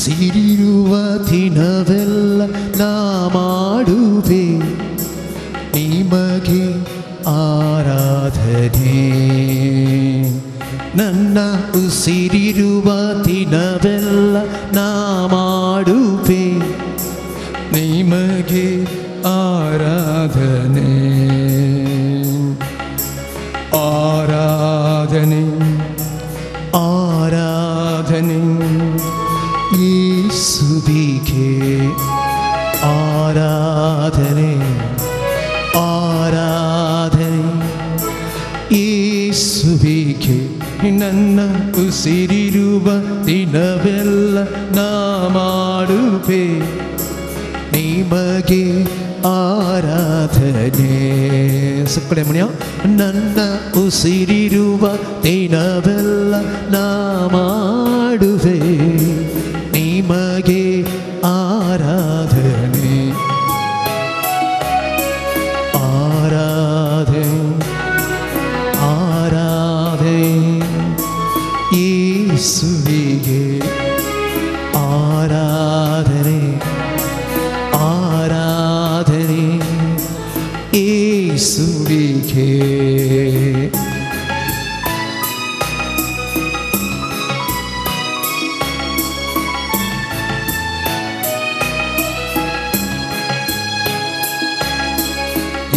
ಉಸಿರಿರುವ ದಿನವೆಲ್ಲ ನಾ ಮಾಡುವೆ ನಿಮಗೆ ಆರಾಧನೆ. ನನ್ನ ಉಸಿರಿರುವ ದಿನವೆಲ್ಲ ನಾ ಮಾಡುವೆ ನಿಮಗೆ ಆರಾಧನೆ. ಆರಾಧನೆ ಆರಾಧನೆ ಯೇಸುವಿಗೆ, ಆರಾಧನೆ ಆರಾಧನೆ ಯೇಸುವಿಗೆ. ನನ್ನ ಉಸಿರಿರುವ ದಿನವೆಲ್ಲ ನಾ ಮಾಡುವೆ ನಿಮಗೆ ಆರಾಧನೆ. ಸಕ್ಕಳೆ ಮಣಿಯ ನನ್ನ ಉಸಿರಿರುವ ದಿನವೆಲ್ಲ ನಾ ಮಾಡುವೆ ನಿಮಗೆ ಆರಾಧನೆ. ಆರಾಧನೆ ಆರಾಧನೆ ಯೇಸುವಿಗೆ, ಆರಾಧನೆ ಆರಾಧನೆ ಯೇಸುವಿಗೆ.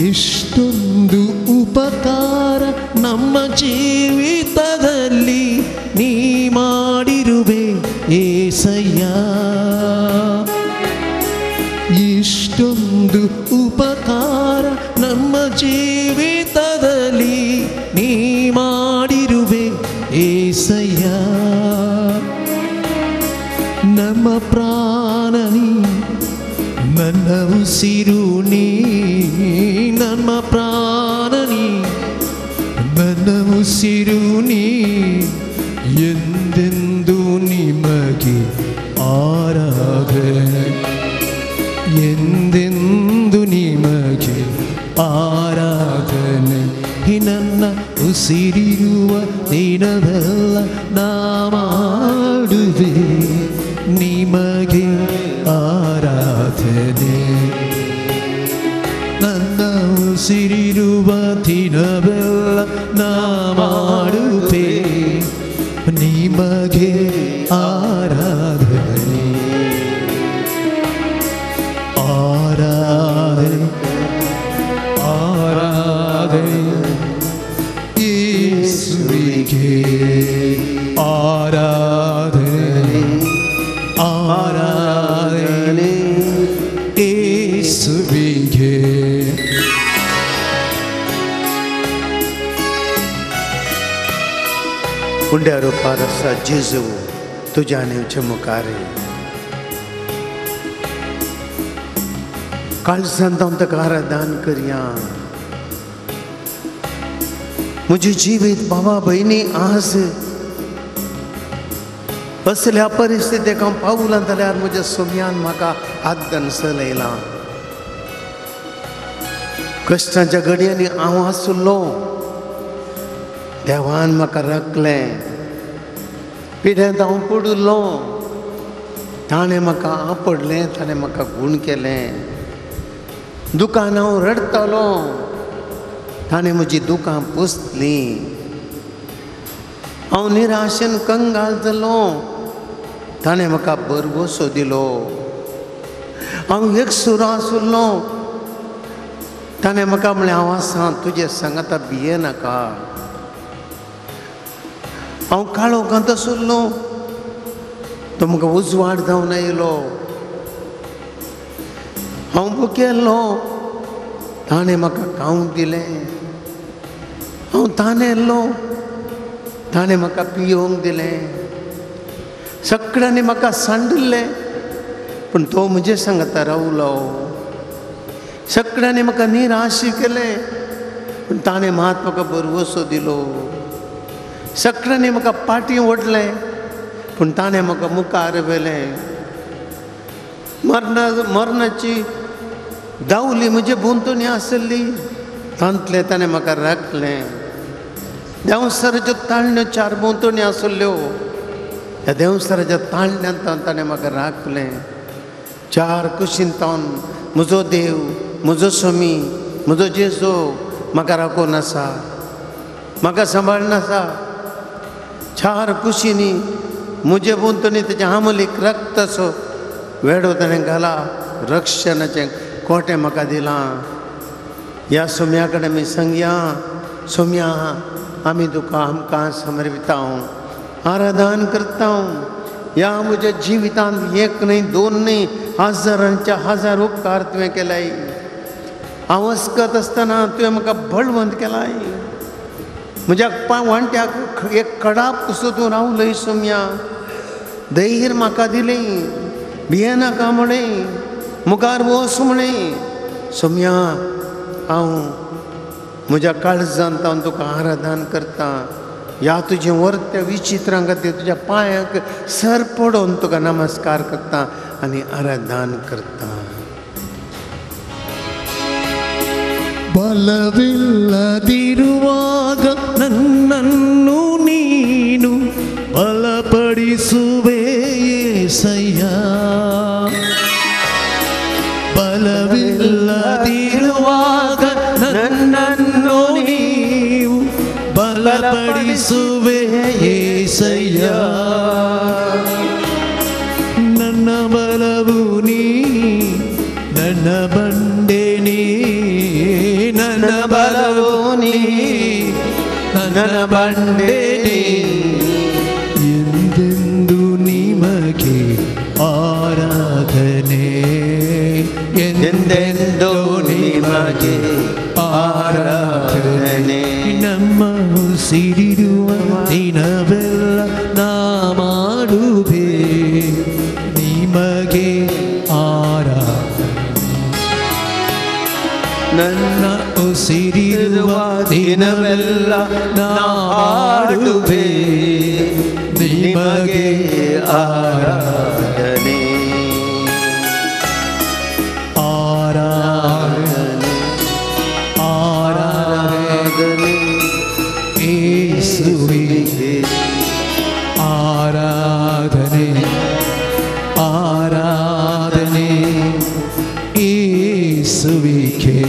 ಇಷ್ಟೊಂದು ಉಪಕಾರ ನಮ್ಮ ಜೀವಿತದಲ್ಲಿ ನೀ ಮಾಡಿರುವೆ ಏಸಯ್ಯ. ಇಷ್ಟೊಂದು ಉಪಕಾರ ನಮ್ಮ ಜೀವಿತದಲ್ಲಿ ನೀ ಮಾಡಿರುವೆ ಏಸಯ್ಯ. ನಮ್ಮ ಪ್ರಾಣ ನೀ, ನನ್ನ ಉಸಿರು ನೀ, ನಮ್ಮ ಪ್ರಾಣ ನೀ, ನನ್ನ ಉಸಿರು ನೀ, ಎಂದೆಂದು ನಿಮಗೆ ಆರಾಧನೆ, ಎಂದೆಂದು ನಿಮಗೆ ಆರಾಧನೆ. ನನ್ನ ಉಸಿರಿರುವ ದಿನವೆಲ್ಲ ನಾ ಮಾಡುವೆ ನಿಮಗೆ ಆರಾಧನೆ. ನನ್ನ ಉಸಿರಿರುವ ದಿನವೆಲ್ಲ ನಾ ಮಾಡುವೆ ನಿಮಗೆ ಆರಾಧನೆ. ಆರಾಧನೆ ಆರಾಧನೆ ಯೇಸುವಿಗೆ, ಆರಾಧನೆ ಆರಾಧನೆ ಯೇಸುವಿಗೆ. उंड्या रुपार आसा जेजू तुज्या आनी मुखार काळजांत हांव ताका आराधन करया. म्हजें जिवीत भावा भयणी आज असल्या परिस्थितीक हांव पावलां जाल्यार म्हज्या सोम्यान म्हाका हात दनसलयला. कश्टांच्या घडयांनी हांव आसलो, देवान म्हाका राखलें. पिड्यांत हांव पडिल्लो, ताणें म्हाका आपडलें, ताणें म्हाका गूण केलें. दुकान हांव रडटालो, ताणें म्हजी दुकां पुसलीं. हांव निराशेन कंगाल जालो, ताणें म्हाका भरवंसो दिलो. हांव एकसुरो आशिल्लो, ताणें म्हाका म्हणलें हांव आसा तुजे सांगाता भिये नाका. हांव काळोखांत आशिल्लो, तो म्हाका उजवाड जावन आयलो. हांव भुकेल्लो, ताणें म्हाका खावंक दिलें. हांव तानेल्लो, ताणें म्हाका पियोवंक दिलें. सगळ्यांनी म्हाका सांडिल्लें, पूण तो म्हजे सांगाता रावलो. सगळ्यांनी म्हाका निराश केलें, पूण ताणें मात म्हाका भरवंसो दिलो. सगळ्यांनी म्हाका पाटी ओडलें, पूण ताणें म्हाका मुखार व्हेलें. मरणाची दावली म्हजे भोंवतणी आसली, तांतलें ताणें म्हाका राखलें. देंवसराच्यो ताळण्यो चार भोंवतणी आसल्ल्यो, ह्या देंवचाराच्या ताळण्यांत ताणें म्हाका राखलें. चार कुशीन तावन म्हजो देव, म्हजो स्वामी, म्हजो जेजू म्हाका राखून आसा, म्हाका सांबाळून आसा. चार कुशींनी म्हजे भोंवतणी तेच्या आमलीक रक्ताचो वेडो ताणें घाला, रक्षणाचें कोटें म्हाका दिलां. ह्या सोम्या कडेन आमी सांगया, सोम्या आमी तुका आमकां समर्पिता, आराधन करता. ह्या म्हज्या जिवितांत एक न्हय, दोन न्हय, हजारांच्या हजार उपकार तुवें केलाय. हांव अस्कत आसतना तुवें म्हाका बळवंत केलाय. म्हज्या वांट्याक एक कडाप कसो तूं रावलय सोम्या. धैर्य म्हाका दिलें, भियेनाका म्हणें, मुखार वच म्हणें. सोम्या हांव म्हज्या काळजांत हांव तुका आराधन करता. ह्या तुजें वर्त्या विचित्रां खातीर तुज्या पांयांक सर पडोवन तुका नमस्कार करता आनी आराधन करता. ಬಲವಿಲ್ಲದಿರುವಾಗ ನನ್ನನ್ನು ನೀನು ಬಲಪಡಿಸುವೆ ಯೇಸಯ್ಯ. ಬಲವಿಲ್ಲದಿರುವಾಗ ನನ್ನನ್ನು ನೀವು ಬಲಪಡಿಸುವೆ ಯೇಸಯ್ಯ. ನನ್ನ ಬಲವು ನೀ, ನನ್ನ ಬಂಡೆ ನೀ, ನನ್ನ ಬಲವು ನೀ, ನನ್ನ ಬಂಡೆ ನೀ. ಎಂದೆಂದು ನಿಮಗೆ ಆರಾಧನೆ, ಎಂದೆಂದು ನಿಮಗೆ ಆರಾಧನೆ. ನಮ್ಮ ಉಸಿರಿರುವ ದಿನವೆಲ್ಲ ನಾ ಮಾಡುವೆ ನಿಮಗೆ ಆರಾಧನೆ. ನನ್ನ ಉಸಿರಿರುವ ದಿನವೆಲ್ಲ ನಾ ಮಾಡುವೆ ನಿಮಗೆ ಆರಾಧನೆ. ಆರಾಧನೆ, ಆರಾಧನೆ ಯೇಸುವಿಗೆ. ಆರಾಧನೆ, ಆರಾಧನೆ ಯೇಸುವಿಗೆ.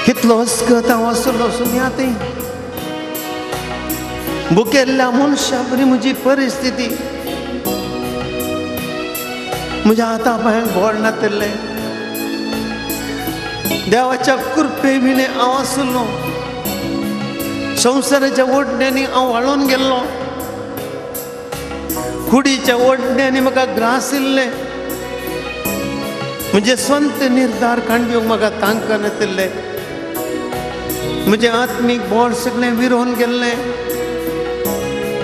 कितलो अस्कत हांव आसलो सोम्या थंय, भुकेल्ल्या मनशा बरी म्हजी परिस्थिती. म्हज्या हाता पांयांक गोड नातिल्लें. देवाच्या कृपे विणें हांव आसलो. संवसाराच्या ओडण्यांनी हांव वाळून गेल्लो. कुडीच्या ओडण्यांनी म्हाका ग्रासिल्लें. म्हजे स्वंत निर्धार काडूंक म्हाका तांक नातिल्लें. म्हजें आत्मीक बोळ सगळें विरोवन गेल्लें.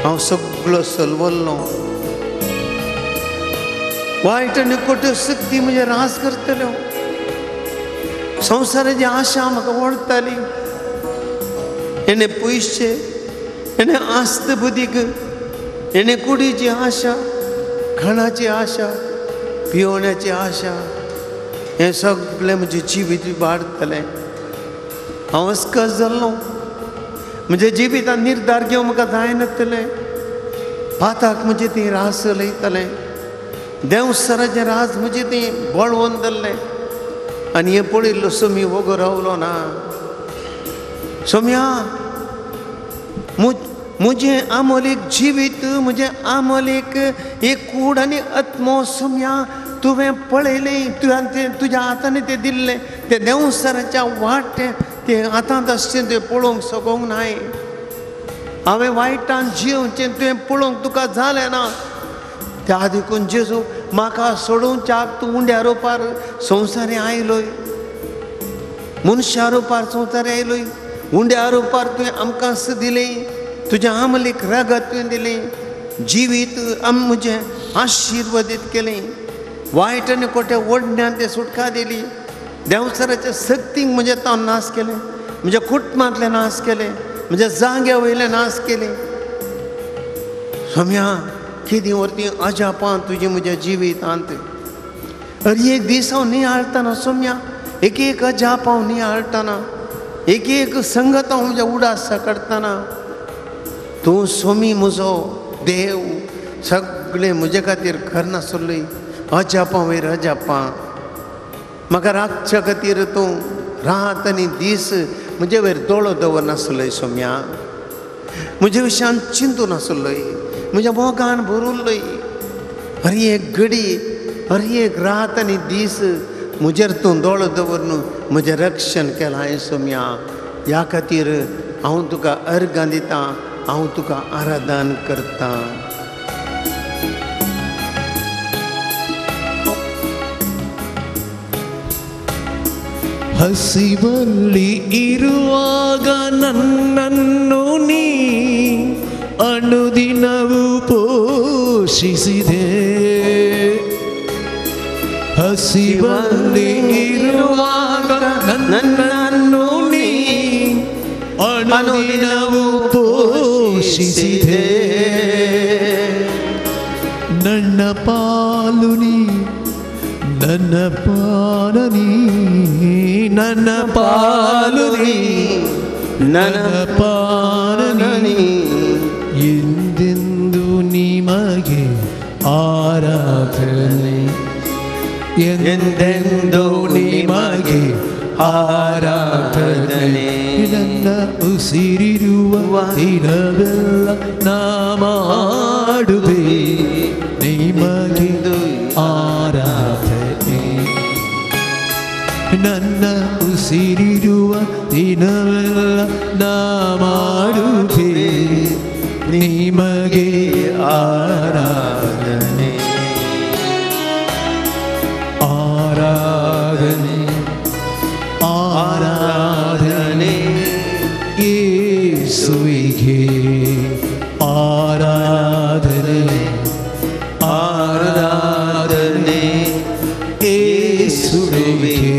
हांव सगळो सलवल्लो. वायट आनी खोट्यो शक्ती म्हजें रास करतल्यो. संवसाराची आशा म्हाका ओडटाली. हेणें पयशे, हेणें आस्त बुदीक, हेणें कुडीची आशा, खाणाची आशा, पिवण्याची आशा, हें सगळें म्हजें जिवीत वाडटलें. हांव अस्कस जाल्लो. म्हज्या जिवितांत निर्धार घेवंक म्हाका जायनातलें. पाताक म्हजें ती रास लयतलें. देंवचाराचें राज म्हजें ती बळवंत जाल्लें. आनी हें पळयल्लो सोमी वगो रावलो ना. सोम्या म्हजें आमोलीक जिवीत, म्हजें आमोलीक एक कूड आनी आत्मो सोम्या तुवें पळयलें. तुवें तें तुज्या हातांनी तें दिल्लें. तें देंवचाराच्या वाटें तें हातांत आसचें तुवें पळोवंक सकोंक नाय. हांवें वायटान जियोवचें तुवें पळोवंक तुका जालें ना. त्या देखून जेजू म्हाका सोडोवच्याक तूं उंड्या रुपार संवसारी आयलोय, मनशा रुपार संवसारी आयलोय. उंड्या रुपार तुवें आमकां दिलें, तुज्या आमलीक रगत तुवें दिलें, जिवीत आम म्हजें आशिर्वादीत केलें. वायट आनी खोट्या ओडण्यान तें सुटका दिली. देंवचाराच्या शक्तींक म्हजें तो नाश केलें, म्हज्या कुटुंबांतलें नाश केलें, म्हज्या जाग्या वयलें नाश केलें. सोम्या केदी वरती अजापां तुजी म्हज्या जिवितांत. अरे एक दीस हांव नियाळटना सोम्या, एक एक अजाप हांव नियाळटना एक एक संगत हांव म्हज्या उडास काडटना तूं स्वामी म्हजो देव सगळें म्हजे खातीर करनासलोय अजापां वयर अजापां म्हाका राखच्या खातीर तूं रात आनी दीस म्हजे वयर दोळो दवरनासलोय सोम्या म्हजे विशयान चिंतू नासलोय म्हज्या मोगान भरुल्लोय हर एक घडी हर एक रात आनी दीस म्हजेर तूं दोळो दवरून म्हजें रक्षण केलां हांवें सोम्या ह्या खातीर हांव तुका अर्गां दितां हांव तुका आराधन करतां. ಹಸಿವಲ್ಲಿ ಇರುವಾಗ ನನ್ನನ್ನು ನೀ ಅನುದಿನವೂ ಪೋಷಿಸಿದೆ. ಹಸಿವಲ್ಲಿ ಇರುವಾಗ ನನ್ನನ್ನು ನೀ ಅನುದಿನವೂ ಪೋಷಿಸಿದೆ. ನನ್ನ ಪಾಲು ನೀ ನನ್ನ ಪಾಲನಿ ನನ್ನ ಪಾಲು ನೀ ನನ್ನ ಪಾಲನಿ ಎಂದೆಂದು ನಿಮಗೆ ಆರಾಧನೆ ಎಂದೆಂದು ನಿಮಗೆ ಆರಾಧನೆ. ನನ್ನ ಉಸಿರಿರುವ ದಿನವೆಲ್ಲ ನಾ ಮಾಡುವೆ ನಿಮಗೆ ಆರಾಧನೆ. ನನ್ನ ಉಸಿರಿರುವ ದಿನವೆಲ್ಲ ನಾ ಮಾಡುವೆ ನಿಮಗೆ ಆರಾಧನೆ. ಆರಾಧನೆ ಆರಾಧನೆ ಯೇಸುವಿಗೆ ಆರಾಧನೆ ಆರಾಧನೆ ಯೇಸುವಿಗೆ.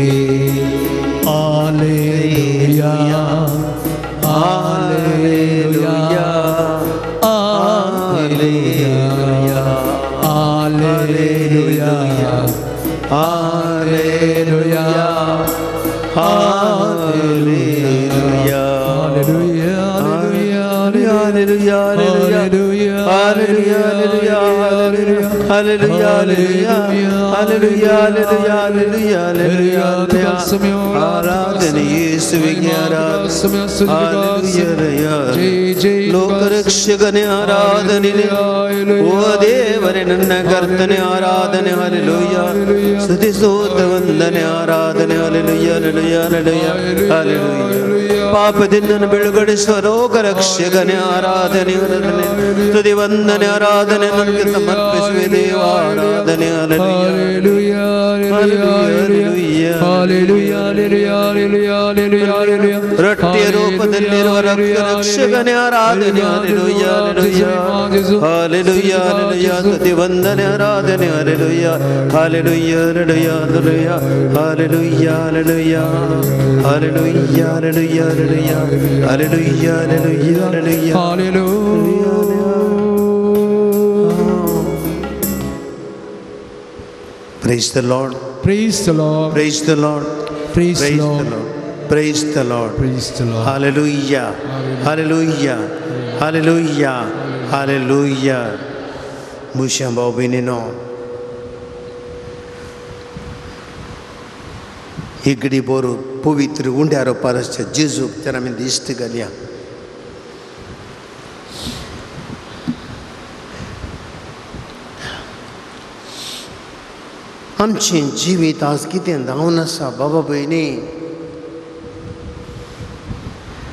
Hallelujah hallelujah hallelujah hallelujah hallelujah hallelujah hallelujah hallelujah hallelujah hallelujah hallelujah hallelujah hallelujah. ಆರಾಧನೆ ಯೇಸುವಿಗೆ ಆರಾಧನೆ ಲೋಕರಕ್ಷಕನೇ ಆರಾಧನೆ ಓ ದೇವರೇ ನನ್ನ ಕರ್ತನೆ ಆರಾಧನೆ ಹಲ್ಲೆಲೂಯಾ ಸ್ತುತಿ ಸ್ತೋತ್ರ ವಂದನೆ ಆರಾಧನೆ ಹಲ್ಲೆಲೂಯಾ ಹಲ್ಲೆಲೂಯಾ ಹಲ್ಲೆಲೂಯಾ ಹಲ್ಲೆಲೂಯಾ. ಪಾಪದಿಂದ ಬಿಡುಗಡೆಸುವ ಲೋಕರಕ್ಷಕನೇ ಆರಾಧನೆ ಸ್ತುತಿ ವಂದನೆ ಆರಾಧನೆ ನನಗೆ ಸಮರ್ಪಿಸುವೆ ದೇವ ಆರಾಧನೆ ಹಲ್ಲೆಲೂಯಾ ಹಲ್ಲೆಲೂಯಾ ಹಲ್ಲೆಲೂಯಾ. ರೊಟ್ಟಿಯ ರೂಪದಲ್ಲಿರುವ ರಕ್ಷಕನೇ ಆರಾಧನೆ ಹಲ್ಲೆಲೂಯಾ ಹಲ್ಲೆಲೂಯಾ ಹಲ್ಲೆಲೂಯಾ ಹಲ್ಲೆಲೂಯಾ ಸ್ತುತಿ ವಂದನೆ ಆರಾಧನೆ hallelujah hallelujah hallelujah hallelujah hallelujah hallelujah hallelujah hallelujah hallelujah hallelujah hallelujah hallelujah. Praise the Lord. Praise the Lord. Praise the Lord. Praise the Lord. Praise the Lord. Praise the Lord. Hallelujah. Hallelujah. Hallelujah. Hallelujah. ಮುಷಂಬ ಬಿನಿನೋ ಹಿಗಡಿ ಬೋರು ಪವಿತ್ರ ಉಂಡ್ಯಾರೋ ಪರಸ್ಯ ಜೇಸು ತೆರಮಿಂದ ಇಷ್ಟ ಗಲಿಯ आमचें जिवीत आज कितें जावन आसा बाबा भयणी.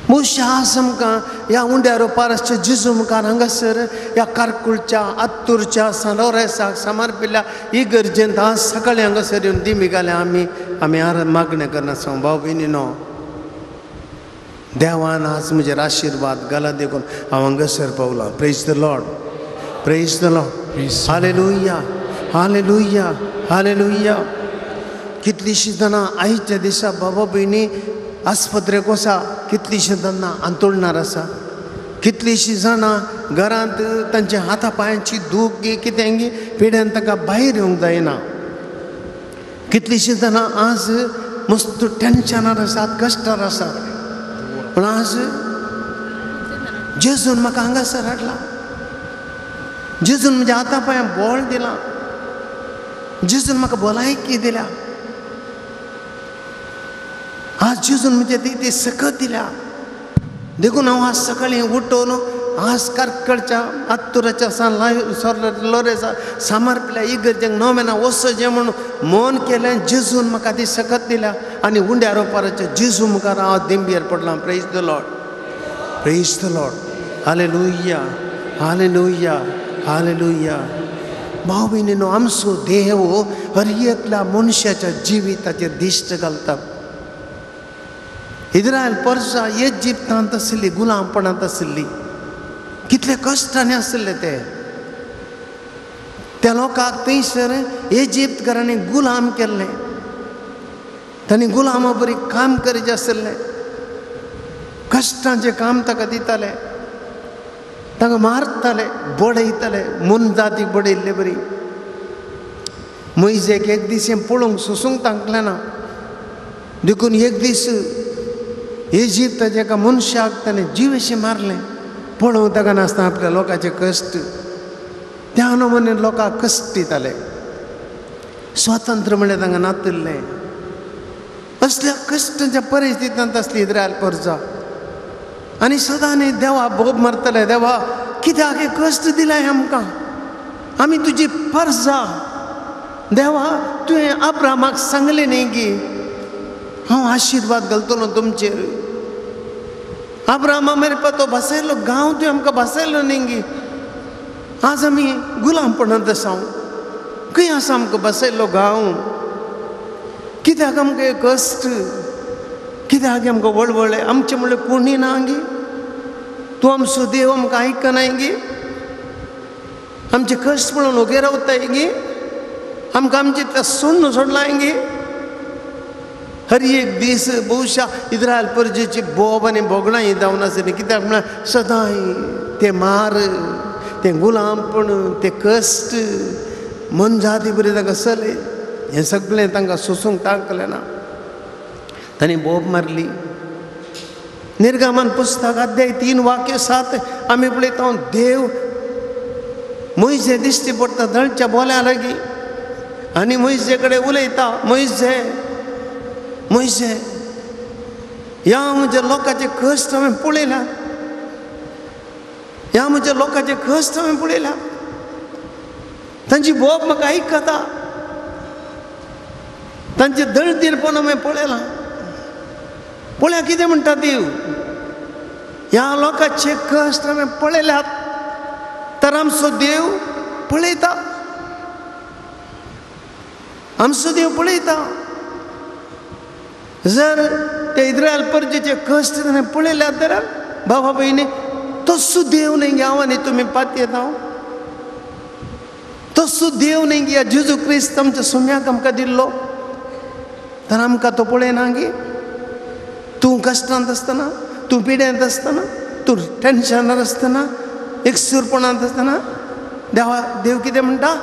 मुशा आज आमकां ह्या उंड्या रोपारसच्या जेजू मुखार हांगासर ह्या कारकुळच्या आत्तूरच्या सालोरेसाक समर्पिल्ल्या इगर्जेंत आज सकाळीं हांगासर येवन दिमी घाल्या आमी आमी मागणें करनासता. भाव भयणीनो देवान आज म्हजेर आशिर्वाद घाला देखून हांव हांगासर पावलां. Praise the Lord. Praise the Lord. Hallelujah hallelujah hallelujah. कितलींशीं जाणां आयच्या दिसा बाबा भयणी आस्पत्रेक वसा, कितलींशीं जाणां आंतोळणार आसा, कितलींशीं जाणां घरांत तांच्या हाता पांयांची दूख गी कितें गी पिड्यान तांकां भायर येवंक जायना, कितलींशीं जाणां आज मस्त टेन्शनार आसात, कश्टार आसात. पूण आज जेजून म्हाका हांगासर हाडला, जेजून म्हज्या हाता पांयां बळ दिलां, जेजून म्हाका भलायकी दिल्या, आज जेजून म्हज्या ती सकत दिल्या. देखून हांव आज सकाळीं उठोवन आज कारकडच्या आत्तुराच्या सान लोरेसा सामारपिल्या इगर्जेक नोवेना वचचें म्हूण मन केलें. जेजून म्हाका ती सकत दिल्या आनी उंड्या रोपाराच्या जेजू मुखार हांव देंबयेर पडलां. Praise the Lord, praise the Lord, hallelujah, hallelujah, hallelujah. भाव भयणीनो, आमचो देव हर एकल्या मनशाच्या जिविताचेर दिश्ट घालता. इस्रायल परसा इजिप्तांत आशिल्ली, गुलामपणांत आशिल्ली, कितले कश्टांनी आशिल्ले ते. त्या लोकांक थंयसर इजिप्तकारांनी गुलाम केल्ले, तांणी गुलामा बरी काम करचें आशिल्लें, कश्टांचें काम ताका दिताले, तांकां मारताले, बडयताले, मोनजातीक बडयल्ले बरी. मोयजेक एक दीस हें पळोवंक सोसूंक तांकलें ना, देखून एक दीस इजिप्ताच्या एका मनशाक ताणें जिवेशें मारलें. पळोवंक ताका नासतना आपल्या लोकांचे कश्ट, त्या नमुन्यान लोकांक कश्ट दिताले. स्वातंत्र्य म्हणल्यार तांकां नातिल्लें. असल्या कश्टांच्या परिस्थितींत आसली इस्रायल परजा आनी सदां न्ही देवा बोब मारतले, देवा कित्याक हे कश्ट दिलाय आमकां, आमी तुजी परजा. देवा तुवें अब्रामाक सांगलें न्ही की हांव आशिर्वाद घालतलो तुमचेर. अब्रामा मेरेन तो बसयलो गांव तुवें आमकां बसयलो न्ही गी, आज आमी गुलामपणांत आसा, खंय आसा आमकां बसयलो गांव? कित्याक आमकां हे कश्ट, कित्याक आमकां वळवळे, आमचें म्हणल्यार कोणूय ना गी, तूं आमचो देव आमकां आयकनाय गी, आमचे कश्ट पळोवन वगैरे रावताय गी, आमकां आमचें तें सोडून सोडलां गी. हर एक दीस बहुशा इस्रायल परजेची बोब आनी भोगणां ही जावन आसली. कित्याक म्हळ्यार सदांय ते मार, तें गुलामपण, ते कश्ट, मनजाती बरी तांकां चले, हें सगळें तांकां सोसूंक तांकलें ना. तांणी बोब मारली. निर्गमन पुस्तक अध्याय 3 वाक्य 7 आमी पळयता, देव मोयजे दिश्टी पडटा दळच्या बोल्या लागीं आनी मोयजे कडेन उलयता, मोयजे, मोयजे, ह्या म्हज्या लोकांचे कश्ट हांवें पळयला, ह्या म्हज्या लोकांचे कश्ट हांवें पळयला, तांची बोब म्हाका आयकता, तांचे दळदीरपण हांवें पळयलां. पळया कितें म्हणटा देव, ह्या लोकांचे कश्ट हांवें पळयल्यात, तर आमचो देव पळयता, आमचो देव पळयता. जर ते इस्रायल परजेचे कश्ट ताणें पळयल्यात जाल्यार बाबा भयणी, तसो देव न्ही हांव आनी तुमी पातयेता, तसो देव न्ही गे जेजू क्रिस्त आमच्या सुम्याक आमकां दिल्लो, तर आमकां तो पळयना गे. तूं कश्टांत आसतना, तूं पिड्यांत आसतना, तूं टेन्शनार आसतना, एकसूरपणांत आसतना देवा देव कितें म्हणटा,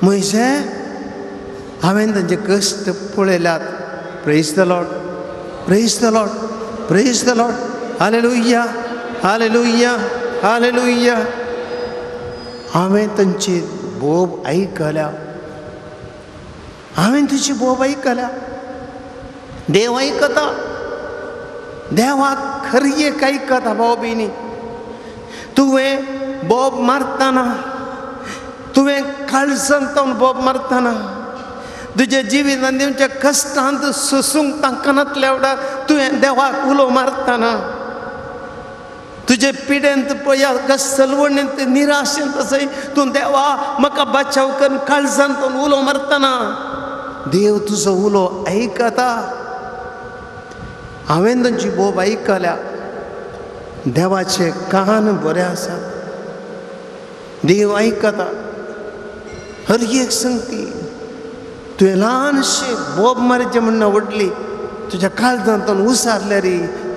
म्हजे हांवें तांचे कश्ट पळयल्यात. Praise the Lord, praise the Lord, praise the Lord, hallelujah, hallelujah, hallelujah. हांवें तांची बोब आयकल्या, हांवें तुजी बोब आयकल्या. देव आयकता, देवाक खरी एक आयकता. भाव भयणी, तुवें बोब मारतना, तुवें काळजांत बोब मारतना, तुज्या जिवितांत दिवच्या कश्टांत सोसूंक तांकनातल्या वेळार तुवें देवाक उलो मारतना, तुजे पिडेंत पळया सलवणेंत निराशेंत आसय तूं देवा म्हाका बचाव कर काळजांत उलो मारतना देव तुजो उलो आयकता. हांवें तांची बोब आयकल्या. देवाचे कान बरे आसात, देव आयकता. हर एक संगती तुवें ल्हानशें बोब मारचें म्हण व्हडली तुज्या काळजांतून उसारल्यार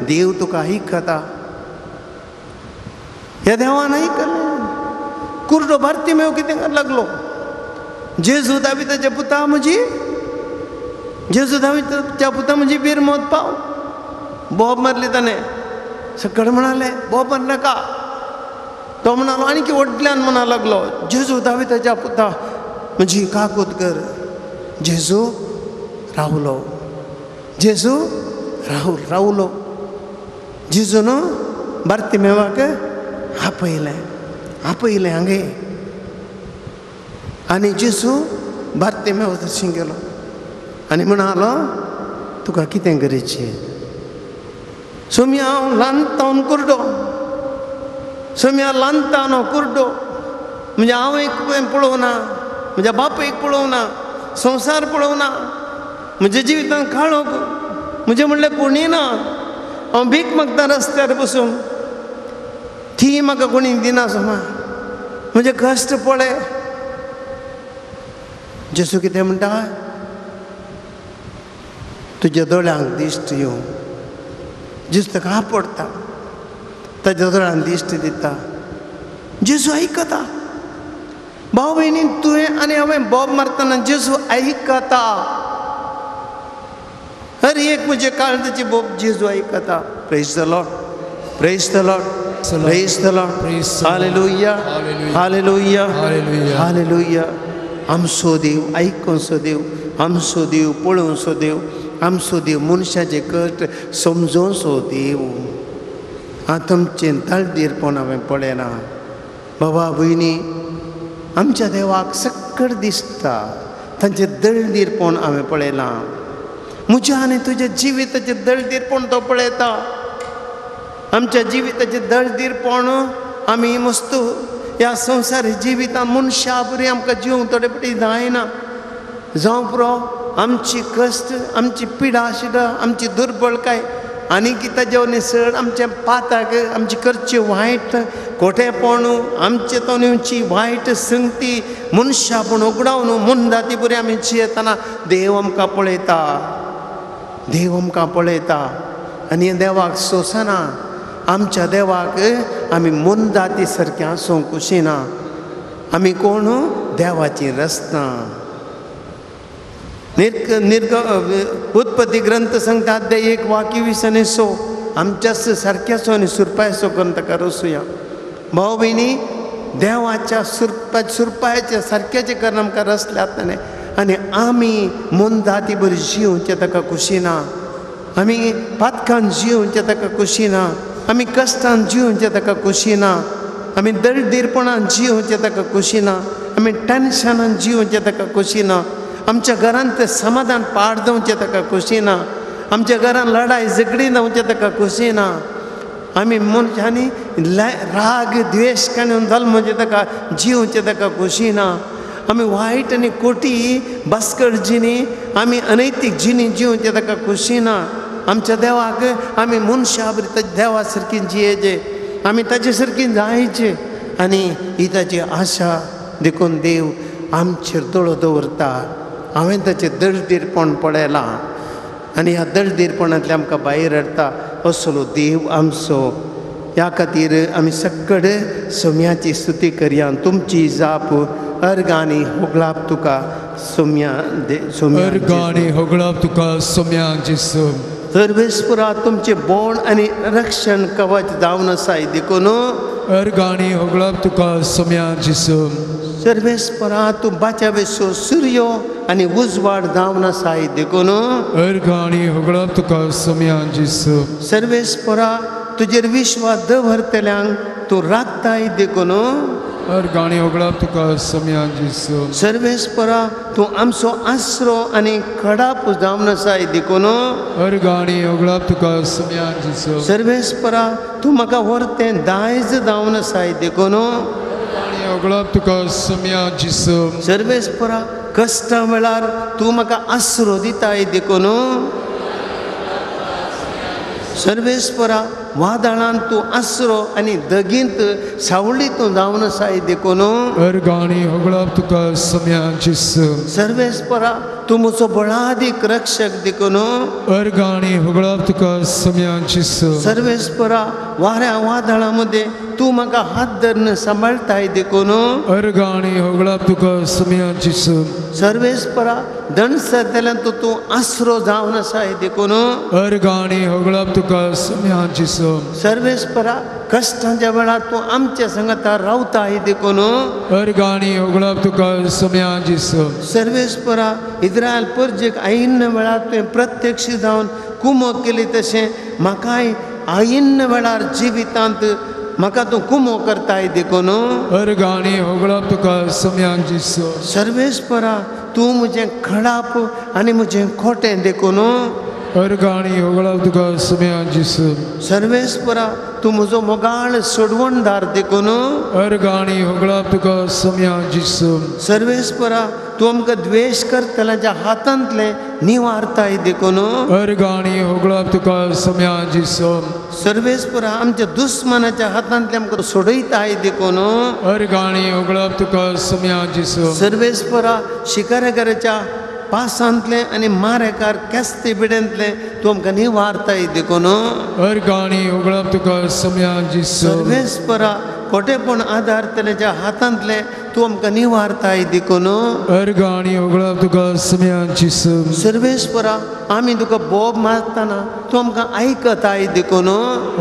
देव तुका आयकता. ह्या देवान आयकलें. कुर्डो बार्तिमेव कितें लागलो, जेजू दाविताच्या पुता म्हजी, जेजू दाविताच्या पुता म्हजी बिरमत पाव. बोब मारली ताणें. सकड म्हणाले बोब मार नाका. तो म्हणालो आनी व्हडल्यान म्हणा लागलो, जेजू दाविताच्या पुता म्हजी काकूत कर. जेजू रावलो, जेजू रावलो. जेजून बार्तिमेवाक आपयलें, आपयलें हांगे. आनी जेजू बार्तिमेव तशी गेलो आनी म्हणालो, तुका कितें गरजेचें? सोम्या हांव ल्हान कुरडो, सोम्या ल्हान हांव कुरडो, म्हणजे हांव एक पळोवना, म्हज्या बापूयक पळोवना, संवसार पळोवना, म्हज्या जिवितान काळोख, म्हजें म्हणल्यार कोणी ना, हांव भीक मागता रस्त्यार बसून, ती म्हाका कोणी दिना सोमा, म्हजे कश्ट पळय. जेजू कितें म्हणटा? तुज्या दोळ्यांक दिश्ट येवं. जेजू ताका आपडटा, ताज्या दोळ्यांक दिश्ट दिता. जेजू आयकता. भाव भयणी, तुवें आनी हांवें बोब मारतना जेजू आयकता. हर एक म्हजे काळजाची बोब जेजू आयकता. Praise the Lord, praise the Lord, praise the Lord. Hallelujah, hallelujah, hallelujah. आमचो देव आयकोनसो देव, आमचो देव पळोवचो देव, आमचो देव मनशाचे कश्ट समजोवचो देव. आतां तुमचें दळदीरपण हांवें पळयना. बाबा भयणी, आमच्या देवाक सक्कड दिसता तांचें दळदीरपण हांवें पळयलां. म्हज्या आनी तुज्या जिविताचें दळदीरपण तो पळयता. आमच्या जिविताचें दळदीरपण आमी मस्त ह्या संवसार जिवितान मनशा बरी आमकां जिवंक थोडे फावटी जायना. जावं पुरो आमची कश्ट, आमची पिडा शिडा, आमची दुर्बळकाय आनी ताजे वयल्यान चड आमच्या पाताक आमची करची वायट कोटेपण, आमचे तोंडची वायट संगती मनशापण उगडावन मनजाती बरी आमी जियेतना देव आमकां पळयता, देव आमकां पळयता आनी देवाक सोंसना. आमच्या देवाक आमी मनजाती सारकें आसूंक कुशिना. आमी कोण? देवाची रचना. उत्पत्ती ग्रंथ सांगता अध्याय 1 वाक्य 20 आनी 100. आमच्याच सारक्याचो आनी सुरपायचो करून ताका रचुया. भाव भयणी, देवाच्या सुरपायाच्या सारक्याचें करून आमकां रचल्यात आनी आमी मनजाती बरी जिवचें ताका खुशी ना. आमी पातकान जिवचें ताका खुशी ना. आमी कश्टान जिवचें ताका खुशी ना. आमी दळदीरपणान जिवचें ताका खुशी ना. आमी टेन्शनान जिवचें ताका खुशी ना. आमच्या घरांत तें समाधान पाड जावचें ताका खुशी ना. आमच्या घरांत लडाय झगडी जावचें ताका खुशी ना. आमी मनशांनी राग द्वेश काडून जालो म्हणजे ताका जिवचें ताका खुशी ना. आमी वायट आनी कोटी भास्कर जिणी, आमी अनैतीक जिणी जिवचें ताका खुशी ना. आमच्या देवाक आमी मनशा बरी देवा सारकी जियेचे, आमी ताजे सारकी जायचे आनी ही ताची आशा. देखून देव आमचेर दोळो दवरता. हांवें ताचें दळदीरपण पळयलां आनी ह्या दळदीरपणांतल्यान आमकां भायर हाडटा असलो देव आमचो. ह्या खातीर आमी सक्कड सोम्याची स्तुती करया. तुमची जाप अर्गानी होगळाप तुका सोम्या सोम्या, अर्गानी होगळाप तुका सोम्या जेजू. सर्वेस्परा तुमचें बोण आनी रक्षण कवच जावन आसाय देखून अर्गानी होगळाप तुका सोम्या जेजू. सर्वेस्परा तूं बाचावेचो सुर्यो आनी उजवाड जावन आसाय देखून अर्गानी होगळाप तुका सोम्या जेजू. सर्वेस्परा तुजेर विश्वास दवरतल्यांक तूं राखताय देखून अर्गानी होगळाप तुका सोम्या जेजू. सर्वेस्परा तूं आमचो आसरो आनी खडाप जावन आसाय देखून अर्गानी होगळाप तुका सोम्या जेजू. सर्वेस्परा तूं म्हाका व्हरतें दायज जावन आसाय देखून होगळाप तुका सोम्या जेजू. सर्वेस्परा कश्टां वेळार तूं म्हाका आसरो दिताय देखून सर्वेस्परा वादळान तूं आसरो आनी दगींत सावळी तूं जावन आसाय देखून अर्गानी होगळाप तुका सोम्या जेजू. सर्वेस्परा तूं म्हजो बळादीक रक्षक देखून अर्गां आनी होगळप तुका सोम्या जेजू। सर्वेस्परा वाऱ्या वादळां मदें तूं म्हाका हात धरून सांबाळटाय देखून अर्गां आनी होगळप तुका सोम्या जेजू। सर्वेस्परा दणसतल्यान तूं आसरो जावन आसाय देखून अर्गां आनी होगळप तुका सोम्या जेजू। सर्वेस्परा कश्टांच्या वेळार तूं आमच्या संगता रावताय देखून अर्गां आनी होगळप तुका सोम्या जेजू। सर्वेस्परा इस्रायल परजेक आयिन्न वेळार तुवें प्रत्यक्ष जावन कुमो केली तशें म्हाकाय आयिन्न वेळार जिवितांत म्हाका तूं कुमो करताय देखून अर्गां आनी होगळप तुका सोम्या जेजू। सर्वेस्परा तूं म्हजें खडाप आनी म्हजें खोटें देखून अर्गां आनी होगळप तुका सोम्या जेजू। सर्वेस्परा तूं म्हजो मोगाळ सोडवणदार देखून अर्गां आनी होगळप तुका सोम्या जेजू। सर्वेस्परा तूं आमकां द्वेश करतल्यांच्या हातांतलें निवारताय देखून अर्गां आनी होगळप तुका सोम्या जेजू। सर्वेस्परा आमच्या दुस्मानाच्या हातांतलें आमकां सोडयताय देखून अर्गां आनी होगळप तुका सोम्या जेजू। सर्वेस्परा शिकाराच्या पासांतलें आनी मारेकार केस्ती बिडेंतलें तूं आमकां निवारताय देखून अर्गां आनी होगळप तुका सोम्या जेजू। सर्वेस्परा खोटेपण आदार तल्याच्या हातांतलें तूं आमकां निवारताय देखून अर्गां आनी होगळप तुका सोम्या जेजू। सर्वेस्परा आमी तुका बोब मारतना तूं आमकां आयकताय देखून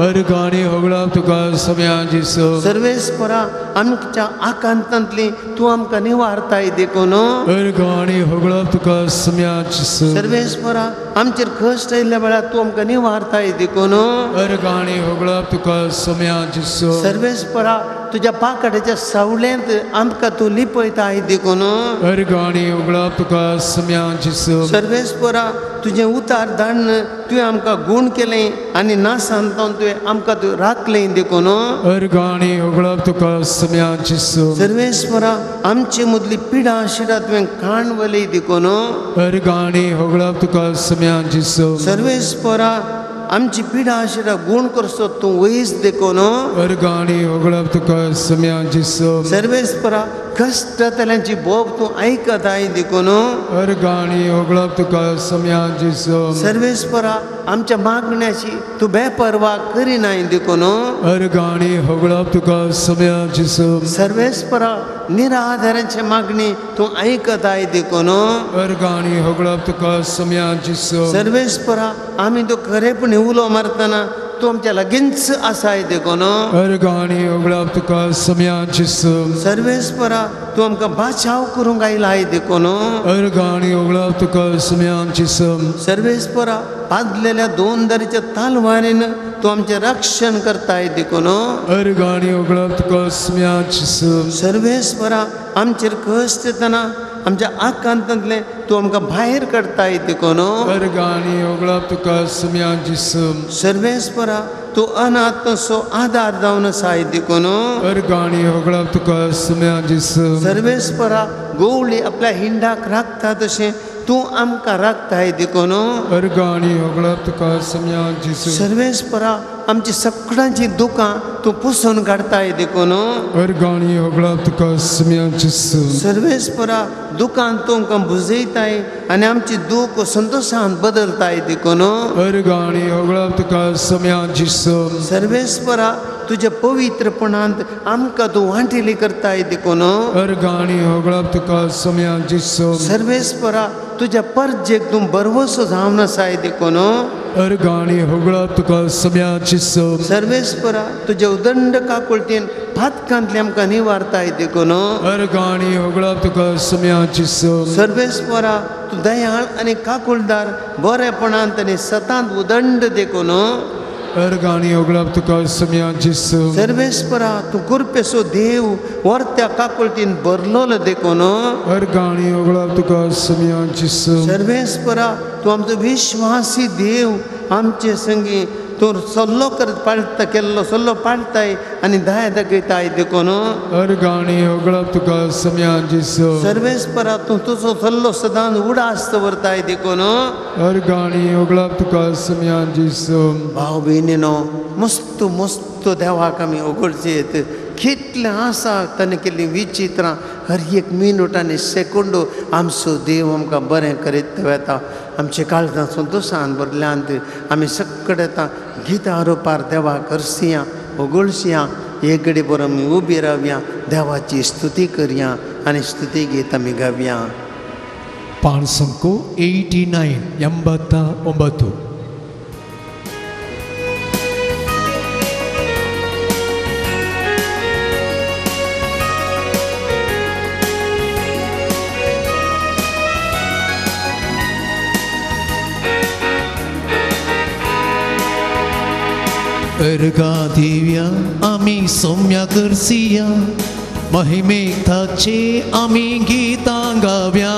अर्गां आनी होगळप तुका सोम्या जेजू। सर्वेस्परा आमच्या आकांतांतली तूं आमकां निवारताय देखून अर्गां आनी होगळप तुका सोम्या जेजू। सर्वेस्परा आमचेर कश्ट आयिल्ल्या वेळार तूं आमकां निवारताय देखून अर्गां आनी होगळप तुका सोम्या जेजू। सर्वेस्परा तुज्या पाकड्याच्या सावळेंत आमकां तूं लिपयताय देखून अर्गां आनी होगळप तुका सोम्या जेजू। सर्वेस्परा तुजें उतार धाडून तुवें आमकां गूण केलें आनी नासांतल्यान तुवें आमकां तूं राखलें देखून अर्गां आनी होगळप तुका सोम्या जेजू। सर्वेस्परा आमचे मदली पिडा शिडा तुवें काण वलय देखून अर्गां आनी होगळप तुका सोम्या जेजू। सर्वेस्परा आमची पिडा शिडा गूण करसो तूं वयस देखून अर्गां आनी होगळप तुका सोम्या जेजू। सर्वेस्परा कश्ट जातल्यांची बोब तूं आयकताय देखून अर्गां आनी होगळप तुका सोम्या जेजू। सर्वेस्परा आमच्या मागण्याची तूं बेपर्वा करिनाय देखून अर्गां आनी होगळप तुका सोम्या जेजू। सर्वेस्परा निराधारांची मागणी तूं आयकताय देखून अर्गां आनी होगळप तुका सोम्या जेजू। सर्वेस्परा आमी तो खरेपणी उलो मारतना तूं आमच्या लागींच आसाय देखून अर्गां आनी होगळप तुका सोम्या जेजू। सर्वेस्परा तूं आमकां बाचाव करूंक आयलाय देखून अर्गां आनी होगळप तुका सोम्या जेजू। सर्वेस्परा पादलेल्या दोन दरीच्या तालवारीन तूं आमचें रक्षण करताय देखून अर्गां आनी होगळप तुका सोम्या जेजू। सर्वेस्परा आमचेर कश्ट येतना आमच्या आकांतांतलें तूं आमकां भायर काडटाय देखून अर्गां आनी होगळप तुका सोम्या जेजू। सर्वेस्परा तूं अनाथसो आदार जावन आसाय देखून अर्गां आनी होगळप तुका सोम्या जेजू। सर्वेस्परा गोवळी आपल्या हिंडाक राखता तशें तूं आमकां राखताय देखून अर्गां आनी होगळप तुका सोम्या जेजू। सर्वेस्परा आमची सगळ्यांची दुकां तूं पुसून काडटाय देखून अर्गां आनी होगळप तुका सोम्या जेजू। सर्वेस्परा दुकान तूं आमकां बुजयताय आनी आमची दूख संतोशान बदलताय देखून अर्गां आनी होगळप तुका सोम्या जेजू। सर्वेस्परा तुज्या पवित्रपणांत आमकां तूं वांटेली करताय देखून अर्गां आनी होगळप तुका सोम्या जेजू। सर्वेस्परा तुज्या परजेक तूं बरवसो जावन आसाय देखून अर्गां आनी होगळप तुका सोम्या जेजू। सर्वेस्परा तुज्या उदंड काकुळटेन पातकांतलें आमकां निवारताय देखून अर्गां आनी होगळप तुका सोम्या जेजू। सर्वेस्परा तूं दयाळ आनी काकुळदार बरेपणांत आनी सतांत उदंड देखून अर्गां आनी होगळप तुका सोम्या जेजू। सर्वेस्परा तूं कृपेचो देव वर्त्या काकुळटीन भरलोलो देखून अर्गां आनी होगळप तुका सोम्या जेजू। सर्वेस्परा तूं आमचो विश्वासी देव आमचे संगी तूं सल्लो करत पाळटा केल्लो सल्लो पाळटाय आनी दया दाखयताय देखून अर्गां आनी होगळप तुका सोम्या जेजू। सर्वेस्परा तूं तुजो सल्लो सदांच उडास दवरताय देखून अर्गां आनी होगळप तुका सोम्या जेजू। भाव भयणीनो मस्त मस्त देवाक आमी उगडचेत। कितलें आसा ताणें केल्लीं विचित्रां हर एक मिनट आनी सेकंड आमचो देव आमकां बरें करीत वेता. आमचे काळजां संतोशान भरल्यांत. आमी सगळे येता गितां रुपार देवाक करसिया होगळसिया एक घडी बरो आमी उबी रावया देवाची स्तुती करया आनी स्तुती गीत आमी गावया. पाणसंको 89 89. अर्घा दिव्या आमी सौम्या करसिया महिमेक ताचे आमी गीतां गाव्या.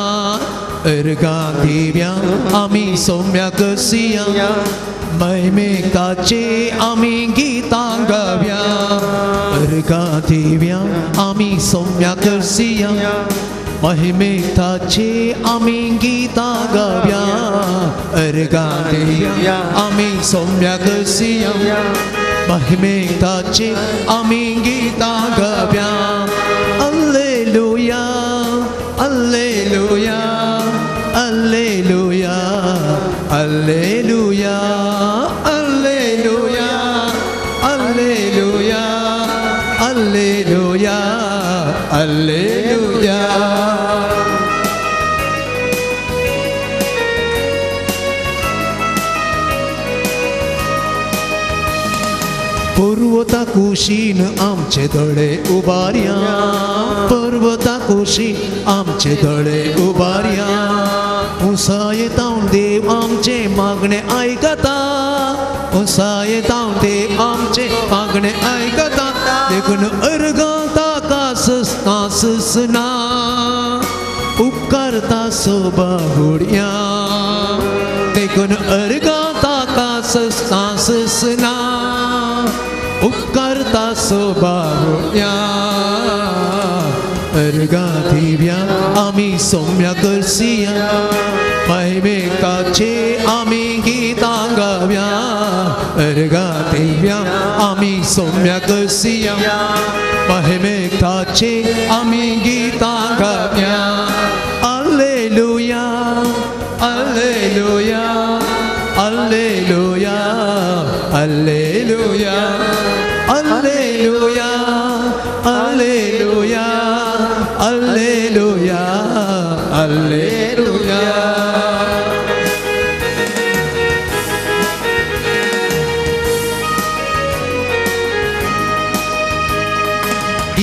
अर्घा दिव्या आमी सौम्या करसिया महिमेक ताचे आमी गीतां गाव्या. अर्घा दिव्या आमी सौम्या करसिया महिमेक ताचे आमी गीतां गाव्या. अर्घा दिव्या आमी सौम्या करसिया महिमेक ताचे आमी गीतां गाव्या. Alleluia alleluia alleluia alleluia alleluia alleluia alleluia alleluia. पर्वता कुशीन आमचे दोळे उबारया पर्वता कुशीन आमचे दोळे उबारया. उंचायेतावन देव आमचे मागणे आयकता उंचायेतावन देव आमचे मागणे आयकता. देखून अर्घां ताका ससना ससना उपकारता सोबाहुडया. देखून अर्घां ताका ससना ससना उपकारता सोबाहुडया. अर्घां दिव्या आमी सौम्या करसिया महिमेक ताचे आमी गीतां गाव्या. अर्घां दिव्या आमी सौम्या करसिया महिमेक ताचे आमी गीतां गाव्या. Alleluia alleluia alleluia alleluia alleluia alleluia alleluia alleluia.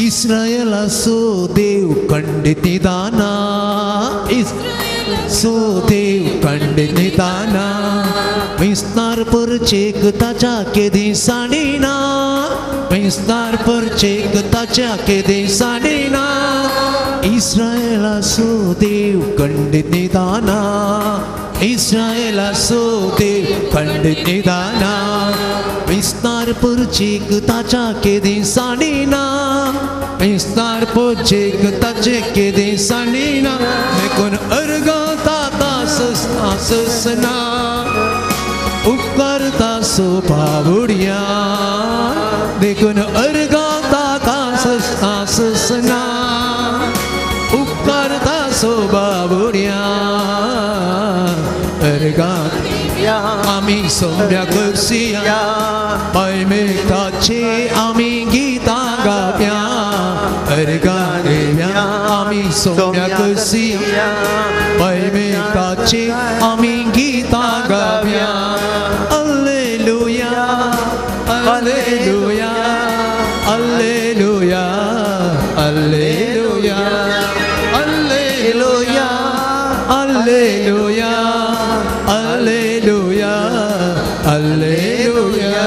इस्रायलाचो देव खंडीत निदाना इस्रायलाचो देव खंडीत निदाना विस्तार परचेक ताच्या केदी साडिना विस्तार परचेक ताच्या केदी साडिना. इस्रायलाचो देव खंडीत निदाना इस्रायलाचो देव खंडीत निदाना विस्तार परचेक ताच्या केदी साडिना विस्तार परचेक ताचे केदी साडिना. देखून अर्घां ताका ससना ससना उपकारता सोबावुडया. देखून अर्घां ताका ससना ससना उपकारता सोबावुडया. अर्घां आमी सौम्या करसिया महिमेक ताचे आमी गीतां गाव्या. अर्घां दिव्या आमी सौम्या करसिया महिमेक ताचे आमी गीतां गाव्या. Alleluia alleluia alleluia alleluia alleluia alleluia alleluia alleluia.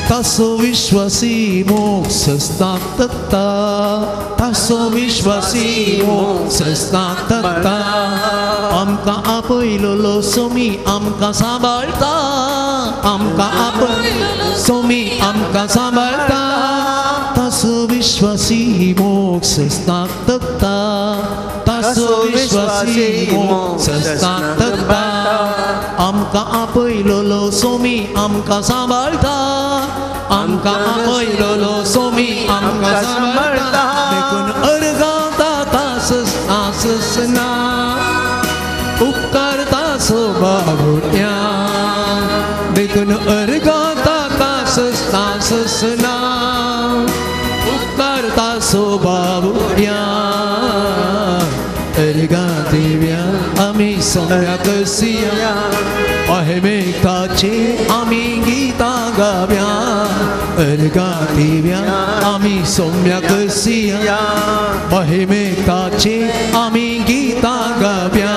तासो विश्वासी मोक्ष स्थापता तासो विश्वासी मोक्ष स्थापता. आमकां आपयलोलो सोमी आमकां सांबाळटा आमकां आपयलोलो सोमी आमकां सांबाळटा. तासो विश्वासी मोक्ष स्थापता तासो विश्वासी सस्तान तकता आमकां आपयलोलो सोमी आमकां सांबाळटा आमकां आपयलोलो सोमी आमकां सांबाळटा देखून अर्गां तास आसना उपकार तासो बाबुट्या देखून अर्गां तास आसना उपकार तासो बाबुट्या अर्गां दिव्या आमी सोम्या कसिया अहेमेकाचे आमी गीतां गाव्या अर्गां दिव्या आमी सोम्या कसिया अहेमेकाचे आमी गीतां गाव्या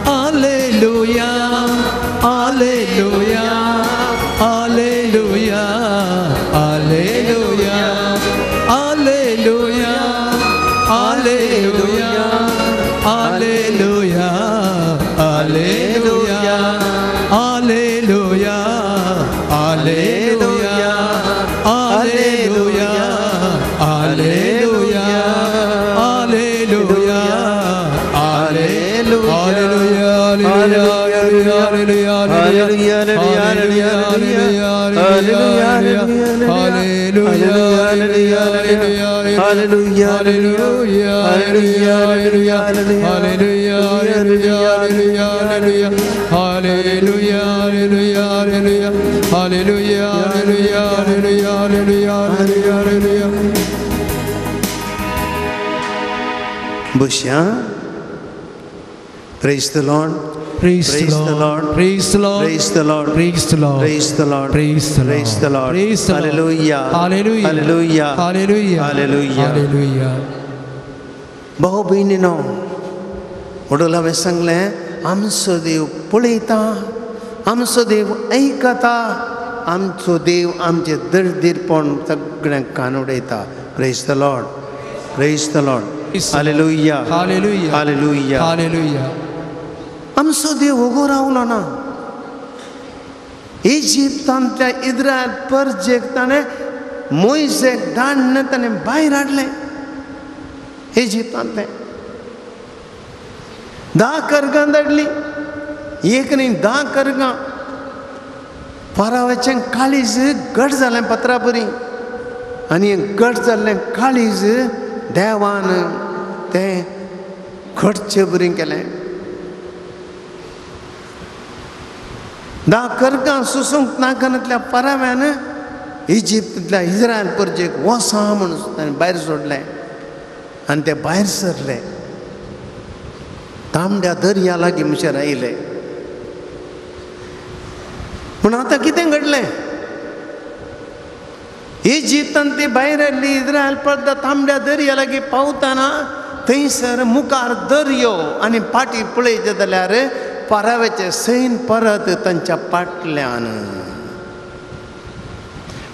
hallelujah hallelujah hallelujah hallelujah hallelujah hallelujah hallelujah hallelujah hallelujah hallelujah hallelujah hallelujah hallelujah hallelujah Busha. Praise the Lord. Praise the Lord. Praise the Lord. Praise the Lord. Praise the Lord. Praise the Lord. Praise the Lord. Praise the Lord. Praise the Lord. Hallelujah. Hallelujah. Hallelujah. Hallelujah. Hallelujah. Hallelujah. भाव भयणीनो वडील हांवें सांगलें आमचो देव पळयता आमचो देव आयकता आमचो देव आमचें दळदीरपण सगळ्यांक कान उडयता. Praise the Lord. Praise the Lord. Hallelujah. Hallelujah. Hallelujah. Hallelujah. आमचो देव वोगो रावलो ना. इजिप्तांतल्या इस्रायल परजेक ताणें मोयजेक धाडून ताणें भायर हाडलें इजिप्तांतलें. 10 करगां धाडलीं एक न्ही 10 करगां. फारावाचें काळीज घट जालें पत्रा बरी आनी घट जाल्लें काळीज देवान तें घटचे बरी केलें. 10 करगां सुसूंक नाकानांतल्या पराव्यान इजिप्तांतल्या इस्रायल परजेक वसा म्हणून ताणें भायर सोडलें आनी ते भायर सरले. तांबड्या दर्या लागीं मुशेर आयले. पूण आतां कितें घडलें? इजिप्तांत ती भायर आयली इस्रायल परजा तांबड्या दर्या लागीं पावतना थंयसर मुखार दर्यो आनी फाटीं पळयत जाल्यार पाराव्याचें सैन परत तांच्या पाटल्यान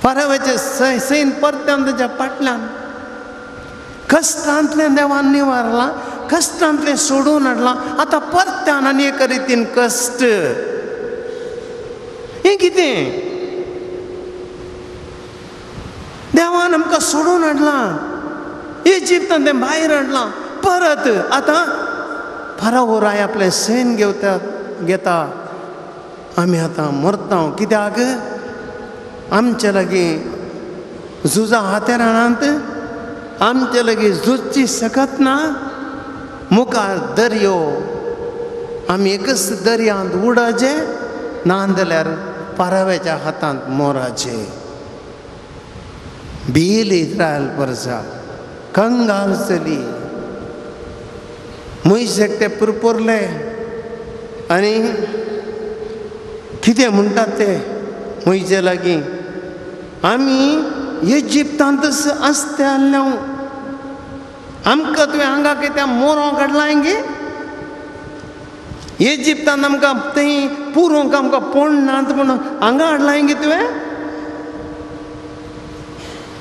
पाराव्याचें सैन परत तांच्या पाटल्यान. कश्टांतल्यान देवान निवारलां कश्टांतलें सोडून हाडलां आतां परत्यान आनी एका रितीन कश्ट हें कितें? देवान आमकां सोडून हाडलां इजिप्तान तें भायर हाडलां परत आतां फारावो राय आपलें सैन घेवता घेता आमी आतां मरता. कित्याक? आमचे लागीं झुजां हातेरानात आमचे लागीं झुजची शकत ना. मुखार दर्यो आमी एकच दर्यांत उडाचे ना जाल्यार पाराव्याच्या हातांत मोराचे. बील इस्रायल परजा कंगाल चली मोयसेक ते पुरपुरले आनी कितें म्हणटात ते मोयजे लागीं आमी इजिप्तांतच आसते आसले आमकां तुवें हांगा कित्याक मोरोंक हाडलां गे? इजिप्तांत आमकां थंय पुरोवंक आमकां पोण नात म्हणून हांगा हाडलां गे तुवें?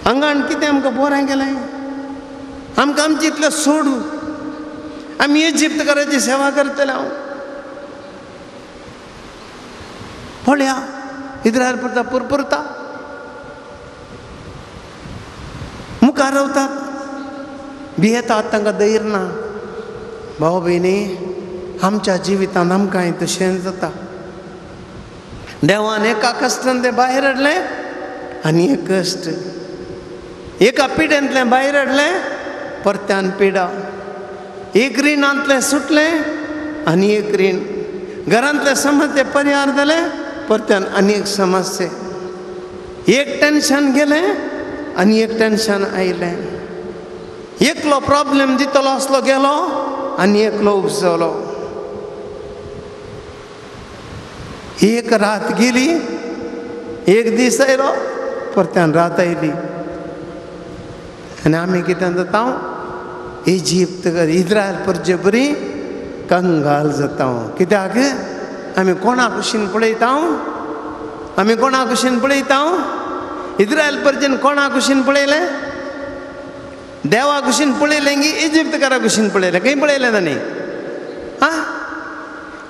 हांगा आनी कितें आमकां बरें केलें? आमकां आमचें इतलें सोड आमी इजिप्तकाराची सेवा करतले. हांव पळया इस्रायल पुरता पुरपुरता मुखार रावतात भियेतात तांकां धैर्य ना. भाव भयणी, आमच्या जिवितान आमकांय तशें जाता. देवान एका कश्टान तें भायर हाडलें आनी एक कश्ट, एका पिडेंतलें भायर हाडलें परत्यान पिडा, एक रिणांतलें सुटलें आनी एक रीण, घरांतले समस्ये परिहार जाले परत्यान आनी एक समस्या, एक टेंशन गेलें आनी एक टेंशन आयलें, एकलो प्रॉब्लेम दितलो असलो गेलो आनी एकलो उपजलो. एक रात गेली, एक दीस आयलो परत्यान रात आयली. आनी आमी कितें जाता, इजिप्त इज्रायल परजे बरी कंगाल जाता. कित्याक आमी कोणा कुशीन पळयता, आमी कोणा कुशीन पळयता? इज्रायल परजेन कोणा कुशीन पळयलें? देवा कुशीन पळयलें की इजिप्तकारा कुशीन पळयलें? खंय पळयलें तांणी? आं,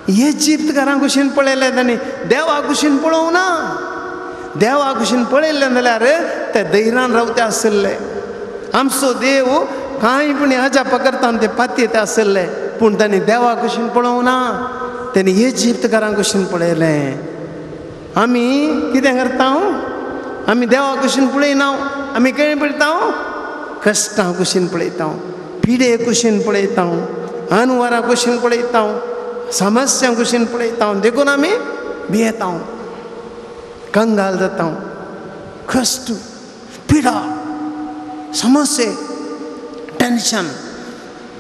इजिप्तकारां कुशीन पळयलें तांणी, देवा कुशीन पळोवंक ना. देवा कुशीन पळयलें जाल्यार ते धैर्यान रावते आशिल्ले. आमचो देव कांय पूण अजाप करता ते पातयेते आशिल्ले, पूण तांणी देवा कुशीन पळोवंक ना, तांणी इजिप्तकारां कुशीन पळयलें. आमी कितें करता? आमी देवा कुशीन पळयना, आमी खंय पळयता? कश्टां कुशीन पळयता, पिडे कुशीन पळयता, अनवरां कुशीन पळयता, समस्यां कुशीन पळयता. देखून आमी भियेता, कंगाल जाता. कश्ट, पिडा, समस्या, टेंशन,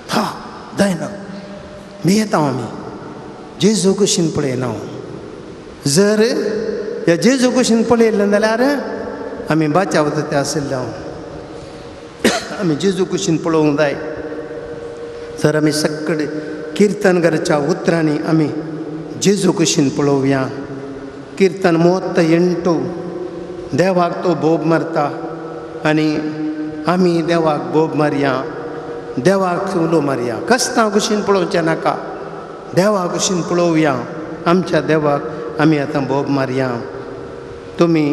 हा जायना, भियेता आमी. जेजू कुशीन पळयना. जर ह्या जेजू कुशीन पळयलें जाल्यार आमी बाचावता ते आशिल्ले. आमी जेजू कुशीन पळोवंक जाय. जर आमी सगळे किर्तनकाराच्या उतरांनी आमी जेजू कुशीन पळोवया. किर्तन 38, देवाक तो बोब मारता आनी आमी देवाक बोब मारया, देवाक उलो मारया. कश्टां कुशीन पळोवचें नाका, देवा कुशीन पळोवया. आमच्या देवाक आमी आतां बोब मारया. तुमी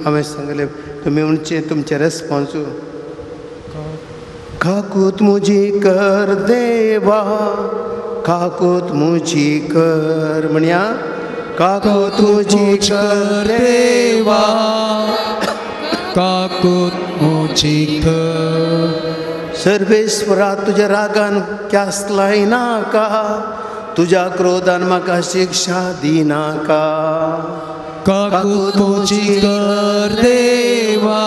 हांवें सांगलें, तुमी म्हणचे तुमचें रेस्पोन्स. काकूत मुजी कर देवा, काकूत मुजी कर, म्हणया काकूत मुजी कर देवा, काकूत मुजी कर. सर्वेश्वरा तुज्या रागान क्यास लायनाका, तुज्या क्रोधान म्हाका शिक्षा दिनाका. काकूत मुजी कर देवा,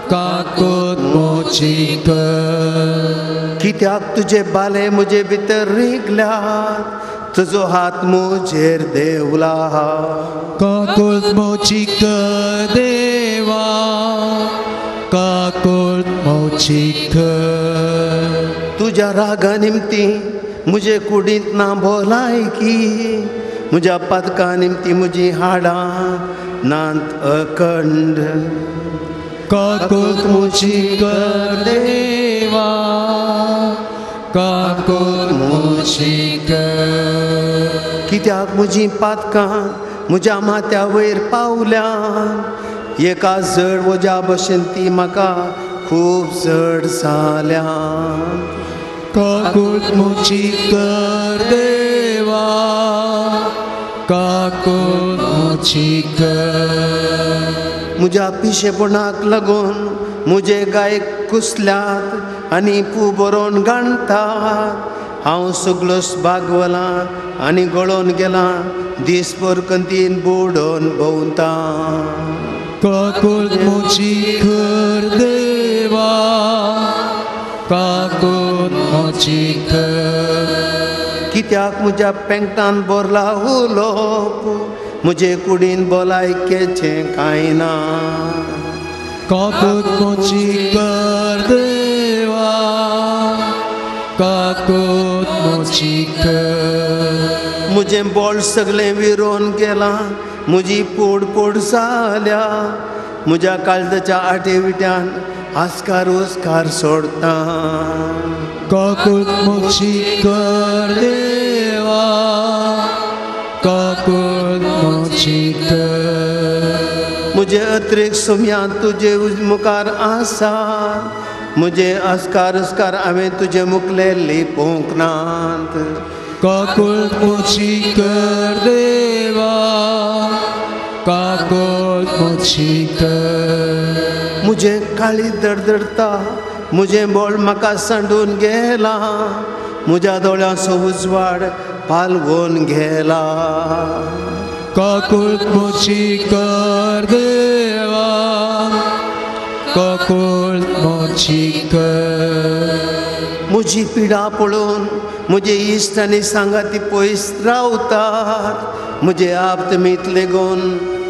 काकूत मुजी कर. कित्याक तुजे बाले म्हजे भितर रिगल्यात, तुजो हात म्हजेर देवला. काकूत मुजी कर देवा, काकूत मुजी कर. तुज्या रागा निमती म्हजे कुडींत ना भलायकी, म्हज्या पातका निमती म्हजी हाडां नात अखंड. काकूत मुजी कर देवा, काकूत मुजी कर. कित्याक म्हजी पातकां म्हज्या माथ्या वयर पावल्या, एका जड वज्या भशेन ती म्हाका खूब जड जाल्या. काकूत मुजी कर देवा, काकूत मुजी कर. म्हज्या पिशेपणाक लागून म्हजे गायक कुसल्यात आनी पू बरोवन गाणटात. हांव सगळोच बागवलां आनी गळोन गेलां, दीसभर कंतीन बुडोवन भोंवता. काकूत मुजी कर देवा, काकूत मुजी कर. कित्याक म्हज्या पेंकटान भरला उलोवप, म्हजे कुडीन भलायकेचें कांय ना. काकूत मुजी कर देवा, काकूत मुजी कर. म्हजें बोल सगळें विरोन गेलां, म्हजी पोड पोड जाल्या, म्हज्या काळजाच्या आटे विट्यान आस्कार उस्कार सोडता. काकूत मुजी कर देवा, काकूत मुजी कर. म्हजे अत्रेक सुम्या तुजे मुखार आसा, मुझे अस्कार अस्कार हांवें तुजे मुखले लिपोवंक नात. काकुळट म्हजी कर देवा, काकुळट म्हजी कर. मुझे काळी दडदडता, मुझे बोळ म्हाका सांडून गेला, मुज्या दोळ्यांचो उजवाड पालवून गेला. काकुळट म्हजी कर देवा, काकुळट म्हजी कर. मुजी पिडा पळोवन मुजे इश्ट आनी सांगाती पयस रावतात, मुजे आप तुमी लेगून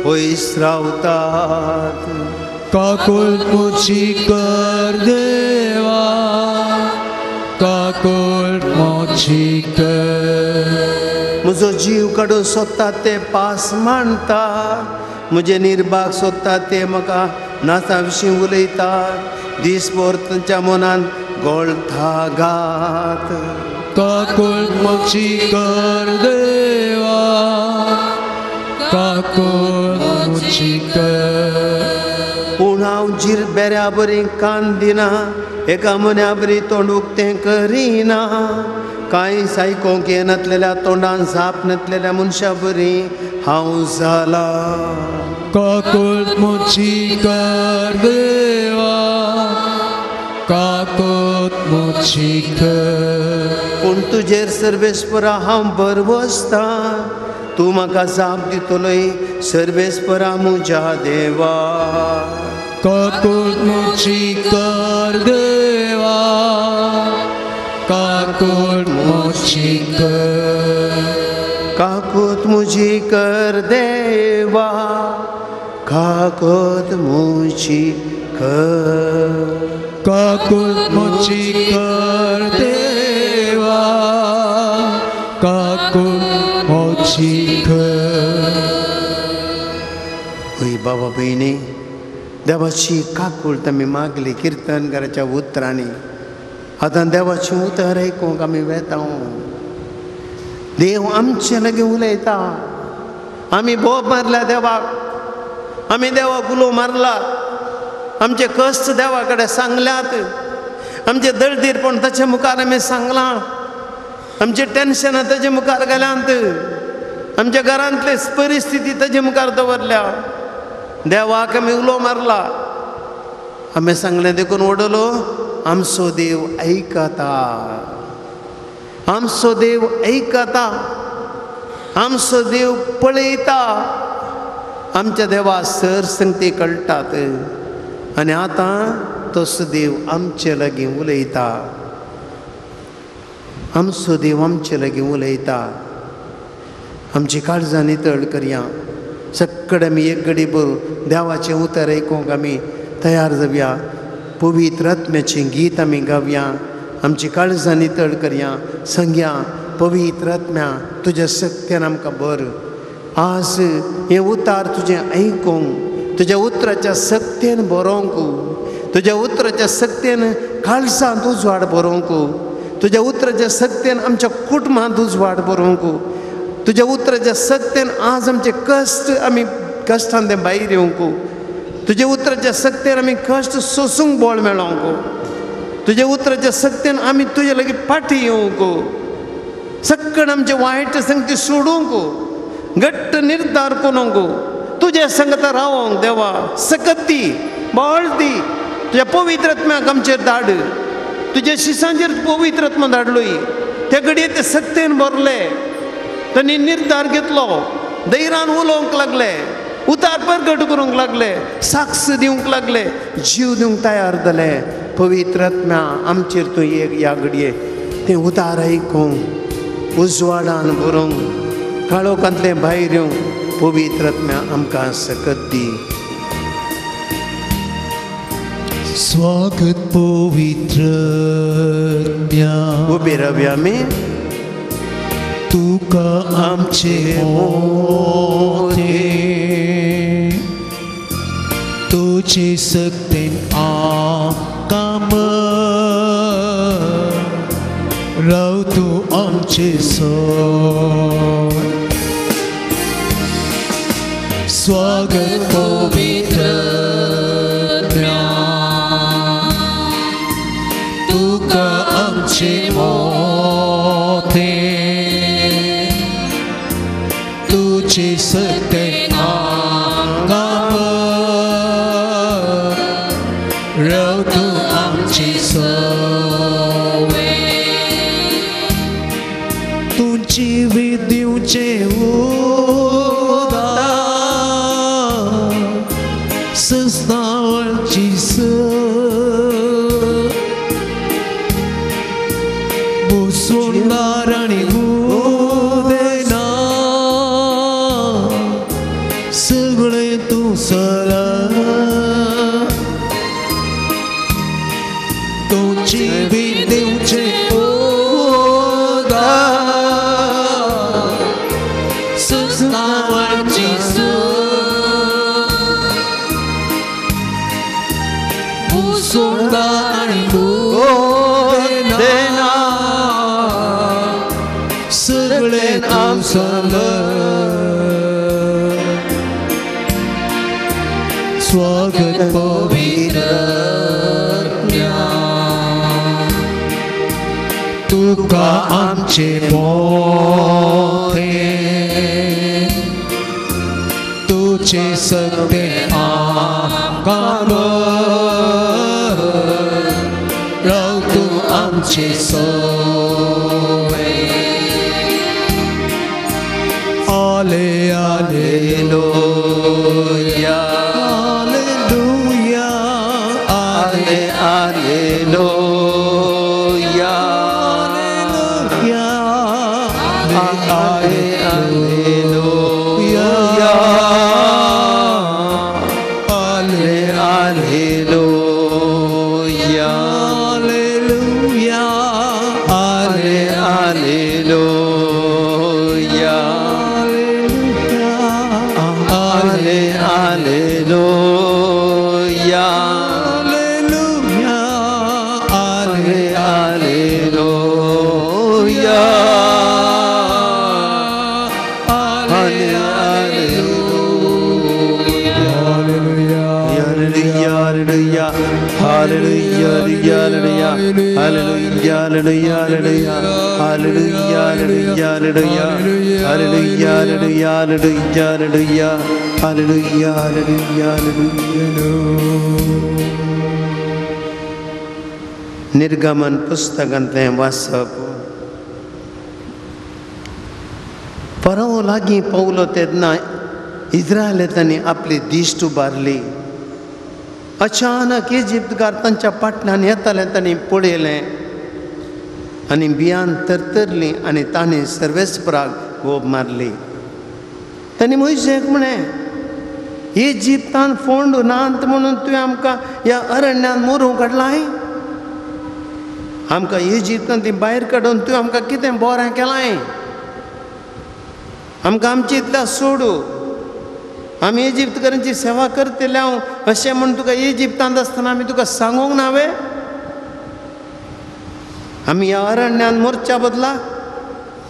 पयस रावतात. काकुळट म्हजी कर देवा, काकुळट म्हजी कर. म्हजो जीव काडून सोदतात ते पास मांडतात, म्हजे निर्भाग सोदतात ते म्हाका नाचा विशीं उलयतात, दीसभर तांच्या मनान गोळथा घात. काकुळट म्हजी कर देवा, काकुळट म्हजी कर. पूण हांव जीर बेऱ्या बरी कान दिना, एका मन्या बरी तोंड उक्तें करिना, कांय आयकोंक येनातलेल्या तोंडान जाप नातलेल्या मनशा बरी हांव जाला. काकुळट म्हजी कर देवा, काकुळट म्हजी कर. पूण तुजेर सर्वेस्परा हांव भरवसतां, तूं म्हाका जाप दितलोय सर्वेस्परा म्हज्या देवा. काकुळट म्हजी कर देवा, काकुळट म्हजी कर. काकुळट म्हजी कर देवा, काकुळट म्हजी कर. काकुळट म्हजी कर देवा, काकुळट म्हजी कर. हय बाबा भयणी, देवाची काकुळट आमी मागली किर्तनकाराच्या उतरांनी. आतां देवाचें उतर आयकूंक आमी वेता. देव आमचे लागीं उलयता. आमी बोब मारल्या देवाक, आमी देवाक उलो मारला, आमचे कश्ट देवा कडेन सांगल्यात, आमचे दळदीरपण ताचे मुखार आमी सांगलां, आमचें टेन्शनां ताजे मुखार घाल्यांत, आमच्या घरांतली परिस्थिती ताजे मुखार दवरल्या. देवाक आमी उलो मारला, आमी सांगलें देखून वडलो आमचो देव आयकता, आमचो देव आयकता, आमचो देव पळयता. आमच्या देवा सर संगती कळटात आनी आतां तसो देव आमचे लागीं उलयता, आमचो देव आमचे लागीं उलयता. आमची काळजां नितळ करया, सगळे आमी एक घडी भर देवाचें उतर आयकूंक आमी तयार जावया. पवित्र आत्म्याचें गीत आमी गावया, आमची काळजां नितळ करया. सांगया पवित्र आत्म्या तुज्या शक्त्यान आमकां बर. आज हें उतार तुजें आयकूंक, तुज्या उतराच्या शक्तेन बरोवंक, तुज्या उतराच्या शक्तेन काळजांत उजवाड बरोवंक, तुज्या उतराच्या शक्तेन आमच्या कुटुंबांत उजवाड बरोवंक, तुज्या उतराच्या शक्तेन आज आमचे कश्ट आमी कश्टान ते भायर येवंक, तुज्या उतराच्या शक्तेन आमी कश्ट सोसूंक बळ मेळोवंक, तुज्या उतराच्या शक्तेन आमी तुजे लागीं फाटीं येवंक, सगळें आमचें वायट संगती सोडूंक, घट्ट निर्धार करूंक, तुज्या संगता रावोंक देवा सकत दी, बळ दी. तुज्या पवित्र आत्म्याक आमचेर धाड, तुज्या शिसांचेर पवित्र आत्मा धाडलोय. त्या घडये ते सत्तेन भरले, तांणी निर्धार घेतलो, धैर्यान उलोवंक लागले, उतार परगट करूंक लागले, साक्ष दिवंक लागले, जीव दिवंक तयार जाले. पवित्र आत्म्या आमचेर तूं एक ह्या घडये तें उतार आयकूंक, उजवाडान बरोवंक, काळोखांतलें भायर येवंक पवित्र आत्म्या आमकां सकत दी. स्वागत पवित्र आत्म्या, उबे रावया आमी. तुका आमचे मोते, तुजे शक्तेन आमकां राव तूं आमचे सोड. स्वागत पवित्र आत्म्या, आमचे मोते तुझे सत्य आमकां राव तूं आमचे सवे तुजी विद्युचे उदा सस्तावची स सुंदर आनी उदेना सगळें तूं सला तुजी विद्युचे उदा सस्तावची स सुंदर आनी उदेना सगळें तूं सला स्वागत पवित्र तुका आमचे मोते तुझे सत्य आमकां राव तूं आमचे सवे आले आलेलुया आलेलुया आले आलेलुया आलेलुया आले आलेलुया आले आलेलुया आलेलुया आले आलेलुया आले आलेलुया आलेलुया आले आलेलुया आले आलेलुया Hallelujah, hallelujah, hallelujah, hallelujah, hallelujah, hallelujah, hallelujah, hallelujah, hallelujah, hallelujah, hallelujah, hallelujah, hallelujah. निर्गमन पुस्तकांतलें वाचप. परव लागीं पावलो तेन्ना इस्रायलांनी आपली दिश्ट उबारली. अचानक इजिप्तकार तांच्या पाटल्यान येताले तांणी पळयलें आनी बियान तरतरली आनी तांणी सर्वेस्पराक गोब मारली. तांणी मोयजेक म्हळें, इजिप्तान फोंड नात म्हणून तुवें आमकां ह्या अरण्यांत मरूंक काडलाय? आमकां इजिप्तान ती भायर काडून तुवें आमकां कितें बरें केलां? आमकां आमची इतल्या सोडू, आमी इजिप्तकारांची सेवा करतले हांव अशें म्हूण तुका इजिप्तांत आसतना आमी तुका सांगूंक ना वे? आमी ह्या अरण्यांत मोरच्या बदला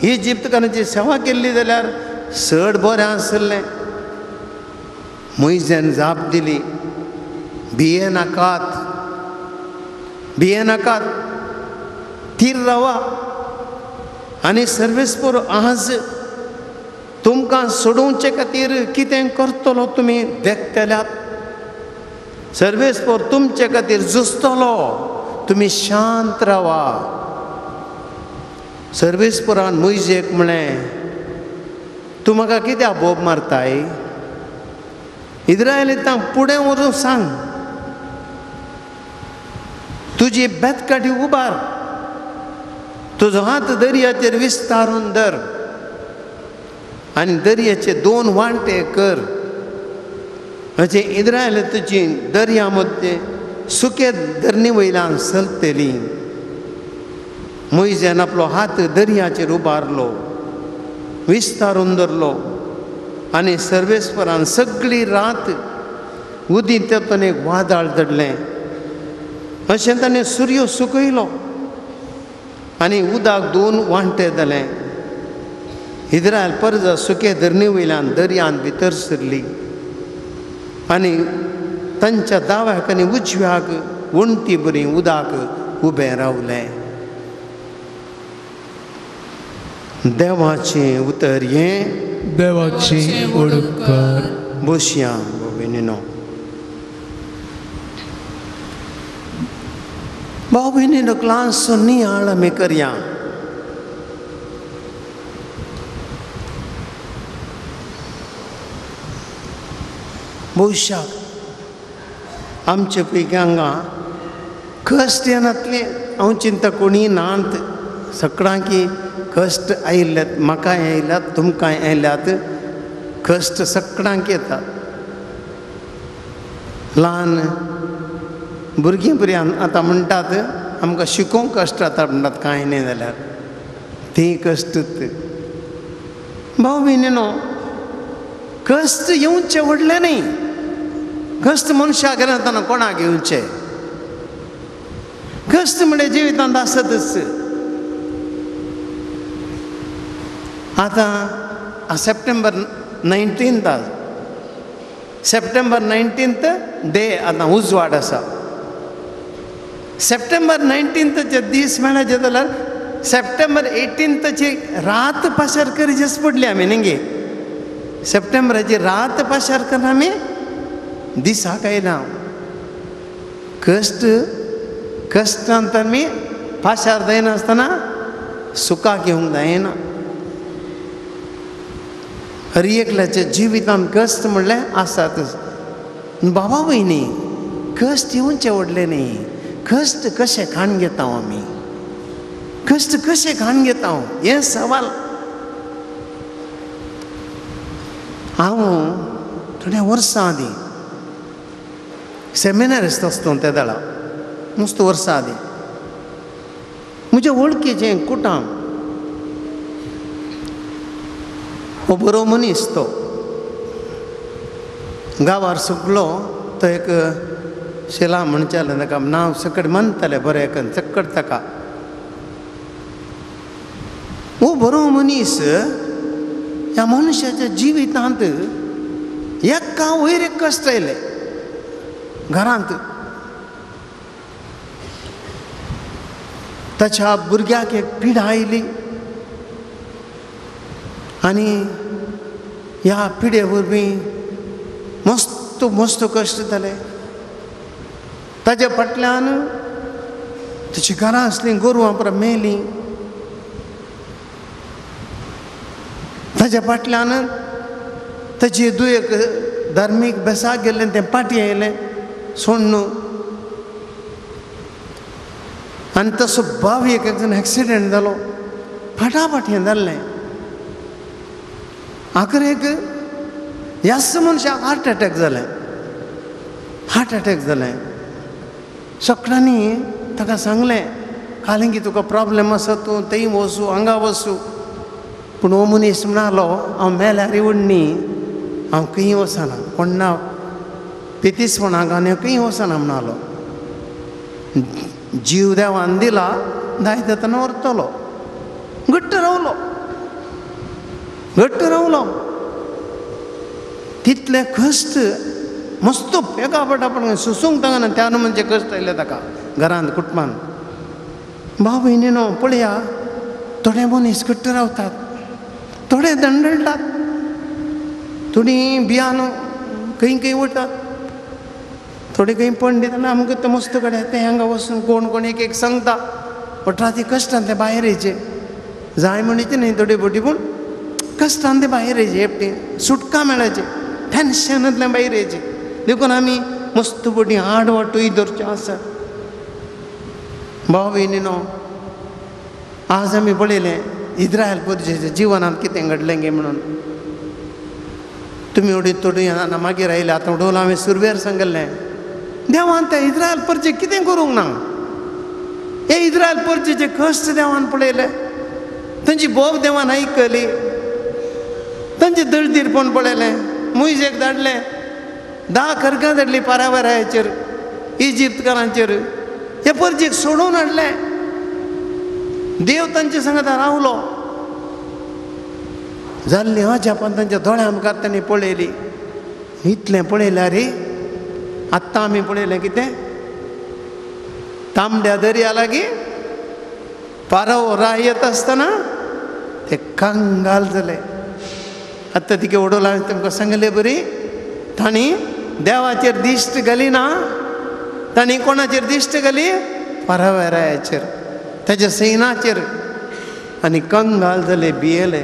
इजिप्तकारांची सेवा केल्ली जाल्यार चड बरें आसलें. मोयजेन जाप दिली, भिये नाकात, भिये नाकात, थीर रावा आनी सर्वेस्पर आज तुमकां सोडोवचे खातीर कितें करतलो तुमी देखतल्यात. सर्वेस्पर तुमचे खातीर झुजतलो, तुमी शांत रावा. सर्वेस्परान मोयजेक म्हळें, तूं म्हाका कित्याक बोब मारताय? इस्रायलितांक फुडें व्हरून सांग, तुजी बेतकाठी उबार, तुजो हात दर्याचेर विस्तारून धर आनी दर्याचे दोन वांटे कर. अशें इस्रायल तुजी दर्या मदें सुके धरणी वयल्यान चलतली. मोयजेन आपलो हात दर्याचेर उबारलो, विस्तारून धरलो आनी सर्वेस्परान सगळी रात उदीं तेतून एक वादळ दडलें. अशें ताणें सुर्य सुकयलो आनी उदक दोन वांटे जालें. इस्रायल परजा सुके धरणी वयल्यान दर्यांत भितर सरली आनी तांच्या दाव्याक आनी उजव्याक वण्टी बरी उदक उबें रावलें. देवाचें उतर हें देवाची ओळख. बसया भाव-भयणीनो. भाव भयणीनो, क्लास नियाळ आमी करया. भविश्याक आमचे पैकी हांगा कश्ट येनातले हांव चिंता कोणी नात. सगळ्यांकी कश्ट आयिल्ल्यात, म्हाकाय आयल्यात, तुमकांय आयल्यात. कश्ट सगळ्यांक येतात. ल्हान भुरगीं भुरग्यां आतां म्हणटात आमकां शिकोवंक कश्ट जाता म्हणटात, कांय न्हय जाल्यार ती कश्ट. भाव भयणीनो, कश्ट येवचें व्हडलें न्हय. कश्ट मनशाक येतना कोणाक येवचें? कश्ट म्हणल्यार जिवितांत आसतच. आतां सप्टेंबर 19 सप्टेंबर 19 डे आतां उजवाड आसा. सप्टेंबर 19 दीस मेळचे जाल्यार सप्टेंबर 18 रात पाशार करचीच पडली आमी न्ही गे. सप्टेंबराची रात पाशार करून आमी दिसाक आयला. कश्ट कश्टांत आमी पाशार जायनासतना सुखाक येवंक जायना. हर एकल्याच्या जिवितांत कश्ट म्हणल्यार आसातच. बाबा भयणी, कश्ट येवचें व्हडलें न्ही. कश्ट कशें खाण घेता आमी, कश्ट कशें खाण घेता हें सवाल. हांव थोड्या वर्सां आदीं सेमिनारिस्ट आसता त्या वेळार, मस्त वर्सां आदीं म्हज्या वळखीचें कुटाम, हो बरो मनीस, तो गांवार सगलो तो एक शिला म्हणचें ताका नांव सकट मानताले बरें करून सकट ताका. हो बरो मनीस ह्या मनशाच्या जिवितांत एका वयर एक कश्ट आयले घरांत. ताच्या भुरग्याक एक पिडा आयली आनी ह्या पिडे वरवीं मस्त मस्त कश्ट जाले. ताच्या फाटल्यान ताची घरां आसलीं, गोरवां पुरा मेलीं. ताच्या फाटल्यान ताची दुयेक धार्मीक बेसाक गेल्लें तें पाटी आयलें सोडून. आनी तसो भाव एक जाण एक्सिडेंट जालो, फाटाफाट हें जाल्लें. आखरेक ह्याच मनशाक हार्ट एटॅक जालें. हार्ट एटॅक जालें. सगळ्यांनी ताका सांगलें कालें की तुका प्रॉब्लेम आसा, तूं थंय वचूं हांगा वचूं. पूण हो मनीस म्हणालो हांव मेल्यार उडणी, हांव खंय वचना, कोण्णा पितीसपणाक आनी खंय वचना म्हणालो. जीव देवान दिला दायत तेन्ना व्हरतलो. घट्ट रावलो, घट्ट रावलो. तितले कश्ट मस्त एका फटाफट सोसूंक ताका त्या म्हणजे कश्ट आयले ताका घरांत कुटुंबान. भाव भयणीनो, पळया थोडे मनीस घट्ट रावतात, थोडे दंडळटात, थोडीं बियान खंय खंय वतात, थोडे खंय पंडित आमकां ते मस्त कडेन ते हांगा वचून कोण कोण एक एक सांगता. बट ती कश्टान ते भायर येयचे जाय म्हणचे न्हय थोडी बोटी, पूण कश्टान ते भायर येयचे, एकटी सुटका मेळाचे, टेन्शनांतल्यान भायर येयचे. देखून आमी मस्त बोटी आड वाटूय धरचें आसा. भाव भयणीनो, आज आमी पळयलें इस्रायल प्रजेच्या जिवनांत कितें घडलें गे म्हणून. तुमी उडीत थोडी मागीर आयले. आतां उडोवला हांवें सुरवेर सांगलें देवान त्या इस्रायल परचे कितें करूंक ना. हे इस्रायल परचेचे कश्ट देवान पळयले, तांची बोब देवान आयकली, तांचे दळदीरपण पळयलें. मुयजेक धाडलें, 10 खरगां धाडली पारावराचेर, इजिप्तकारांचेर. हे परजेक सोडून हाडलें. देव तांचे सांगता रावलो. जाल्ली अजापान तांच्या दोळ्या मुखार तांणी पळयली. इतलें पळयल्यार रे आत्तां आमी पळयलें कितें, तांबड्या दर्या लागीं पारो राय येता आसतना ते कंगाल जाले. आतां तिके उडोवला तुमकां सांगले बरी, तांणी देवाचेर दिश्ट घाली ना, तांणी कोणाचेर दिश्ट घाली? परावेरायाचेर, ताच्या सैनाचेर, आनी कंगाल जाले, भियेले.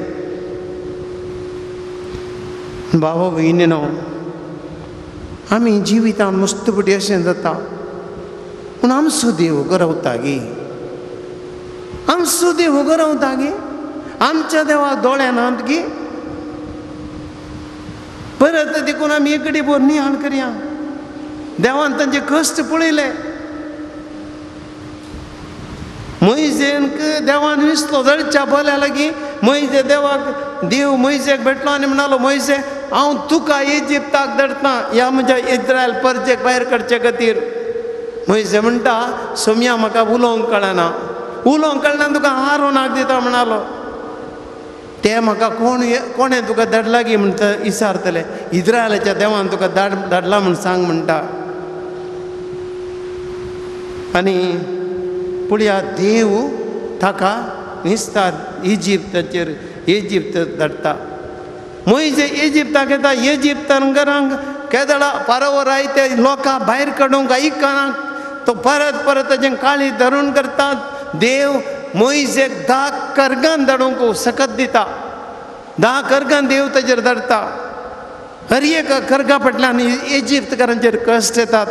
बाबा भयणीनो, आमी जिवितान मस्त पटी अशें जाता, पूण आमचो देव गरवता गी, आमचो देव गरवता गी, आमच्या देवाक दोळे नात गी. परत देखून आमी एकडी बोर निहाळ करया. देवान तांचे कश्ट पळयले. मोयजेक देवान विसलो जळच्या बोल्या लागीं. मोयजे देवाक, देव मोयजेक भेटलो आनी म्हणालो, मोयजे हांव तुका इजिप्ताक धाडटा ह्या म्हज्या इस्रायल परजेक भायर काडचे खातीर. मोयजे म्हणटा, सोम्या म्हाका उलोवंक कळना, उलोवंक कळना तुका हारोनाक दिता म्हणालो. ते म्हाका कोण कोणें तुका धाडला गी म्हणटा इसारतले, इस्रायलाच्या देवान तुका धाडला म्हूण सांग म्हणटा. आनी पुळया देव ताका निस्तार इजिप्ताचेर, इजिप्त धाडटा. मोयजे इजिप्ताक येता, इजिप्तान घरांक केदळा पारोवर आयते लोकां भायर काडूंक आयकना, तो परत परत ताचें काळी धरून करता. देव मोयजेक 10 कर्गान धाडूंक सकत दिता, 10 कर्गान देव ताचेर धाडटा. हर एक कर्गा फाटल्यान इजिप्तकारांचेर कश्ट येतात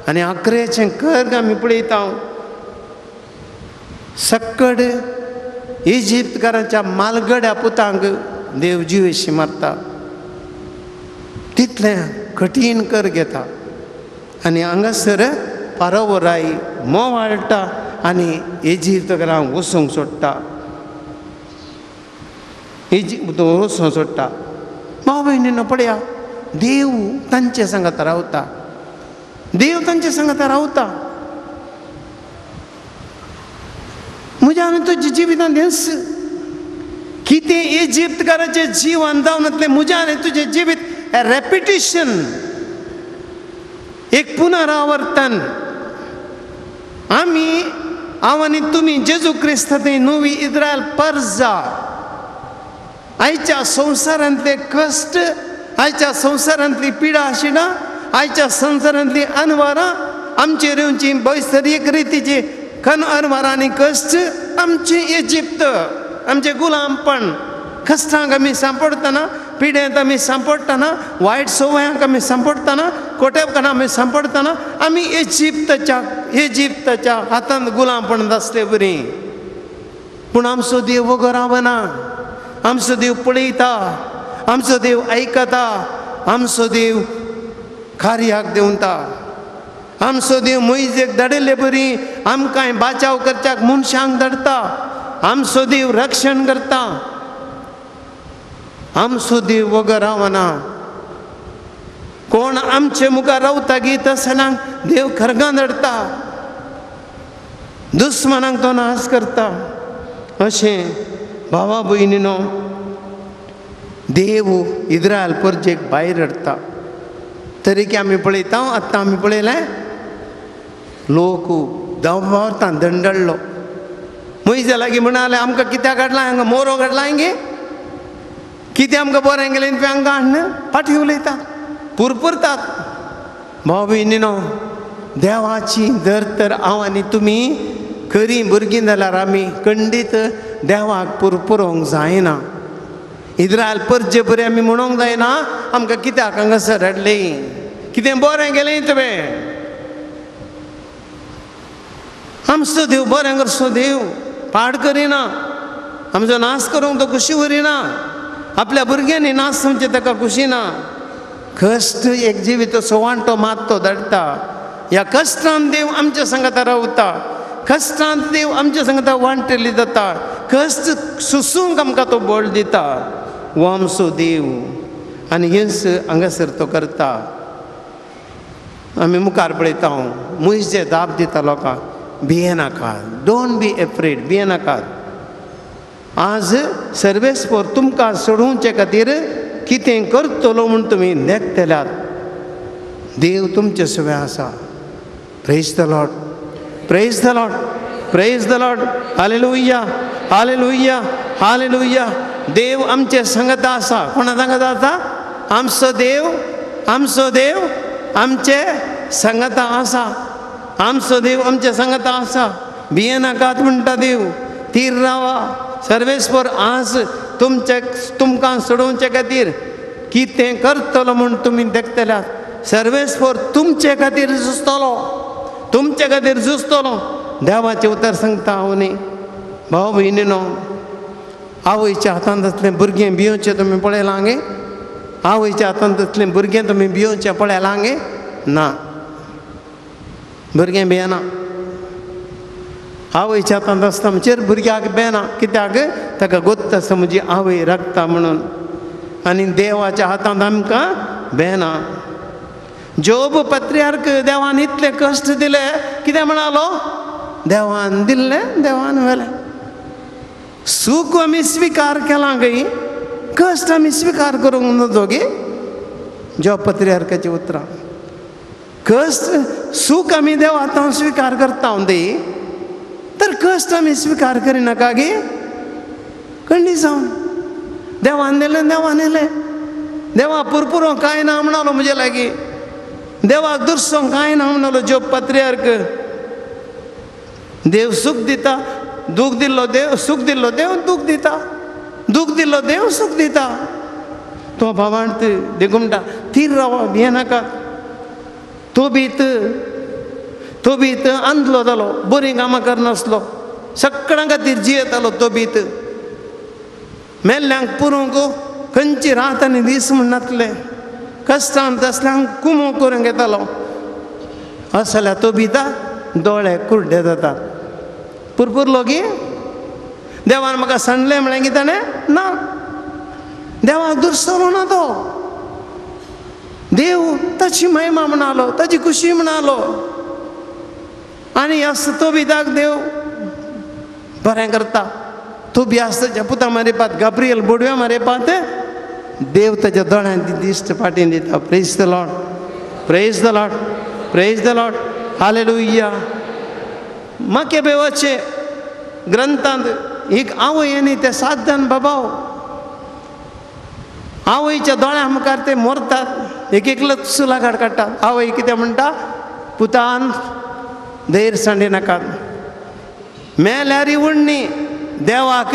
आनी आकरेचें कर्ग आमी पळयता. सक्कड इजिप्तकारांच्या मालगड्या पुतांक देव जिवेशी मारता, तितलें कठीण कर घेता. आनी हांगासर पारोवराय मोव हाडटा आनी इजिप्तकारांक वचूंक सोडटा, इजिप्त वचूंक सोडटा. भाव भयणीनो पळया, देव तांचे सांगाता रावता, देव तांचे सांगाता रावता. म्हज्या आनी तुज्या जिवितांत हेंच कितें इजिप्तकाराचें जिवन जावन वतलें, म्हज्या आनी तुजें जिवीत रेपिटिशन, एक पुनरावर्तन. आमी, हांव आनी तुमी जेजू क्रिस्त थंय नवी इस्रायल परजा. आयच्या संवसारांतले कश्ट, आयच्या संवसारांतली पिडा आशिना, आयच्या संवसारांतली अनवारां, आमचेर येवची बैसरीक रितीची खन अनवारां आनी कश्ट, आमचें इजिप्त, आमचें गुलामपण. कश्टांक आमी सांपडटना, पिडेंत आमी सांपडटना, वायट संवयांक आमी सांपडटना, कोटेपणां आमी सांपडटना, आमी इजिप्ताच्या इजिप्ताच्या हातांत गुलामपण आसले बरी. पूण आमचो देव वगो रावना, आमचो देव पळयता, आमचो देव आयकता, आमचो देव कार्याक देंवता. आमचो देव मोयजेक धाडिल्ले बरी आमकां बाचाव करच्याक मनशांक धाडटा. आमचो देव रक्षण करता. आमचो देव वगो रावना. कोण आमचे मुखार रावता गी तसल्यांक देव खरगां धाडटा, दुस्मानांक तो नाश करता. अशें भावा भयणीनो, देव इस्रायल परजेक भायर हाडटा. तरीकी आमी पळयता, आतां आमी पळयलें लोक दवरता दंडडलो. मोयजे लागीं म्हणाले, आमकां कित्याक हाडलां हांगा, मोरो घाडला हांगे, कितें आमकां बरें गेलें तुवें हांगा हाडून फाटीं उलयतात, पुरपुरतात. भाव भयणीनो, देवाची जर तर हांव आनी तुमी खरीं भुरगीं जाल्यार आमी खंडीत देवाक पुरपुरोंक जायना. इस्रायल परजे बरें आमी म्हणूंक जायना आमकां कित्याक हांगासर हाडलें, कितें बरें गेलें तुवें. आमचो देव बरें करचो देव पाड करिना, आमचो नाश करूंक तो खुशी व्हरिना, आपल्या भुरग्यांनी नाश जावचें ताका खुशी ना. कश्ट एक जिवीत सवांटो मात तो धाडटा. ह्या कश्टान देव आमच्या सांगाता रावता, कश्टांत देव आमच्या सांगाता वांटेली जाता, कश्ट सोसूंक आमकां तो बळ दिता. हो आमचो देव आनी हेंच हांगासर तो करता. आमी मुखार पळयता, मोयजे दाब दिता लोकांक, भियेनाका, don't be afraid, भियेनाकात. आज सर्वेस्पोर तुमकां सोडोवचे खातीर कितें करतलो म्हूण तुमी लेखतल्यात. देव तुमचे सगळें आसा. Praise the Lord, praise the Lord, praise the Lord. Hallelujah, hallelujah, hallelujah. देव आमचे संगत आसा. कोणा सांगत आसा? आमचो देव, आमचो देव आमचे संगत आसा. आमचो देव आमचे संगत आसा. भियेनाकात म्हणटा देव, थीर रावा. सर्वेस्पर आज तुमचे तुमकां सोडोवचे खातीर कितें करतलो म्हूण तुमी देखतल्यात. सर्वेस्पर तुमचे खातीर झुजतलो, तुमचे खातीर झुजतलो. देवाचें उतर सांगता हांव न्ही भाव भयणीनो. आवयच्या हातांत आसलें भुरगें भियोवचें तुमी पळयलां गे? आवयच्या हातांत आसलें भुरगें तुमी भियोवचें पळयलां गे? ना, भुरगें भियेना. आवयच्या हातांत आसता म्हणचेर भुरग्याक भियेना. कित्याक? ताका गोत्त आसता म्हजी आवय राखता म्हणून. आनी देवाच्या हातांत आमकां भियेना. जोब पत्र्यार्क देवान इतले कश्ट दिले, कितें म्हणालो? देवान दिल्लें देवान व्हेलें. सूख आमी स्विकार केलां गे, कश्ट आमी स्विकार करूंक नजो गे. जोब पत्र्यार्काची उतरां. कश्ट सूख आमी देवा हातान स्विकार करता दी, तर कश्ट आमी स्विकार करिनाका गे. कण्णी जावन देवान दिलें देवान दिलें. देवा पुरपुरो कांय ना म्हणालो म्हजे लागीं. देवाक दुरसो कांय ना म्हणालो जोब पत्र्यार्क. देव सूख दिता, दूख दिल्लो देव सूख दिल्लो देव दूख दिता, दूख दिल्लो देव सूख दिता. तो भावार्थ देखून म्हणटा थीर रावा, भियेनाका. तोबीत तोबीत आंदलो जालो, बरीं कामां करनासलो, सगळ्यां खातीर जियेतालो तोबीत. मेल्ल्यांक पुरोवंक खंयची रात आनी दीस म्हण नासले, कश्टान तसल्यांक कुमो करूंक येतालो. अशें जाल्यार तोबीता दोळे कुड्डे जातात. पुरपुरलो गी देवान म्हाका सांडलें म्हळें की ताणें ना, देवाक दुरसलो ना तो. देव ताची महिमा म्हणालो, ताची खुशी म्हणालो. आनी आसता तोबीताक देव बरें करता. तोबी आसता ताच्या पुता मारेपात, गाब्रियल बोडव्या मारेपात देव ताच्या दोळ्यांत दिश्ट फाटीन दिता. Praise the Lord, praise the Lord, praise the Lord. Hallelujah. माकेबेवाचे ग्रंथांत एक आवय आनी ते 7 जाण बाबाव आवयच्या दोळ्या मुखार ते मोरतात. एक एकलोच सुलागाड काडटात. आवय कितें म्हणटा? पुतान धैर्य सांडी नाकात, मेल्यार उडणी देवाक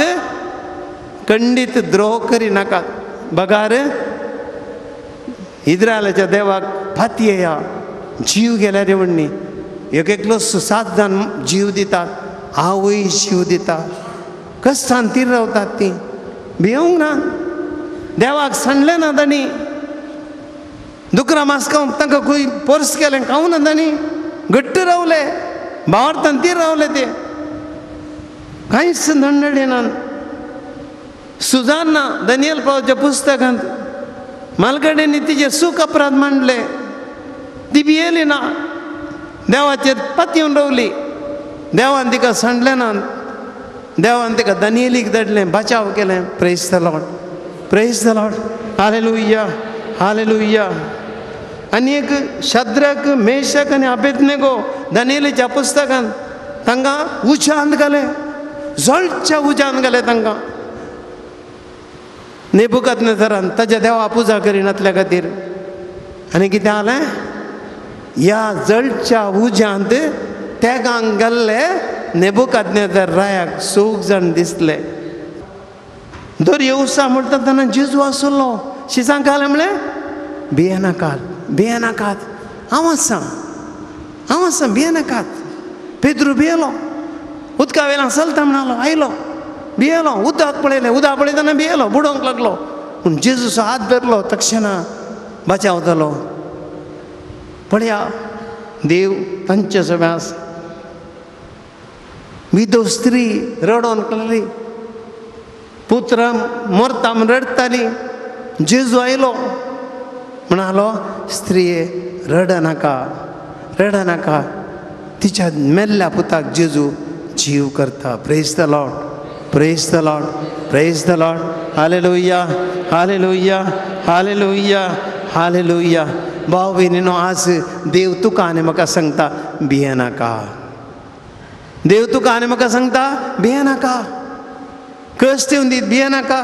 खंडीत द्रोह करिनाकात. बगार इस्रायलाच्या देवाक फातयेया जीव गेल्यार उडणी. एक एकलो 7 जाण जीव दितात, आवय जीव दिता. कश्टान तीर रावतात ती, भियोंक ना. देवाक सांडलें ना तांणी. दुकरा मास्कां तांकां खंय पोर्स केलें खावूं ना तांणी. घट्ट रावले, भावार्थान तीर रावले ते, कांयच दंडडे ना. सुजाना दनियल पावच्या पुस्तकांत मालगड्यांनी तिचे सूख अपराध मांडले, ती भियेली ना, देवाचेर पातयेवन रावली. देवान तिका सांडलें ना. देवान तिका दनियलीक धाडलें, बचाव केलें. Praise the Lord, praise the Lord. Hallelujah, hallelujah. आनी एक शद्रक मेशक आनी अबेदनेगो दनियलीच्या पुस्तकांत तांकां उज्यांत घालें, जळच्या उज्यांत घालें तांकां. नेबुकदनेझरान ताच्या देवा पुजा करिनातल्या खातीर. आनी कितें जालें? ह्या जळच्या उज्यांत तेगांक गेल्ले नेबुकदनेझर रायाक 6 जाण दिसले. दर्यो उसा म्हणटा तेन्ना जेजू आसलो. शिसांक घालें म्हणलें भियेनाकात, भियेनाकात, हांव आसा, हांव आसा, भियेनाकात. पेद्रू भियेलो, उदका वयल्यान चलता म्हणालो, आयलो, भियेलो. उदक पळयलें, उदक पळयतना भियेलो, बुडोवंक लागलो. पूण जेजूचो हात धरलो, तक्षणा बचाव जालो. पळया देव तांचे सगळें आसा. विधव स्त्री रडोन लागली, पुत्र मरता म्हूण रडटाली. जेजू आयलो, म्हणालो स्त्रिये रडनाका, रडनाका. तिच्या मेल्ल्या पुताक जेजू जीव करता. Praise the Lord, praise the Lord, praise the Lord. Hallelujah, hallelujah, hallelujah, hallelujah. भाव भयणीनो, आज देव तुका आनी म्हाका सांगता भियेनाका. देव तुका आनी म्हाका सांगता भियेनाका. कश्ट येवन दी भियेनाका,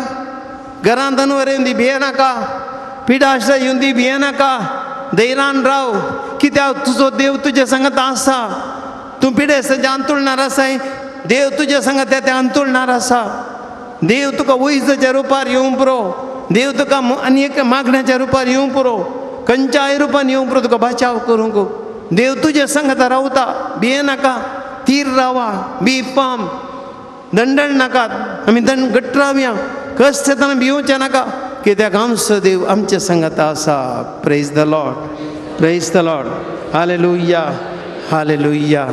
घरांत अनवर येवन दी भियेनाका, पिडाशा येवन दी भियेनाका, धैर्यान राव, कित्याक तुजो देव तुजे सांगत आसा. तूं पिडेस्तांचे अंतुळणार आसाय, देव तुजे सांगत ते अंतुळणार आसा. देव तुका वैजाच्या रुपार येवंक पुरो, देव तुका आनी एक मागण्याच्या रुपार येवंक पुरो, खंयच्याय रुपान येवंक पुरो, तुका बचाव करूंक देव तुजे सांगता रावता. भियेनाका, तीर रावा, बी पाम, दंडण नाकात, आमी दंड घट्ट रावया, कश्ट येतना भिवचें नाका, कित्याक आमचो देव आमचे सांगता आसा. Praise the Lord, praise the Lord, hallelujah, hallelujah.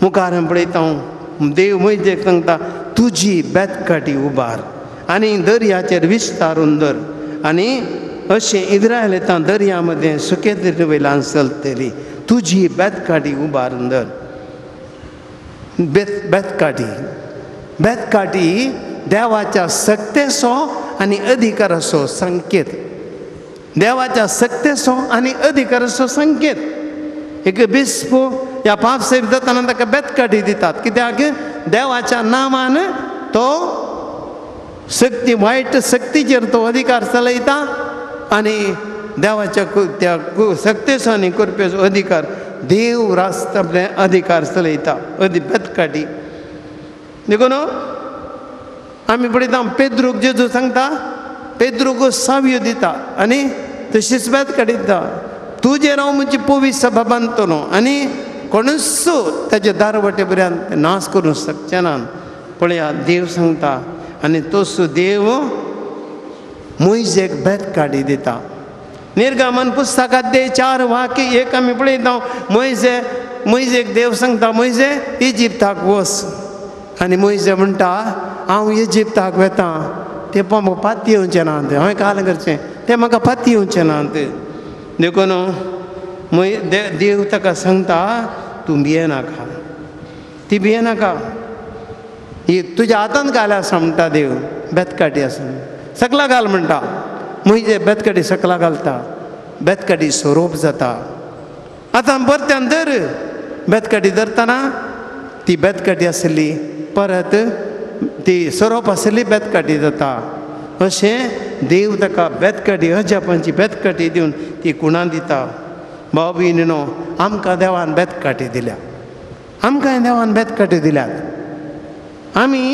मुखार पळयता हांव, देव म्हजेक सांगता तुजी बेतकाठी उबार आनी दर्याचेर विस्तारून धर, आनी अशें इस्रायल येता दर्या मदें सुके वयल्यान चलतली. तुजी बेतकाठी उबारून धर. बेतकाठी, बेतकाठी देवाच्या सक्तेचो आनी अधिकाराचो संकेत, देवाच्या सक्तेचो आनी अधिकाराचो संकेत. एक बिस्पो ह्या पापसेब जाताना ताका बेतकाठी दितात, कित्याक देवाच्या नामान तो शक्ती, वायट शक्तीचेर तो अधिकार चलयता आनी देवाच्या त्या सक्तेचो आनी कृपेचो अधिकार देव रास्त आपले अधिकार चलयता. बेतकाठी देखून आमी पळयता पेद्रूक जेजू सांगता, पेद्रूक सावयो दिता आनी तशीच बेतकाठी दिता, तुजेर हांव म्हजी पवित्र सभा बांदतलो आनी कोणूच ताचे दारवटे पर्यंत नाश करूंक शकचे ना. पळया देव सांगता आनी तोच देव मोयजेक बेतकाठी दिता. निर्गमन पुस्तकांत 4 वाक्य 1 आमी पळयता, मोयजे मोयजेक देव सांगता, मोयजे इजिप्ताक वच. आनी मोयजे म्हणटा हांव इजिप्ताक वेता, ते म्हाका पाती येवचें ना, हांवें काल करचें, तें म्हाका पाती येवचें ना. देखून देव ताका सांगता तूं भियेनाका, ती भियेनाका, ही तुज्या हातान घाल आसा म्हणटा देव, बेतकाठी आसा सकला घाल म्हणटा. म्हजे बेतकाठी सकला घालता, बेतकाठी सोरोप जाता. आतां परत्यान धर, बेतकाठी धरतना ती बेतकाठी आसली परत ती सोरोप आसली बेतकाठी जाता. अशें देव ताका बेतकाठी अजापांची बेतकाठी दिवन ती कुणां दिता. भाव भयणीनो, आमकां देवान बेतकाठी दिल्या, आमकां देवान बेतकाठी दिल्यात. आमी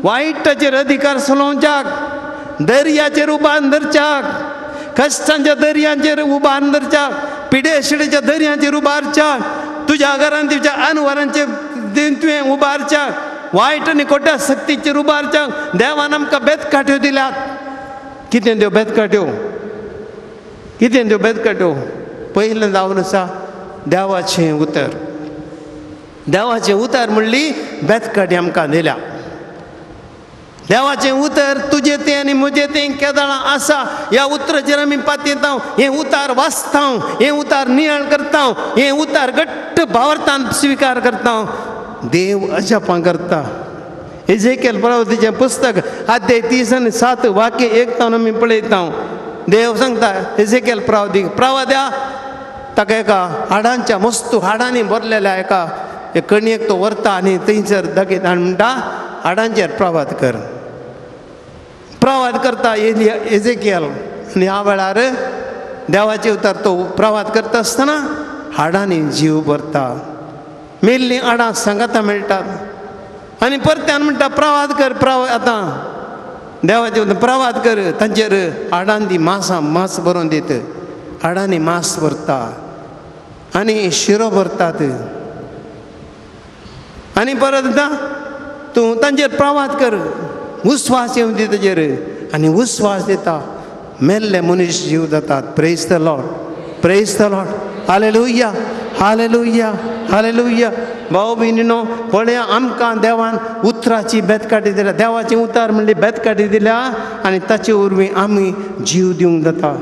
वायटाचेर अधिकार चलोवच्याक, दर्याचेर उबान धरच्याक, कश्टांच्या दर्यांचेर उबान धरच्याक, पिडेशिडेच्या दर्यांचेर उबारच्याक, तुज्या घरान तुज्या अनवरांचेर तुवें उबारच्याक, वायट आनी खोट्या शक्तीचेर उबारच्याक देवान आमकां बेतकाठ्यो दिल्यात. कितें त्यो बेतकाठ्यो? कितें त्यो बेतकाठ्यो? पयलें जावन आसा देवाचें उतर. देवाचें उतर म्हणली बेतकाठी आमकां दिल्या. देवाचें उतर तुजें तें आनी म्हजें तें केदळां आसा. ह्या उतराचेर आमी पातयेता, हें उतार वाचता, हें उतार नियाळ करता, हें उतार घट्ट भावार्थान स्विकार करता. देव अजापां करता. एजेकेल प्रवतीचें पुस्तक अध्याय 30 आनी 7 वाक्य 1 आमी पळयता. देव सांगता एजेकेल प्रवादीक, प्रवाद्या ताका एका हाडांच्या मस्तू हाडांनी भरलेल्या एका कणयेक तो व्हरता आनी थंयसर दाखयता आनी म्हणटा हाडांचेर प्रवाद कर. प्रवाद करता एजेकेल आनी ह्या वेळार देवाचे उतर तो प्रवाद करता आसतना हाडांनी जीव भरता, मेल्लीं हाडां सांगाता मेळटात. आनी परत्यान म्हणटा प्रवाद कर, प्रवाद आतां देवाचे प्रवाद कर, तांचेर हाडान ती मासां मास भरोवन दित, हाडांनी मास भरता आनी शिरो भरतात. आनी परत आतां तूं तांचेर प्रवाद कर, उस्वास येवन दी ताजेर, आनी उस्वास दिता, मेल्ले मनीस जीव जातात. Praise the Lord, praise the Lord, hallelujah, hallelujah, hallelujah. भाव भयणीनो, पळया आमकां देवान उतराची बेतकाठी दिल्या, देवाचें उतार म्हणली बेतकाठी दिल्या आनी ताचे वरवीं आमी जीव दिवंक जाता.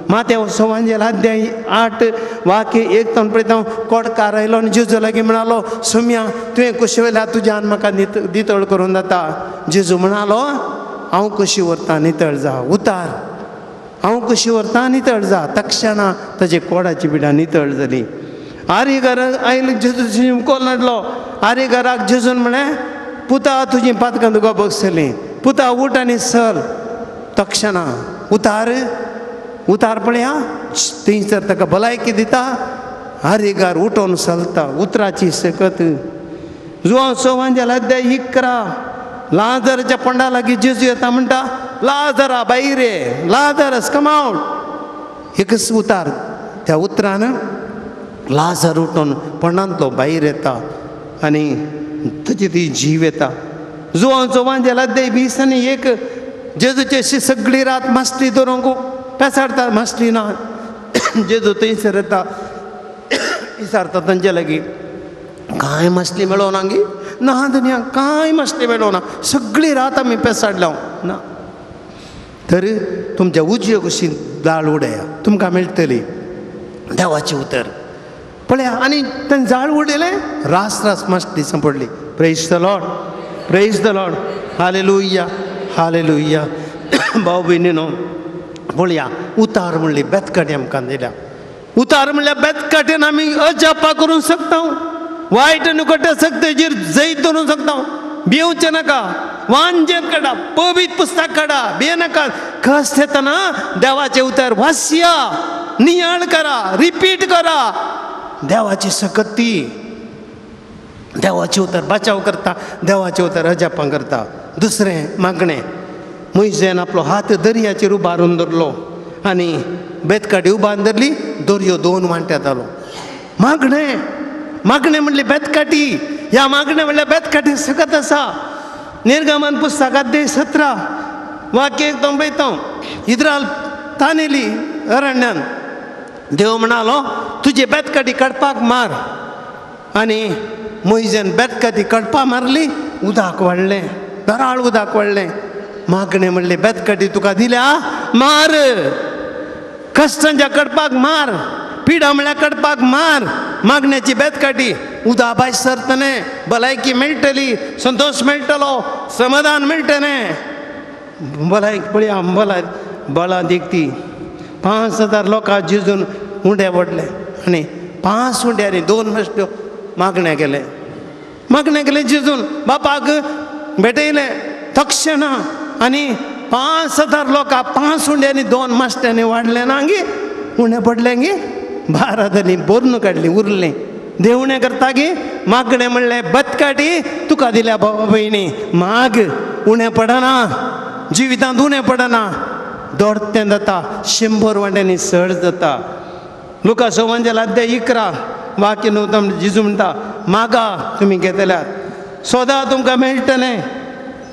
मात्या सवांजेल अध्याय 8 वाक्य 1 पळयता, कोडकार आयलो आनी जेजू लागीं म्हणालो, सोम्या तुवें कशी वयल्या तुज्यान म्हाका नितळ करूंक जाता. जेजू म्हणालो, हांव कशी व्हरता नितळ जा, उतार, हांव कशी व्हरता नितळ जा. तक्षणा ताजे कोडाची पिडा नितळ जाली. आरे घराक आयलो जेजू कोल नाडलो. आरे घराक जेजून म्हळें, पुता तुजी पातकां तुका बगसलीं, पुता उठ आनी सर. तक्षणा उतार उतार पळया थंयसर ताका भलायकी दिता. आरेगार उठोवन चलता. उतराची सकत. जुवांव चौवांजेल अध्याय 11 लाजराच्या पंडा लागीं जेजू येता म्हणटा, लाजरा भायर ये, लाजरस कम आवट. एकच उतार, त्या उतरान लाजर उठून पंडांतलो भायर येता आनी ताची ती जीव येता. जुवांव चौवांजेल अध्याय 20 आनी 1 जेजूची अशी सगळी रात मासली धरूंक पेसाडटा, मासली ना. जेजू थंयसर येता, विचारता तांचे लागीं, कांय मासली मेळोना गी? ना दुनिया, कांय मासली मेळोना, सगळी रात आमी पेसाडल्या ना. तर तुमच्या उजव्या कुशीन जाळ उडया, तुमकां मेळटली. देवाचें उतर पळया. आनी ताणें जाळ उडयलें, रास रास मासली सांपडली. Praise the Lord, praise the Lord, hallelujah, hallelujah. भाव भयणीनो पळया, उतार म्हणली बेतकाटी आमकां दिल्या. उतार म्हणल्यार बेतकाटेन आमी अजापा करूंक शकता, वायट नुकट्या सक्तेचेर जैत दवरूंक शकता. भिवचें नाका, वांजेल काडा, पवित्र पुस्तक काडा, भिये नाका. कश्ट येतना देवाचें उतर वाचया, नियाळ करा, रिपीट करा. देवाची सकत ती. देवाचें उतर बचाव करता, देवाचें उतर अजापां करता. दुसरें मागणें, मोयजेन आपलो हात दर्याचेर उबारून धरलो आनी बेतकाटी उबारून धरली, दर्यो 2 वांट्यात जालो. मागणें, मागणें म्हणलें बेतकाटी. ह्या मागणें म्हणल्यार बेतकाटी सकत आसा. निर्गमन पुस्तक अध्याय 17 वाक्य एक पळयता. इद्राल तानेली अरण्यान देव म्हणालो, तुजे बेतकाटी काडपाक मार. आनी मोयजेन बेतकाटी काडपा मारली, उदक वाडलें, दराळ उदक वाडलें. मागणें म्हणलें बेतकाटी तुका दिल्या, मार. कश्टांच्या कडपाक मार, पिडा म्हळ्यार कडपाक मार. मागण्याची बेतकाटी उदा भायर सरतलें, भलायकी मेळटली, संतोश मेळटलो, समाधान मेळटलें. भलायकी पळया, भलाय बळां देखती. 5000 लोकां जेजून उंडे पडले आनी 5 उंड्यांनी 2 मसल्यो मागणें केलें. मागणें केलें जेजून, बापाक भेटयलें तक्षणा. आनी 5000 लोकां 5 उंड्यांनी 2 माश्ट्यांनी वाडलें ना गी, उणें पडलें गी, 12 जालीं, बोरून काडली, उरलें. देवणें करता गी मागणें म्हणलें बतकाटी तुका दिल्या भावा भयणी, माग, उणें पडना, जिवितांत उणें पडना. दोडतें जाता, 100 वांट्यांनी सड जाता. लुका चौवांजेल अध्याय 11 वाक्य 9 जेजू म्हणटा, मागा तुमी घेतल्यात, सोदा तुमकां मेळटलें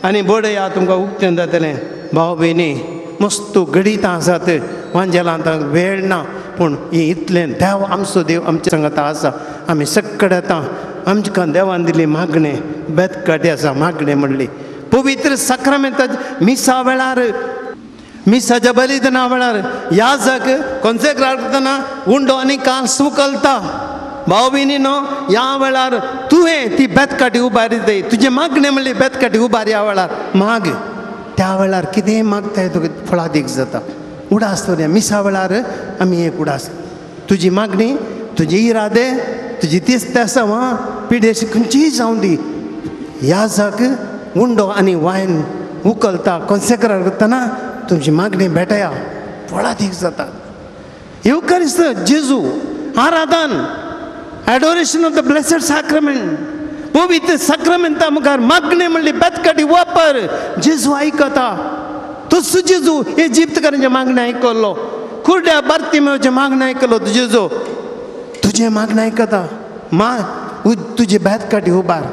आनी बडया तुमकां उक्तें जातलें. भाव भयणी मस्त घडितां आसात, वांजेलांत वेळ ना, पूण ही इतलें देव आमचो देव आमच्या सांगता आसा. आमी सगळे आतां आमकां देवान दिली मागणें बेतकाटी आसा. मागणें म्हणली पवित्र साक्रामेंता मिसा वेळार, मिसाच्या बलिदाना वेळार याजक कॉन्सेक्रार करतना उंडो आनी कांस उखलता. भाव भयणीनो ह्या वेळार तुवें ती बेतकाटी उबारी दी, तुजें मागणें म्हणली बेतकाटी उबारी. ह्या वेळार माग, त्या वेळार कितेंय मागताय तुका फळादीक जाता. उडास दवरया मिसा वेळार आमी एक उडास, तुजी मागणी, तुजी इरादे, तुजी तीच तेसांव पिडेशी खंयचीय जावं दी. याजक उंडो आनी वायन उखलता कॉन्सेक्रार करतना तुमची मागणी भेटया, फळादीक जाता. येवकारिस्त जेजू आराधन, adoration of the blessed sacrament, पवित्र साक्रामेंता मुखार मागणें म्हणली बेतकाटी वापर. जेजू आयकता. तसो जेजू इजिप्तकारांचें मागणें आयकल्लो, कुर्ड्या बार्तिमेवचें मागणें आयकलो. जेजू तुजें मागणें आयकता, मा तुजी बेतकाटी उबार.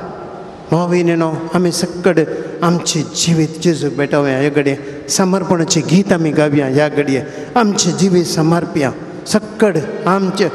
भाव भयणीनो आमी सगळे आमचें जिवीत जेजूक भेटोवया. ह्या घडये समर्पणाचें गीत आमी गावया. ह्या घडये आमचें जिवीत समर्पया सगळे. आमचें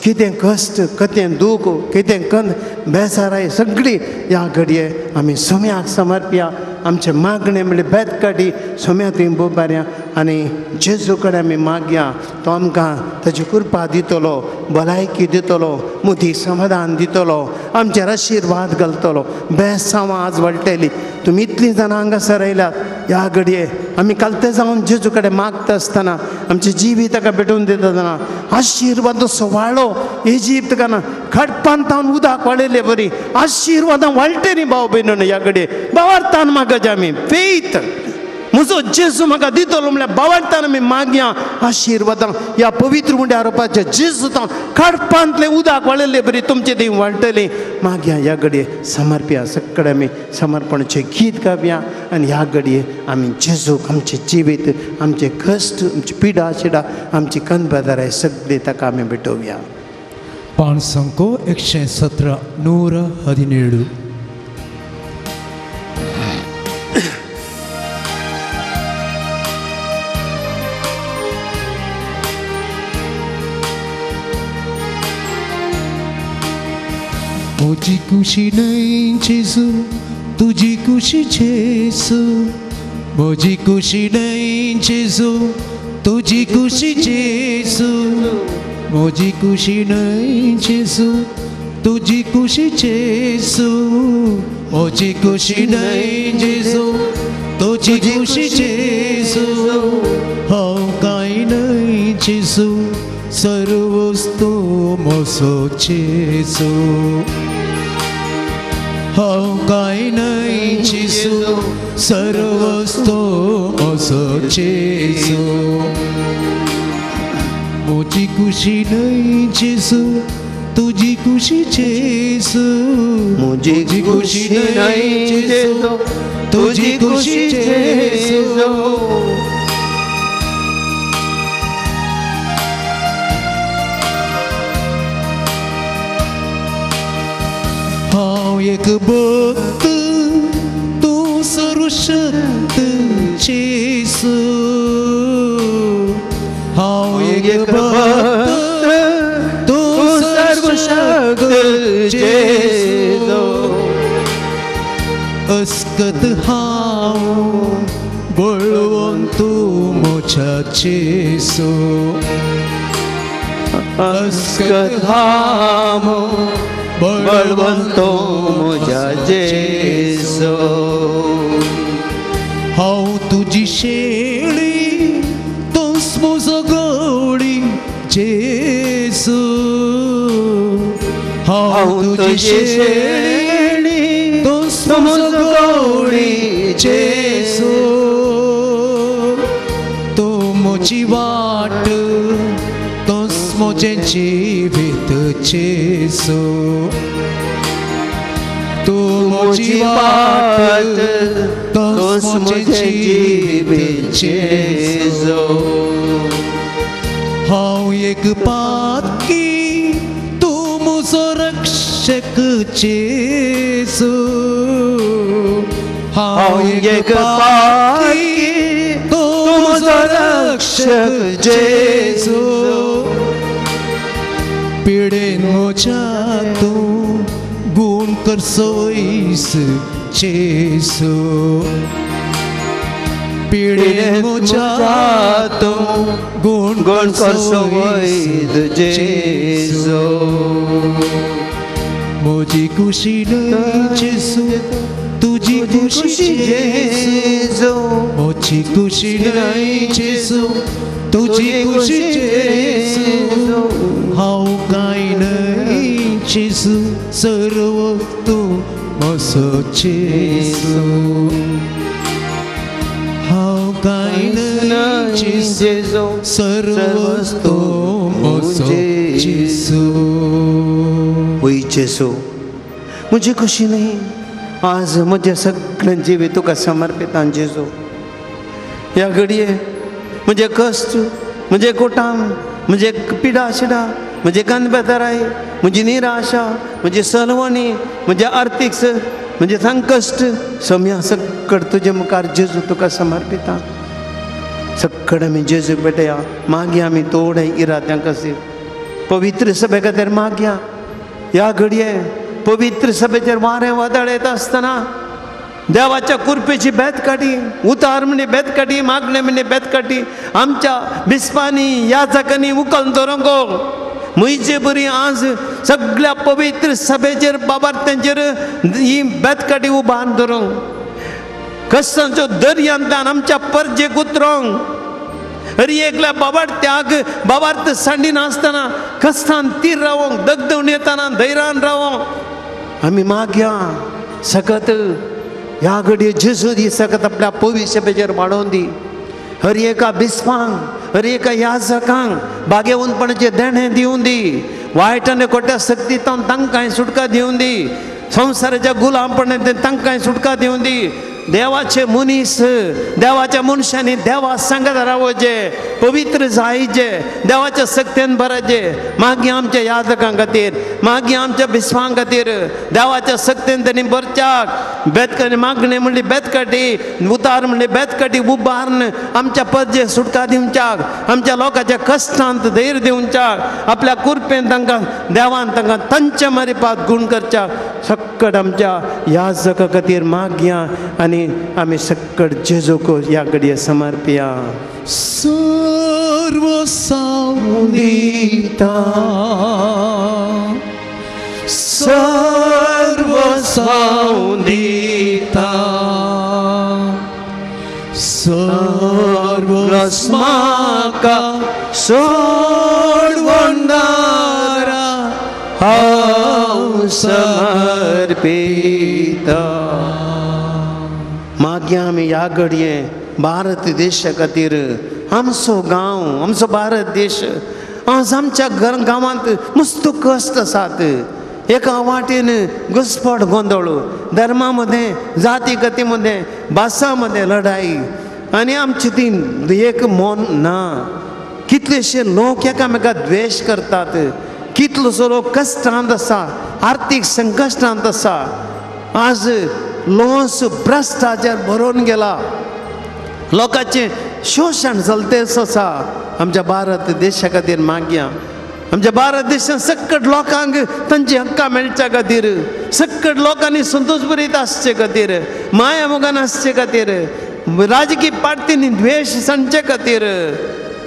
कितें कश्ट, कितें दूख, कितें कंद बेजाराय सगळी ह्या घडये आमी सोम्याक समर्पया. आमचें मागणें म्हणल्यार बेतकाटी सोम्या थंय उबारया आनी जेजू कडेन आमी मागया, तो आमकां ताची कृपा दितलो, भलायकी दितलो, मुदी समाधान दितलो, आमचेर आशिर्वाद घालतलो. बेसांवां आज वाडटली. तुमी इतलीं जाणां हांगासर आयल्यात ह्या घडये आमी कालते जावन जेजू कडेन मागता आसतना आमचें जिवीत ताका भेटोवन दिता आसतना आशिर्वादो सवाळो इजिप्त काना खडपान तावन उदक वाळयले बरी आशिर्वादां वाळटे न्ही भाव भयणीनो ह्या घडये बावार्थान मागचे आमी फेथ म्हजो जेजू म्हाका दितलो म्हणल्यार बावार्थान आमी मागया आशिर्वादां ह्या पवित्र मुंड्या आरोपाच्या जेजू तावन खडपांतलें उदक वाळयले बरी तुमचे थंय वाळटली मागया ह्या घडये समर्पया सगळे आमी समर्पणाचें गीत गावया आनी ह्या घडये आमी जेजूक आमचें जिवीत आमचें कश्ट आमची पिडा शिडा आमची कनबदाराय सगळी ताका आमी भेटोवया. पाणसंको 117 117. म्हजी खुशी न्हय जेजू तुजी खुशी जेजू म्हजी खुशी न्हय जेजू तुजी खुशी जेजू म्हजी खुशी न्हय जेजू तुजी खुशी जेजू म्हजी खुशी न्हय जेजू तुजी खुशी जेजू हांव कांय न्हय जेजू सर्वस्तू म्हजो जेजू हांव कांय न्हय जेजू सर्वस्तू म्हजो जेजू म्हजी खुशी न्हय जेजू तुजी खुशी जेजू म्हजी खुशी न्हय जेजू तुजी खुशी जेजू. हांव एक भक्त तूं सर्वशक्त जेजू हांव एक भक्त तूं सर्वशक्त जेजू अस्कत हांव बळवंत तूं म्हज्या जेजू अस्कत हांव बळवंत म्हज्या जेजू हांव तुजी शेळी तूंच म्हजो गवळी जेजू हांव तुजी शेळी तूंच म्हजो गवळी जेजू तूं म्हजी वाट तूंच म्हजें जिवीत जेजू तूं म्हजी वाट तूंच म्हजें जिवीत जेजू हांव एक पातकी तूं म्हजो रक्षक जेजू हांव एक पातकी तूं म्हजो रक्षक जेजू पिडेन म्हज्या तूं गुण कर सोयस जेजू पिडेन म्हज्या तूं गुण गुण कर सोयस जेजू म्हजी खुशी न्हय जेजू तुजी खुशी जेजू म्हजी खुशी न्हय जेजू तुजी खुशी जेजू हांव कांय न्हय जेजू सर्व तूं म्हजो जेजू हांव कांय न्हय जेजू सर्व तूं म्हजो जेजू. वय जेजू म्हजी खुशी न्हय आज म्हजें सगळें जिवीत तुका समर्पितां जेजू ह्या घडये म्हजें कश्ट म्हजें कोटाम म्हजें पिडा शिडा म्हजें गनबेतराय म्हजी निराशा म्हजी सलवणी म्हजें आर्थीक म्हजें संकश्ट सम्या सगळें तुजे मुखार जेजू तुका समर्पितां. सगळें आमी जेजूक भेटया मागया आमी थोडे इराद्यां खातीर पवित्र सभे खातीर मागया. ह्या घडये पवित्र सभेचेर वारें वादळ येता आसतना देवाच्या कुरपेची बेत काडी उतार म्हणी बेत काडी मागणे म्हणी बेत काडी आमच्या बिस्पांनी याजकांनी उकल दवरूंक म्हजे बरी आज सगळ्या पवित्र सभेचेर बाबार्थ्यांचेर ही बेत काडी उबार धरूंक. कश्टांचो दर्यांतल्यान आमच्या परजेक उतरोंक हर एकल्या बाबार्त्याक बाबार्थ सांडिनासतना कश्टान तीर रावोंक दगदवून येताना धैर्यान रावोंक आमी मागया सकत ह्या घडये जेजू दी सकत आपल्या पविशेचेर वाडोवन दी. हर एका बिस्पांक हर एका याजकांक भाग्यवंतपणाचें देणें दिवन दी. वायट आनी खोट्या शक्तींतल्यान तांकांय सुटका दिवन दी. संवसाराच्या गुलामपणांतल्यान तांकांय सुटका दिवन दी. देवाचे मनीस देवाच्या मनशांनी देवा सांगत रावचे पवित्र जायचे देवाच्या शक्तेन भराचे. मागीर आमच्या याजकां खातीर मागीर आमच्या बिस्वां खातीर देवाच्या शक्तेन तेणी भरच्याक बेतकाटी मागणें म्हणली बेतकाटी उतार म्हणली बेतकाटी उबारून आमच्या परजे सुटका दिवच्याक आमच्या लोकांच्या कश्टांत धैर्य दिवच्याक आपल्या कुरपेन तांकां देवान तांकां तांच्या मारिपात गूण करच्याक सक्कड आमच्या याजका खातीर मागया आनी आमी सक्कड जेजूक ह्या घडये समर्पया. सर्व सावंदिता सर्व सावंदिता सर्व स्माका सोडवणारा हांव समर्पिता. मागीर आमी ह्या घडये भारत देशा खातीर आमचो गांव आमचो भारत देश आज आमच्या घर गांवांत मस्त कश्ट आसात. एका वाटेन घुसपट गोंदळ धर्मा मदें जाती गती मदें भासां मदें लढाई आनी आमची ती एक मन ना. कितलेशे लोक एकामेका द्वेश करतात. कितलोसो लोक कश्टांत आसा आर्थीक संकश्टांत आसा. आज लोस भ्रश्टाचार भरून गेला लोकांचें शोशण चलतेच आसा. आमच्या भारत देशा खातीर मागया आमच्या भारत देशांत सक्कट लोकांक तांची हक्कां मेळच्या खातीर सक्कट लोकांनी संतोशभरीत आसचे खातीर माया मोगान आसचे खातीर राजकीय पार्टींनी द्वेश सांडचे खातीर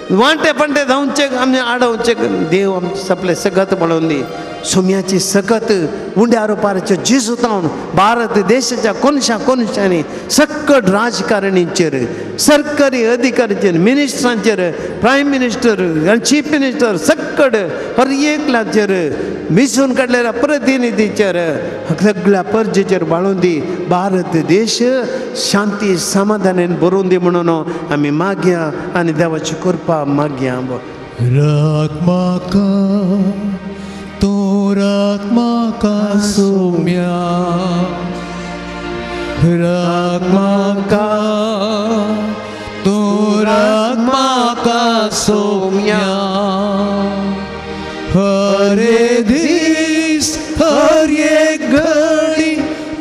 वांटे पंटे धांवचे आमी आडोवचे देव आमचे सपले सगत म्हणून दी. सोम्याची सकत उंड्या रुपाराचे जेजू तावन भारत देशाच्या कोनशा कोनशांनी सक्कट राजकारणींचेर सरकारी अधिकाऱ्यांचेर मिनिस्टरांचेर प्रायम मिनिस्टर आनी चीफ मिनिस्टर सक्कट हर एकल्याचेर मिसून काडलेल्या प्रतिनिधीचेर सगळ्या परजेचेर बाळून दी. भारत देश शांती समाधानान भरून दी म्हणून आमी मागया आनी देवाची कृपा मागया. राख म्हाका तूं राख म्हाका सोम्या राख म्हाका तूं राख म्हाका सोम्या हरे दीस हर एक घडी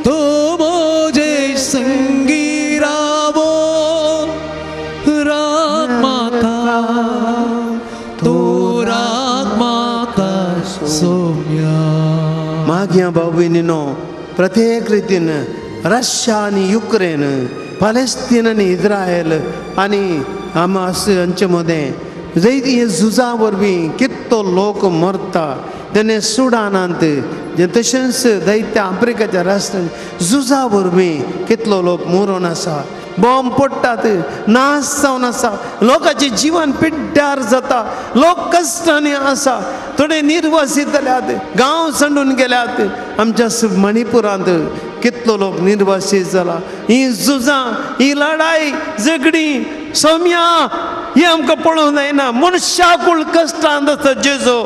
तूं म्हजे संगी रावो राख म्हाका तूं राख म्हाका सोम्या. मागया भाव भयणीनो प्रत्येक रितीन रशिया आनी युक्रेन पॅलेस्टीन आनी इस्रायल आनी हमास हांचे मदें जंय हे झुजा वरवीं कितलो लोक मरता तेन्ना सुडानांत तशेंच दैत्या आफ्रिकाच्या राष्ट्रांत झुजा वरवीं कितलो लोक मरोन आसा बॉम्ब पडटात नाश जावन आसा लोकांचें जिवन पिड्ड्यार जाता लोक कश्टांनी आसा थोडे निर्वासीत जाल्यात गांव सांडून गेल्यात. आमच्या मणिपुरांत कितलो लोक निर्वासीत जाला. ही झुजां ही लढाई झगडीं सौम्या ही आमकां पळोवंक जायना. मनशाकूळ कश्टांत आसा जेजू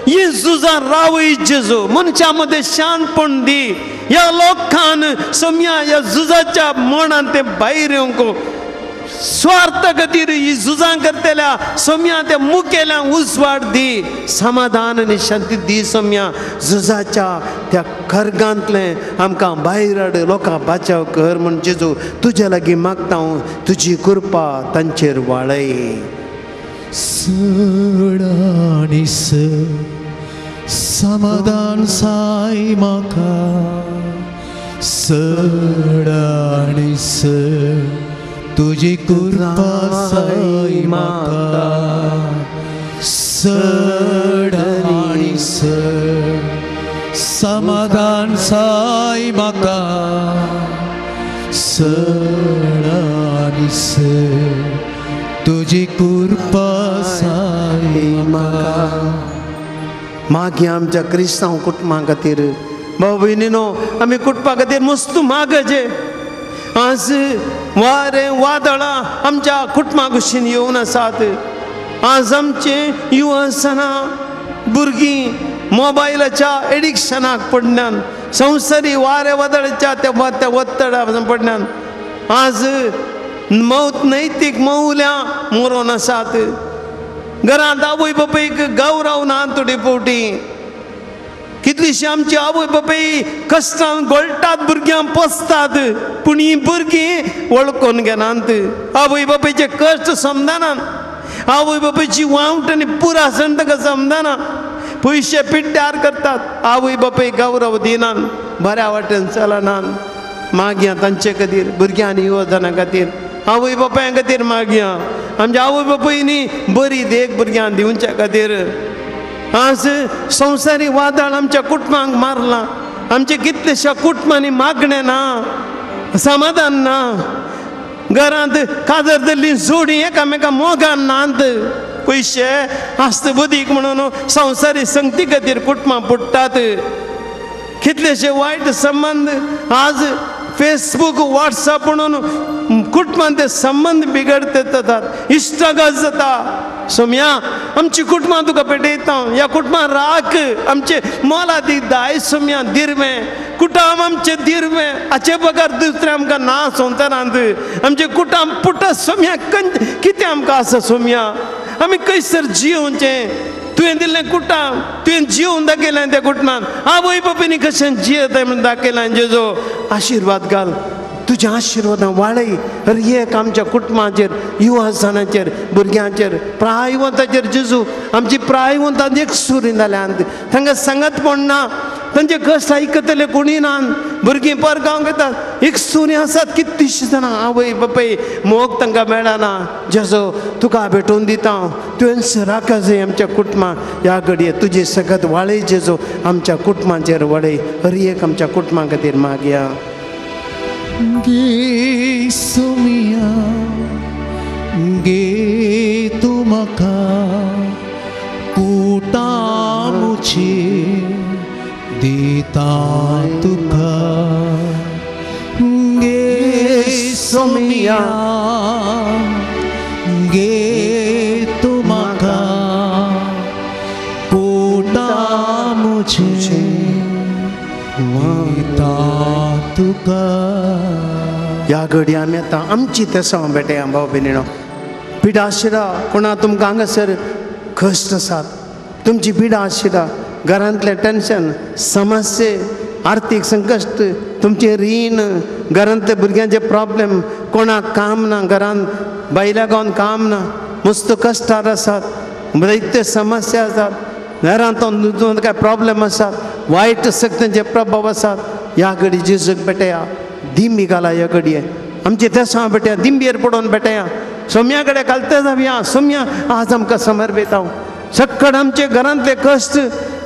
ही झुजां रावय जेजू मनशां मदें शांतपण दी. ह्या लोकान सौम्या ह्या झुजाच्या मनान ते भायर येवंक स्वार्थ खातीर ही झुजां करतल्या सौम्या त्या मुखेल्या उजवाड दी समाधान आनी शांती दी. सौम्या झुजाच्या त्या खर्गांतलें आमकां भायर हाड लोकां बाचाव कर म्हण जेजू तुज्या लागीं मागता हांव तुजी कृपा तांचेर वाळय. सड आनी सड समाधान साय म्हाका सड आनी सड तुजी कृपा साय म्हाका सड आनी सड समाधान साय म्हाका सड सर तुजी कृपा जाय म्हाका. मागीर आमच्या क्रिस्तांव कुटुंबा खातीर भाव भयणीनो आमी कुटुंबा खातीर मस्त मागचे. आज वारें वादळां आमच्या कुटुंबा कुशीन येवन आसात. आज आमचें युवसनां भुरगीं मोबायलाच्या एडिक्शनाक पडल्यान, संवसारी वारे वादळाच्या त्या वत्तडा पडल्यान आज मौत नैतीक मौल्यां मरोन आसात. घरांत आवय बापायक गौरव ना थोडी फावटी. कितलीशी आमची आवय बापाय कश्टान गोळटात, भुरग्यांक पोसतात, पूण ही भुरगीं वळखून घेनात, आवय बापायचे कश्ट समजनात, आवय बापायची वावट आनी पुरासण ताका समजना, पयशे पिड्ड्यार करतात, आवय बापाय गौरव दिनात, बऱ्या वाटेन चलनात. मागया तांचे खातीर, भुरग्यां आनी युवजनां खातीर, आवय बापायां खातीर मागया. आमच्या आवय बापायनी बरी देख भुरग्यांक दिवच्या खातीर. आज संवसारी वादळ आमच्या कुटुंबांक मारलां. आमच्या कितलेश्या कुटुंबांनी मागणें ना, समाधान ना. घरांत काजर जाल्ली जोडी एकामेका मोगान नात. पयशे आस्त बुदीक म्हणून संवसारी संगती खातीर कुटुंबां पुट्टात. कितलेशे वायट संबंद आज फेसबूक व्हॉट्सअप म्हणून कुटुंबांत ते संबंद बिगडते जातात, इश्टागत जाता. सोम्या आमची कुटुंबां तुका पेटयता, ह्या कुटुंबां राख, आमचे मोलादीक दायज सोम्या दिरवें कुटाम आमचें दिरवें, हाचे बगर दुसरें आमकां ना संवसारांत. आमचें कुटाम पुटा सोम्या कितें आमकां आसा सोम्या, आमी खंयसर जियोवचें? तुवें दिल्लें कुटाम तुवें जियोवन दाखयलें त्या कुटुंबान, आवय बापायनी कशें जियेताय म्हणून दाखयलें. जेजो आशिर्वाद घाल, तुज्या आशिर्वादान वाडय हर एक आमच्या कुटुंबाचेर, युवाजनाचेर, भुरग्यांचेर, प्रायवंताचेर. जेजू आमची प्रायवंतां एक सुरी जाल्यात, तांकां सांगत पडना, तांचे कश्ट आयकतले कोणी ना. भुरगीं परगांव घेतात, एक सुरी आसात कितलीशीं जाणां आवय बापाय मोग तांकां मेळना. जेजो तुका भेटोवन दिता, तुवें राखा जाय आमच्या कुटुंबां ह्या घडये तुजी सगळ्यात वाडय जेजो आमच्या कुटुंबाचेर वाडय हर एक आमच्या कुटुंबा खातीर मागया. गे सोमिया गे तूं म्हाका कुटामुचे दिता तुका. गे सोमिया गे तूं म्हाका कुटामुचे दिता तुका. ह्या घडये आमी आतां आमची तेसांव भेटया भाव भयणीनो. पिडा आशिरा कोणा तुमकां हांगासर कश्ट आसात, तुमची पिडा आशिरा, घरांतलें टेंशन, समस्ये, आर्थीक संकश्ट, तुमचें रीण, घरांतले भुरग्यांचे प्रॉब्लेम, कोणाक काम ना, घरांत बायल्या गावन काम ना, मस्त कश्टार आसात, जायते समस्या आसात, घरांत काय प्रॉब्लेम आसात, वायट शक्तींचे प्रभाव आसात. ह्या घडी जेजूक भेटया, दिंबी घाला ह्या घडये आमचे तेसां भेटया, दिंबयेर पडोवन भेटया, सोम्या कडेन घालते जावया. सोम्या आज आमकां समर्पिता सक्कड आमचे घरांतले कश्ट,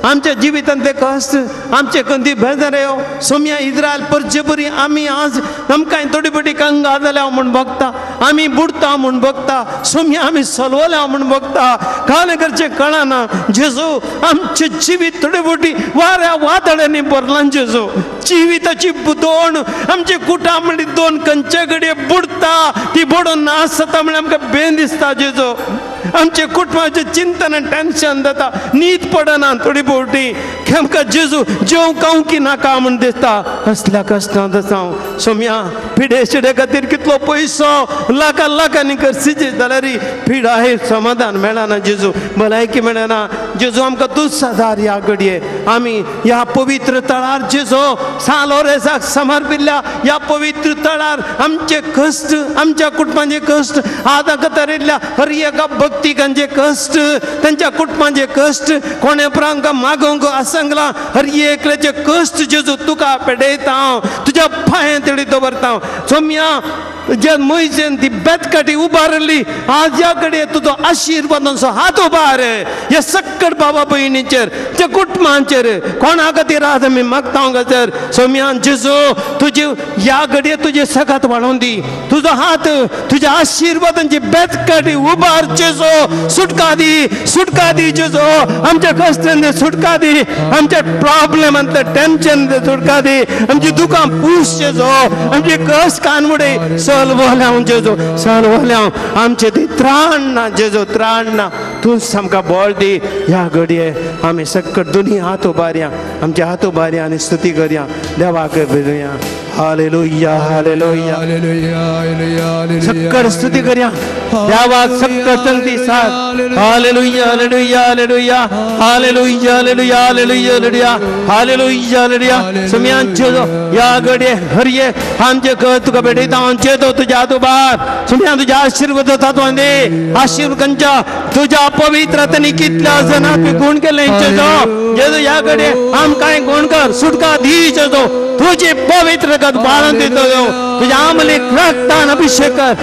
आमच्या जिवितांतले कश्ट, आमचे कंदी बेजार यो सोम्या इस्रायल परचे बरी आमी आज आमकां थोडी थोडी कंगाल जाल्या म्हूण भोगता, आमी बुडता म्हूण भोगता, सोम्या आमी सलवल्या म्हूण भोगता, कालें करचें कळना. जेजू आमचें जिवीत थोडी बोटी वाऱ्या वादळ्यांनी भरलां. जेजू जिविताची दोन आमचे कुटां म्हणली दोन कंचे घडये बुडता, ती बुडून नासता म्हळ्यार आमकां बेन दिसता. जेजू आमचे कुटुंबाचें चिंतन आनी टेंशन जाता, न्हीद पडना थोडी भोवटी, आमकां जेजू जेवंक की नाका म्हूण दिसता. असल्या कश्टांत आसा हांव सोम्या. पिडे शिडे खातीर कितलो पयसो लाखां लाखांनी खर्चिचे जाल्यार पिडा हे समाधान मेळना जेजू, भलायकी मेळना जेजू. आमकां तूंच आदार ह्या घडये आमी ह्या पवित्र तळार जेजू सान लोरेंसाक समर्पिल्ल्या ह्या पवित्र तळार आमचे कश्ट, आमच्या कुटुंबाचे कश्ट, आदां कतरिल्ल्या हर एका भक्तिकांचे कश्ट, तांच्या कुटुंबाचे कश्ट, कोणे प्रांका मागोवंक आसंगला हर एकल्याचे कश्ट जेजू तुका पेडयता हांव, तुज्या पांयां तेडी दवरता हांव. सोम्या जे मोयजेन ती बेतकाटी उबारली आज ह्या घडये तुजो आशिर्वादांचो हात उबार ह्या सक्कड बाबा भयणीचेर त्या कुटुंबांचेर कोणा खातीर आज आमी मागता हांगासर सोम्यान जेजू तुजी ह्या घडये तुजी सकात वाडोवन दी तुजो हात तुज्या आशिर्वादांची बेतकाटी उबार जेजू सुटका दी सुटका दी जेजू आमच्या कश्टांनी सुटका दी आमच्या प्रॉब्लेमांतले टेन्शन सुटका दी आमची दुकां पूस जेजू आमची कश्ट कानमुडे सलवल्याव जेजू सलवल्याव आमचे ती त्राण ना जेजू त्राण ना तूंच आमकां बळ दी ह्या घडये आमी सक्कट दोनी हात उबारया आमचे हात उबारया आनी स्तुती करया देवाक भिडुया. Hallelujah hallelujah hallelujah. सक्कड स्तुती करया देवाक सक्कड संगती साथ. Hallelujah hallelujah hallelujah hallelujah hallelujah hallelujah hallelujah hallelujah hallelujah. सुम्यान जेजू ह्या घडये हरये आमचे घर तुका भेटयता हांव जेजू तुज्या हात उबार सुम्यान तुज्या आशिर्वाद तातूंत दी आशिर्वाद कंच्या तुज्या पवित्र कितल्या जणांक गुण केले जेजू जेजू ह्या घडये आमकांय गुण कर सुटका दी जेजू तुजी पवित्र गत बाळून दितो तुझ्या आमलीक रक्तान अभिषेक कर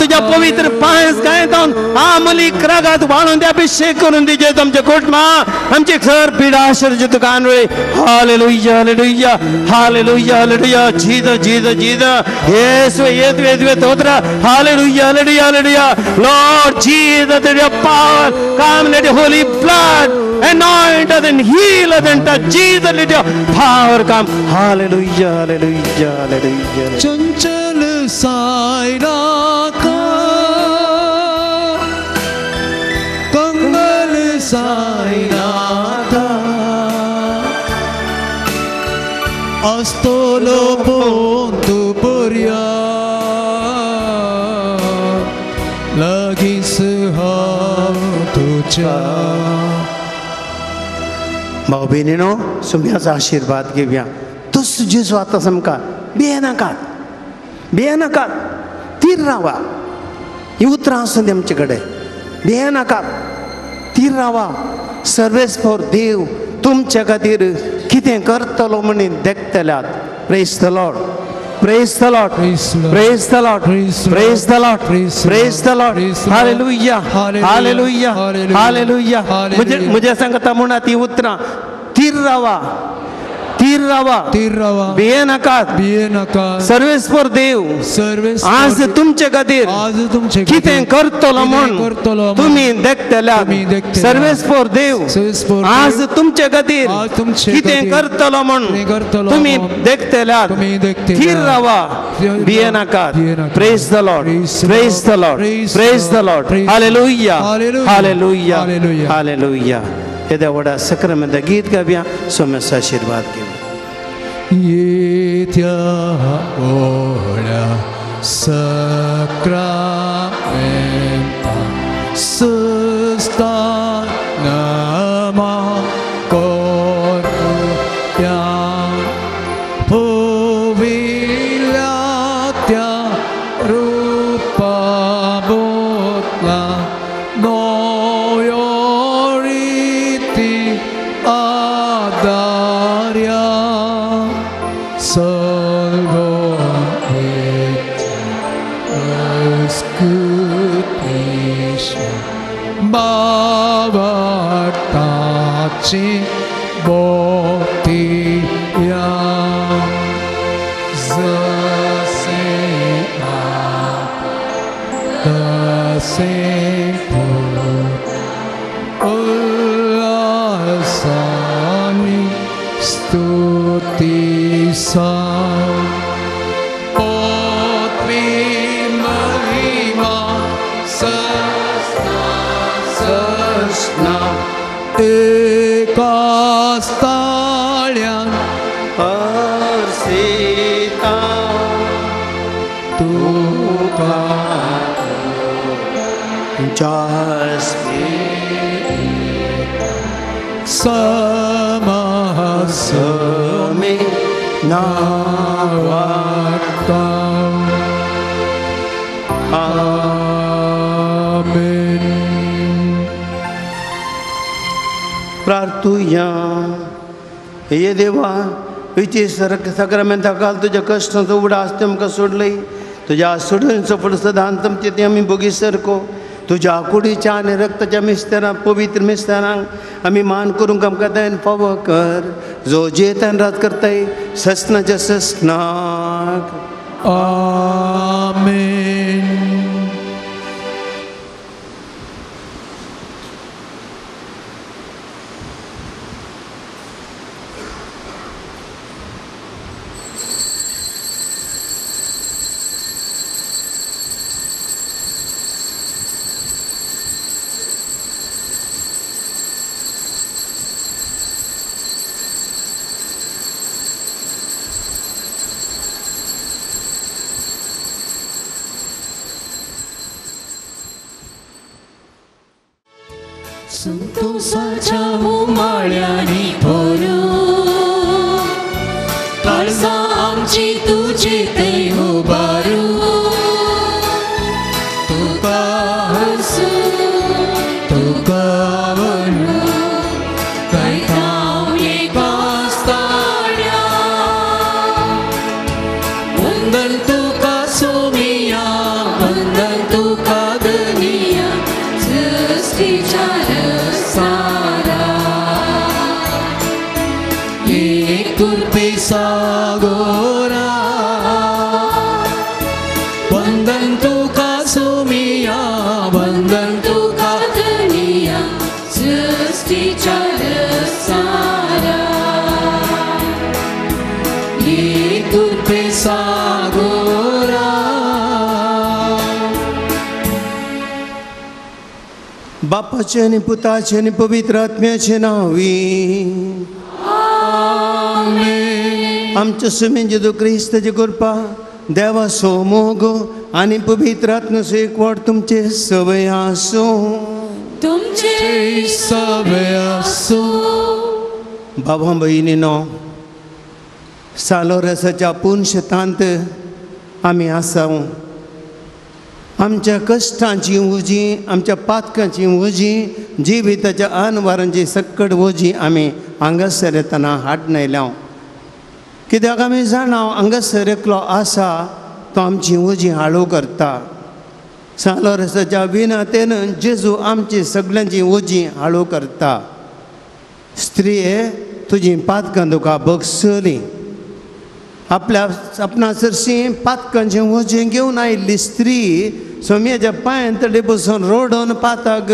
तुझ्या पवित्र पांयस गायतान आमलीक रगात वाळून अभिषेक करून दिजे आमचे कुटुंबा आमचे घर पिडा आश्चर्य तुका रे. Hallelujah hallelujah hallelujah hallelujah. जीद जीद जीद येसवे येतवे येतवे तोत्र. Hallelujah hallelujah hallelujah. Lord Jesus, let your power come, let your holy blood anoint us and heal us and touch. Jesus, let your power come. Hallelujah, hallelujah, hallelujah. Chanchal Saira ka Kangal Saira ka Astolo pontu purya Lagis हांव तुज्या. भाव भयणीनो सुम्याचो आशिर्वाद घेवया. तूच जेजू आतां सामकार भियेनाकात भियेनाकात तीर रावा ही उतरां आसूं दी आमचे कडेन भियेनाकात तीर रावा सर्वेस्पर देव तुमच्या खातीर कितें करतलो म्हणून देखतल्यात. Praise the Lord. Praise the Lord. Praise the Lord. Praise the Lord. Praise the Lord. Hallelujah. Hallelujah. Hallelujah. म्हजे सांगता म्हणा ती उतरां तीर रावा तीर रावा तीर रावा भियेनाकात भियेनाकात सर्वेस्पर देव आज तुमचे खातीर आज तुमचे कितें करतलो म्हूण तुमी देखतल्यात. सर्वेस्पर देव आज तुमचे खातीर कितें करतलो म्हूण तुमी देखतल्यात. तीर रावा भियेनाकात. Praise the Lord. Praise the Lord. Praise the Lord. Hallelujah hallelujah hallelujah. येद्या व्हडा सक्रमेंत गीत गावया सोम्याचो आशिर्वाद घेवया. येत्या व्हडा सक्रामेंता सुस्तानमा करुया पोविल्या त्या रुपा बोतला आदार्या बाबाची बोतिया जसे तसे उल्हासानी स्तुती सा पोत्री महिमा सस्ना सस्ना एकास्ताळ्यान हर्षिता तुका जास्ती समसमे नावाता. आमेन. प्रार्थुया. हे देवा विची सक्रामेंता काल तुज्या कश्टांचो उडास तुमकां सोडलय. तुज्या सुडून सफळ सदां तुमचे ते आमी बोगी सारको तुज्या कुडीच्या आनी रक्ताच्या मिस्तेरां पवित्र मिस्तेरांक आमी मान करूंक आमकां दयेन फावो कर जो जियेतान रात करताय ससनाच्या ससनाक. आमेन. संतोषाच्या उमाळ्यांनी भरून काळजां आमची तुजे थंय उबारून तुका हसूं तुका व्हरून गायता एकास्ताळ्या वंदन तुका सोमिया वंदन तुका धनिया सृष्टीच्या सारा एक तुरपे सागोरा वंदन तुका सोमिया वंदन तुका धनिया सृष्टीच्या सारा एक तुरपे सागोरा. बापाचे आनी पुताचे आनी पवित्र आत्म्याचे नांवी आमेन. आमच्या सुमेन जेजू क्रिस्ताची कृपा देवाचो मोग आनी पवित्र आत्म्याचो एकवट तुमचे सवय आसूं. तुमचे सवय आसूं. बाबा भयणीनो, सालोरसाच्या पुनशतांत आमी आसा. आमच्या कश्टांची उजी, आमच्या पातकांची उजी, जिविताच्या अनवारांची सक्कड उजी आमी हांगासर येतना हाडून आयल्या. कित्याक आमी जाणा हांगासर एकलो आसा तो आमची उजी हाळू करता. सालोरसाच्या विनातेन जेजू आमची सगळ्यांची उजी हाळू करता. स्त्रिये तुजी पातकां तुका बगसली. आपल्या आपणा सरशी पातकांचें वजें घेवन आयिल्ली स्त्री सोमयाच्या पांयां तडे बसून रोडोन पाताक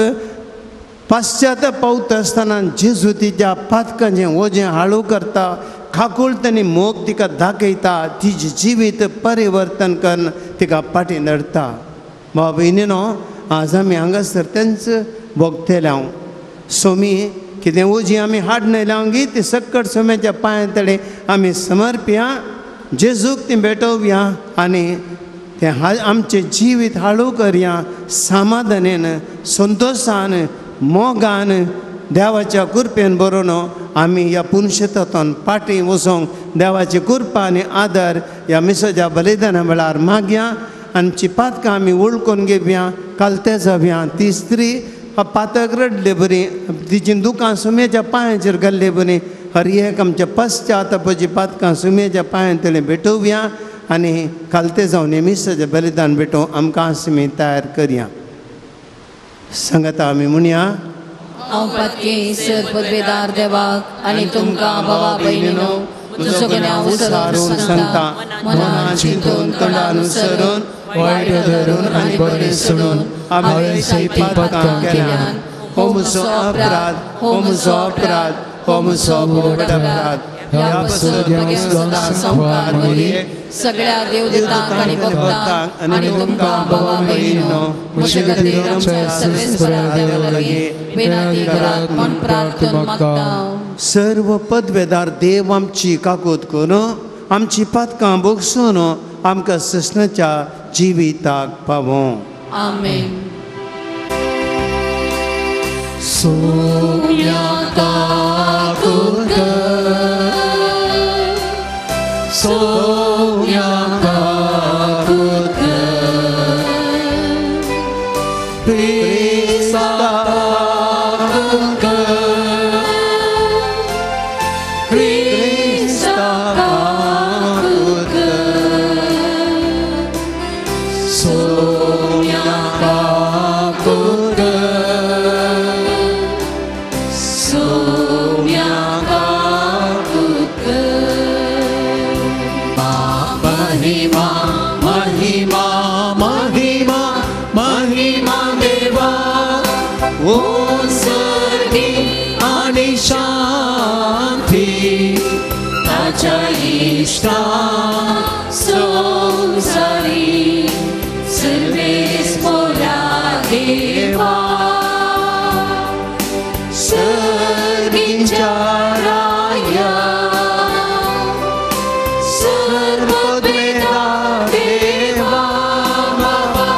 पाश्चात पावता आसतना जेजू तिच्या पातकांचें वजें हाळू करता. खाकुळत आनी मोग तिका दाखयता. तिजें जिवीत परिवर्तन करून तिका फाटीं नडटा. बाबा भयणीनो, आज आमी हांगासर तेंच भोगतले. हांव सोमी कितें वजीं आमी हाडून आयल्या गी ती सक्कड सोम्याच्या पांयां तडे आमी समर्पया. जेजूक ती भेटोवया आनी तें आमचें जिवीत हाळू करया समाधानेन, संतोशान, मोगान, देवाच्या कृपेन बरोवन आमी ह्या पुनशेतांतून फाटीं वचोंक देवाची कृपा आनी आदार ह्या मिसाच्या बलिदाना वेळार मागया. आमची पातकां आमी वळखून घेवया, कालते जावया. ती स्त्री पातक रडले बरी, तिची दुकां सुम्याच्या पांयाचेर घाल्ले बरी. हर एक आमच्या पश्चातापाची पातकां सुम्याच्या पांयां तले भेटोवया आनी खालते जावन मिसाचें बलिदान भेटोवंक आमकां आसमी तयार करया. सांगता आमी म्हणया, हांव पातकी सर पदवेदार देवाक आनी तुमकां भावा भयणीनो म्हजो गुन्यांव विचारून सांगता, मनान चिंतून तोंडान विसरून वायट धरून आनी बरें सोडून हांवें सयती पातकां केल्यान. हो म्हजो अपराध, हो म्हजो अपराध, हो म्हजो व्हड अपराध. ह्या पासून सदां संवसार सगळ्या देवदूतांक आनी भक्तांक आनी तुमकां भावा भयणीनो म्हजे खातीर आमच्या सर्वेस्परा देवा लागीं विनंती करात म्हूण प्रार्थना मागता. सर्व पदवेदार देव आमची काकूत करून आमची पातकां भोगसून आमकां ससनाच्या जिविताक पावों. आमेन. सोम्या काकूत कर, सोम्या काकूत कर, क्रिस्ता काकूत कर, क्रिस्ता काकूत कर, सोम्या काकूत कर. महिमा महिमा महिमा महिमा देवा ओ सर्गी आणि शांती ताच्या इश्टा संसारी सर्वेस मोरा देवा सर्गीच्या राया सर्वद्वेदा देवा बाबा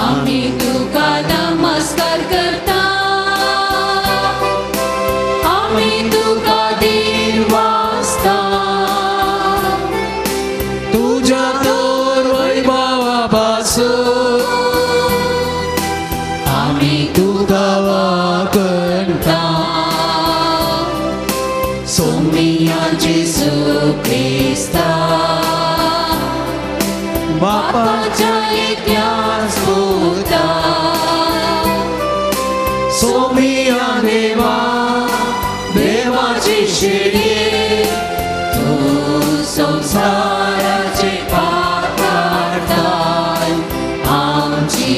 आमी तुका नमस्कार करता आमी तुका दिवासता तुझ्या तोर वैभवापासून आमी तुका वाकणता सोमिया जेसू क्रिस्ता बापाच्या एकल्याच पुता सोमिया देवा देवाची शिडये तूं संवसाराचे पाप काडताय आमची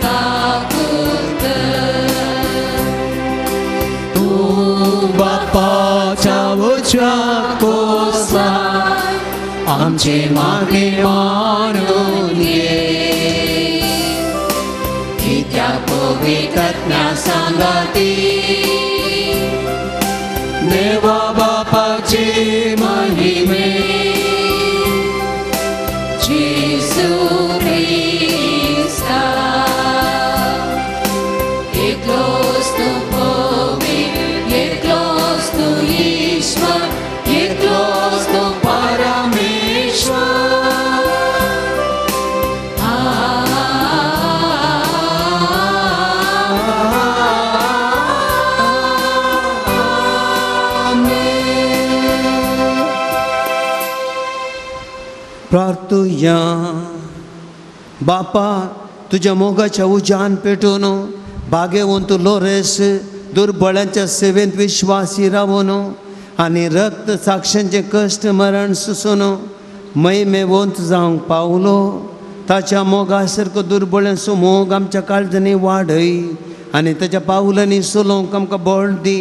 काकूत कर. तूं बापाच्या उजव्या कोसलाय आमचे मागणे मानून घे. कित्याक पवित्रात्म्या सांगाती देवा बापाचे महिमे जेसू क्रिस्ता एकलोच तूं पवित्र एकलोच तूं ईश्वर एकलोच तूं परमेश्वर. प्रार्थुया. बापा तुज्या मोगाच्या उज्यान पेटोवन भागेवंत लोरेस दुर्बळ्यांच्या सेवेंत विश्वासी रावून आनी रक्त साक्षांचें कश्ट मरण सुसून महिमेवंत जावंक पावलो. ताच्या मोगा सारको दुर्बळ्यांचो मोग आमच्या काळजांनी वाडय आनी ताच्या पावलांनी चलोवंक आमकां बळ दी.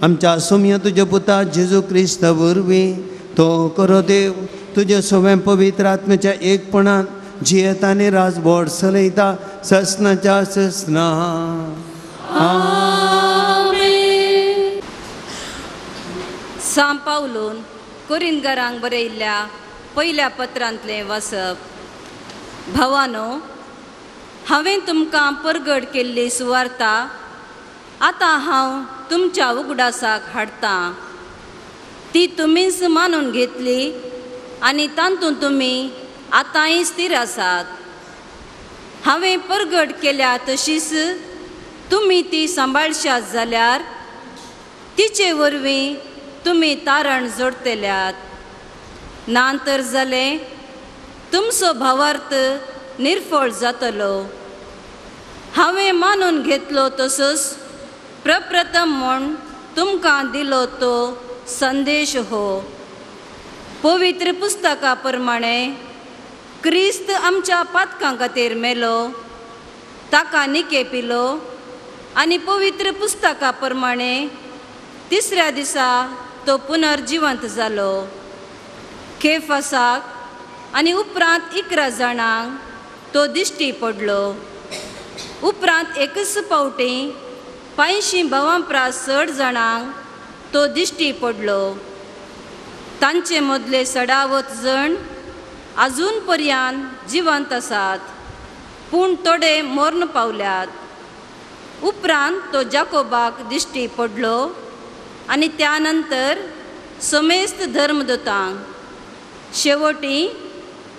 आमच्या सोम्या तुज्या पुता जेजू क्रिस्त वरवीं तो करो देव तुज्या सगळ्या पवित्र आत्म्याच्या एकपणान जियेता आनी राजबोड चलयता ससनाच्या ससना. आमेन. सांत पावलून कोरिंदकारांक बरयल्ल्या पयल्या पत्रांतलें वाचप. भावानो, हांवें तुमकां परगट केल्ली सुवार्ता आतां हांव तुमच्या उगडासाक हाडटां. ती तुमीच मानून घेतली आनी तातूंत तुमी आतांय स्थिर आसात. हांवें परगट केल्या तशीच तुमी ती सांबाळशात जाल्यार तिचे वरवीं तुमी तारण जोडटल्यात. ना तर जालें तुमचो भावार्थ निर्फळ जातलो. हांवें मानून घेतलो तसोच प्रप्रथम म्हूण तुमकां दिलो तो संदेश हो. पवित्र पुस्तका प्रमाणे क्रिस्त आमच्या पातकां खातीर मेलो, ताका निकेपिलो आनी पवित्र पुस्तका प्रमाणे तिसऱ्या दिसा तो पुनर्जिवंत जालो. केफासाक आनी उपरांत 11 जाणांक तो दिश्टी पडलो. उपरांत एकच फावटी 500 भावां परस चड जाणांक तो दिश्टी पडलो. तांचे मदले सडावत जण अजून पर्यंत जिवंत आसात, पूण थोडे मर्ण पावल्यात. उपरांत तो जाकोबाक दिश्टी पडलो आनी त्या नंतर समेस्त धर्मदूतांक. शेवटी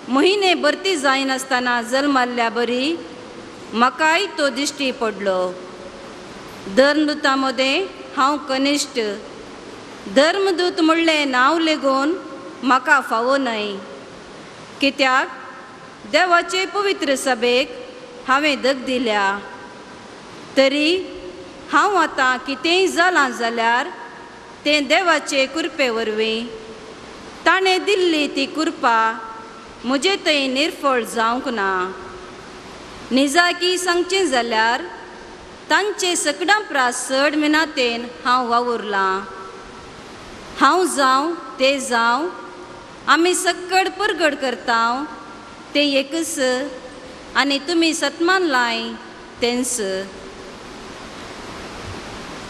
म्हयने भरती जायनासतना जल्माल्ल्या बरी म्हाकाय तो दिश्टी पडलो. धर्मदूतां मदें हांव कनिश्ठ. धर्मदूत म्हणलें नांव लेगून म्हाका फावो न्हय, कित्याक देवाचे पवित्र सभेक हांवें दग दिल्या. तरी हांव आतां कितेंय जालां जाल्यार तें देवाचे कृपे वरवीं. ताणें दिल्ली ती कृपा म्हजे थंय निर्फळ जावंक ना. निजाकी सांगचें जाल्यार तांचे सगळ्यां प्रास चड मिनातेन हांव वावुरलां. हांव जावं ते जावं आमी सक्कड परगड करता तें एकच आनी तुमी सत्मान लाय तेंच.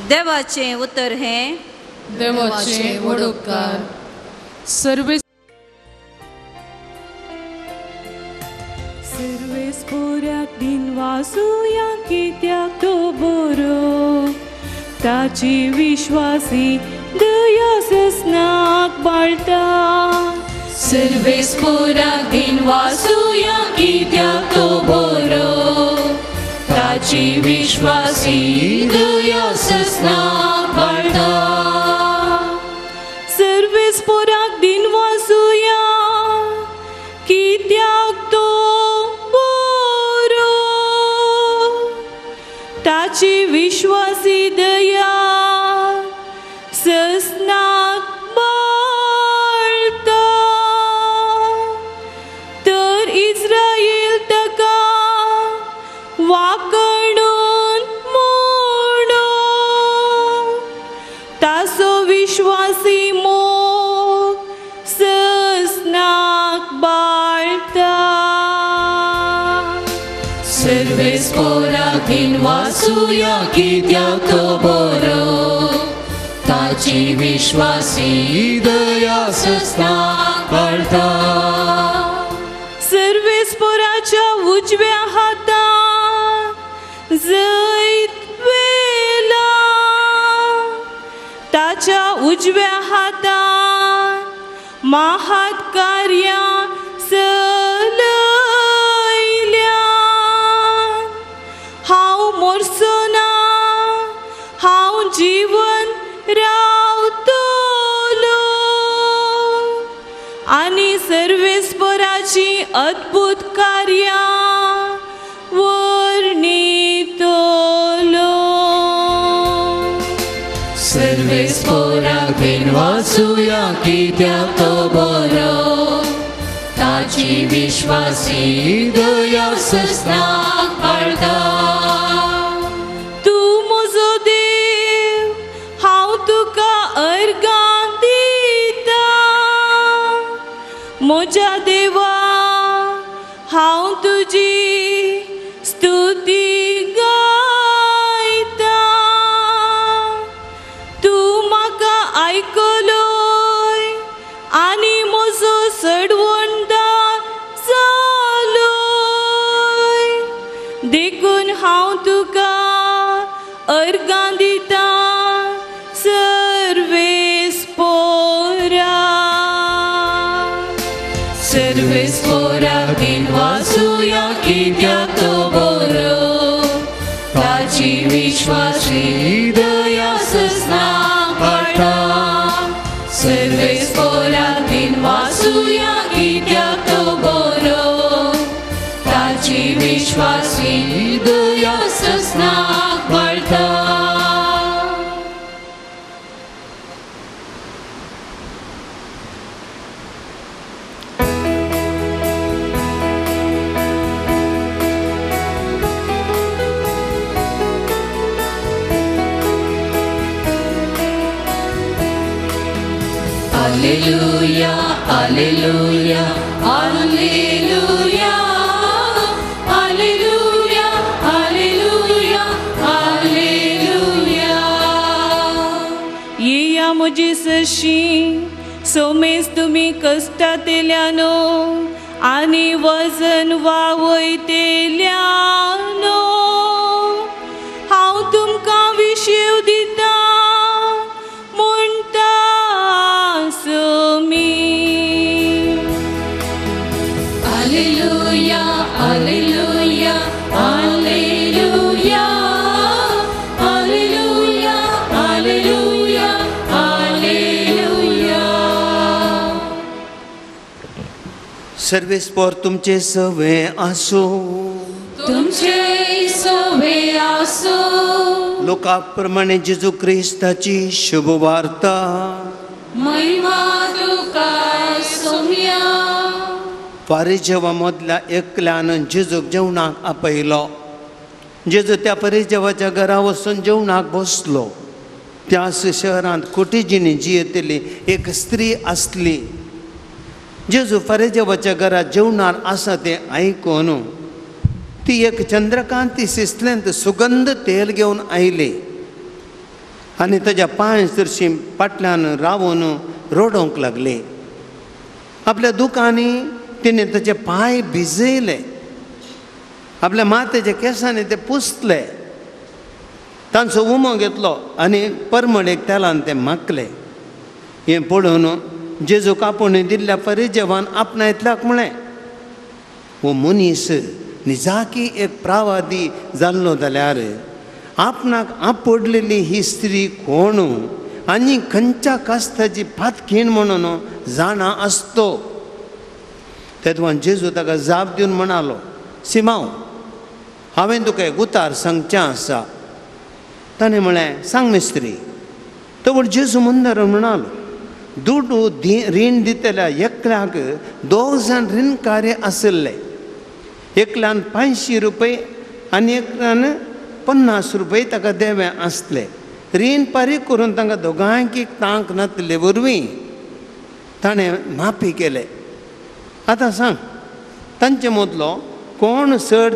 देवाचें उतर हें देवाचें व्हड उपकार. सर्वे सर्वेस्पोराक दिनवासुया कित्याक तो बरो, ताची विश्वासी दया ससनाक बाळटा. सर्वेस्पोराक दिनवासुया कित्याक तो बरो, ताची विश्वासी दया ससनाक बाळटा. सर्वेस्पोराक दिनवासुया कित्याक तो बरो, ताची विश्वासी दया ससनाक बाळटा. तर इस्रायल ताका वाकणून म्हणो, ताचो विश्वासी मोग ससनाक बाळटा. सर्वेस्पोराक दिनवासुया कित्याक तो बरो, ताची विश्वासी दया ससनाक बाळटा. सर्वेस्पोराच्या उजव्या हातान जैत वेला, ताच्या उजव्या हातान महात कार्यां चलयल्या. हांव मोरचो ना, हांव जिवन रावतलो आनी सर्वेस्पोराची अद्भुत कार्यां वर्णितलो. सर्वेस्पोराक दिनवासुया कित्याक तो बरो, ताची विश्वासी दया ससनाक बाळटा. तूं म्हजो देव, हांव तुका अर्गां दिता. म्हज्या देवा, हांव तुजी स्तुती गायता. तूं म्हाका आयकलोय आनी म्हजो सडवणदार जालोय, देखून हांव तुका अर्गां दिता. सर्वेस्पोरा सर्वेस्पोराक दिनवासुया कित्याक तो बरो, ताची विश्वासी दया ससनाक बाळटा. सर्वेस्पोराक दिनवासुया कित्याक तो बरो, ताची विश्वासी दया ससनाक बाळटा. Alleluia, alleluia, alleluia, alleluia, alleluia, alleluia. येया म्हजी सशी सोमेस तुमी कश्टांतल्यानो आनी वजन वावयतल्यानो, हांव तुमकां विशेव दिता म्हणटा Sumi. Alleluia, alleluia, alleluia, alleluia, alleluia, alleluia. सर्वेस्पोर तुमचे सवे आसूं, तुमचे सवे आसूं. लुका प्रमाणे जेजू क्रिस्ताची शुभवार्ता. महिमा तुका सोम्या. फारिजेवा मदल्या एकल्यान जेजूक जेवणाक आपयलो. जेजू त्या परिजेवाच्या घरा वचून जेवणाक बसलो. त्याच शहरांत कोटीजिनी जियेतली एक स्त्री आसली. जेजू फारिजेवाच्या घरा जेवणार आसा तें आयकून ती एक चंद्रकांती शिसलेंत सुगंध तेल घेवन आयली आनी ताज्या पांय सरशी फाटल्यान रावून रडोवंक लागली. आपल्या दुकांनी तिणें ताचे पांय भिजयले, आपल्या मातेच्या केंसांनी ते पुसले, तांचो उमो घेतलो आनी परमळेक तेलान ते माखले. हें पळोवन जेजूक आपोवणें दिल्ल्या परिजेवान आपणायतल्याक म्हळें, हो मनीस निजाकी एक प्रावादी जाल्लो जाल्यार आपणाक आपडलेली ही स्त्री कोण आनी खंयच्या कास्ताची पातखीण म्हणून जाणा आसतो. तेदवान जेजू ताका जाप दिवन म्हणालो, सिमांव, हांवें तुका एक उतार सांगचें आसा. ताणें म्हळें, सांग मिस्त्री. तो जेजू मुंदर म्हणालो, दुडू रीण दितल्या एकल्याक दोग जाण रीणकार्य आशिल्ले. एकल्यान 500 रुपये आनी एकल्यान 50 रुपये ताका देवे आसले. रीण फारीक करून तांकां दोगांयकी तांक नासले वरवीं ताणें माफी केले. आतां सांग, तांचे मदलो कोण चड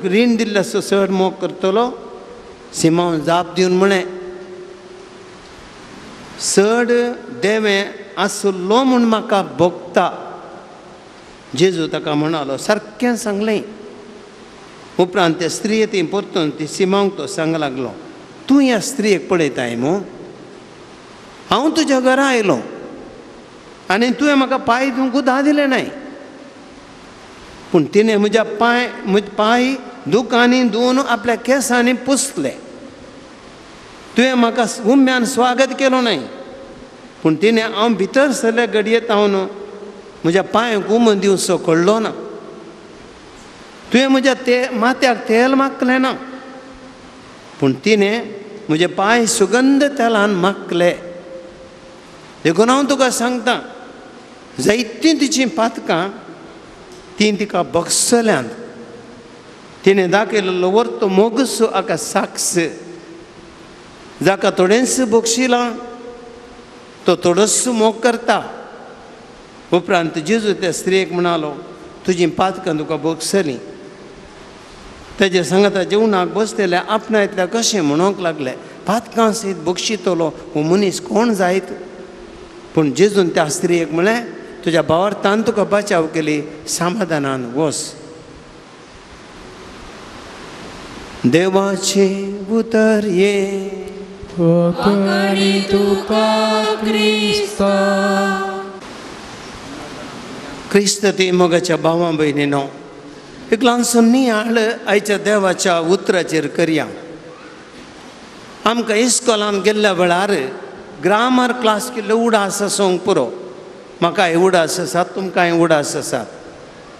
रीण दिल्लो आसो चड मोग करतलो? सिमांव जाप दिवन म्हळें, चड देवें आसलो म्हूण म्हाका भोगता. जेजू ताका म्हणालो, सारकें सांगलें. उपरांत ते स्त्रिये ती परतून ती सिमांवक तो सांग लागलो, तूं ह्या स्त्रियेक पळयताय मू? हांव तुज्या घरा आयलो आनी तुवें म्हाका पांय दिवंक उदक दिलें नाय, पूण तिणें म्हज्या पांय दुकांनी धुवन आपल्या केंसांनी पुसले. तुवें म्हाका उम्यान स्वागत केलो नाय, पूण तिणें हांव भितर सरल्या घडयेत हांव म्हज्या पांयांक उमो दिवचो कळ्ळो ना. तुवें म्हज्या ते माथ्याक तेल माखलें ना, पूण तिणें म्हजे पांय सुगंध तेलान माखले. देखून हांव तुका सांगता, जायतीं तिचीं पातकां तीं तिका बगसल्यांत. तिणें दाखयलेलो वर्तो मोगसो हाका साक्ष, जाका थोडेंच बक्षिलां तो थोडोसो मोग करता. उपरांत जेजू त्या स्त्रियेक म्हणालो, तुजीं पातकां तुका बगसलीं. तेजे सांगाता जेवणाक बसतले आपणायतल्या कशें म्हणूंक लागले, पातकां सयत बक्षितलो हो मनीस कोण जायत? पूण जेजून त्या स्त्रियेक म्हळें, तुज्या भावार्थान तुका बचाव केली, समाधानान वस. देवाचें उतर हें. क्रिस्त ती मोगाच्या भावा भयणीनो, एक ल्हानसो नियाळ आयच्या देवाच्या उतराचेर करया. आमकां इस्कोलान गेल्ल्या वेळार ग्रामर क्लास केल्लो उडास आसूंक पुरो. म्हाकाय उडास आसात, तुमकांय उडास आसात.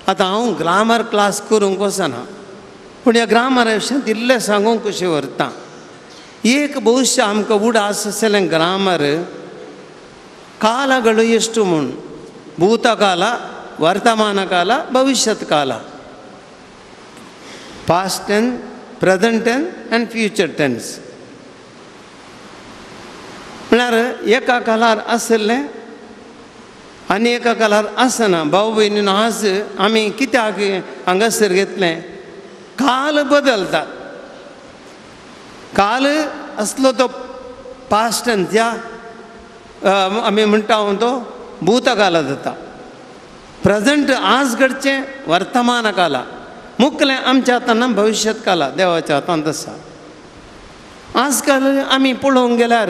आतां हांव ग्रामर क्लास करूंक वचना, पूण ह्या ग्रामरा विशयांत इल्लें सांगूंक कशें व्हरता. एक भविश्य आमकां उडास आसलें ग्रामर कालಗಳು ಎಷ್ಟು म्हूण, भूतकाल, वर्तमानकाल, भविष्यत काल, past tense, present tense and future tense. म्हळ्यार एका कालार आशिल्लें आनी एका कालार आसना. भाव भयणीन आज आमी कित्याक हांगासर घेतलें? काल बदलता. काल आसलो तो पास्ट टेन्स, ज्या आमी म्हणटा तो भूतकाला जाता. प्रेझेंट आज घडचें वर्तमान काला, मुखलें आमच्या हातान भविष्यत काला, देवाच्या हातांत आसा. आजकाल आमी पळोवंक गेल्यार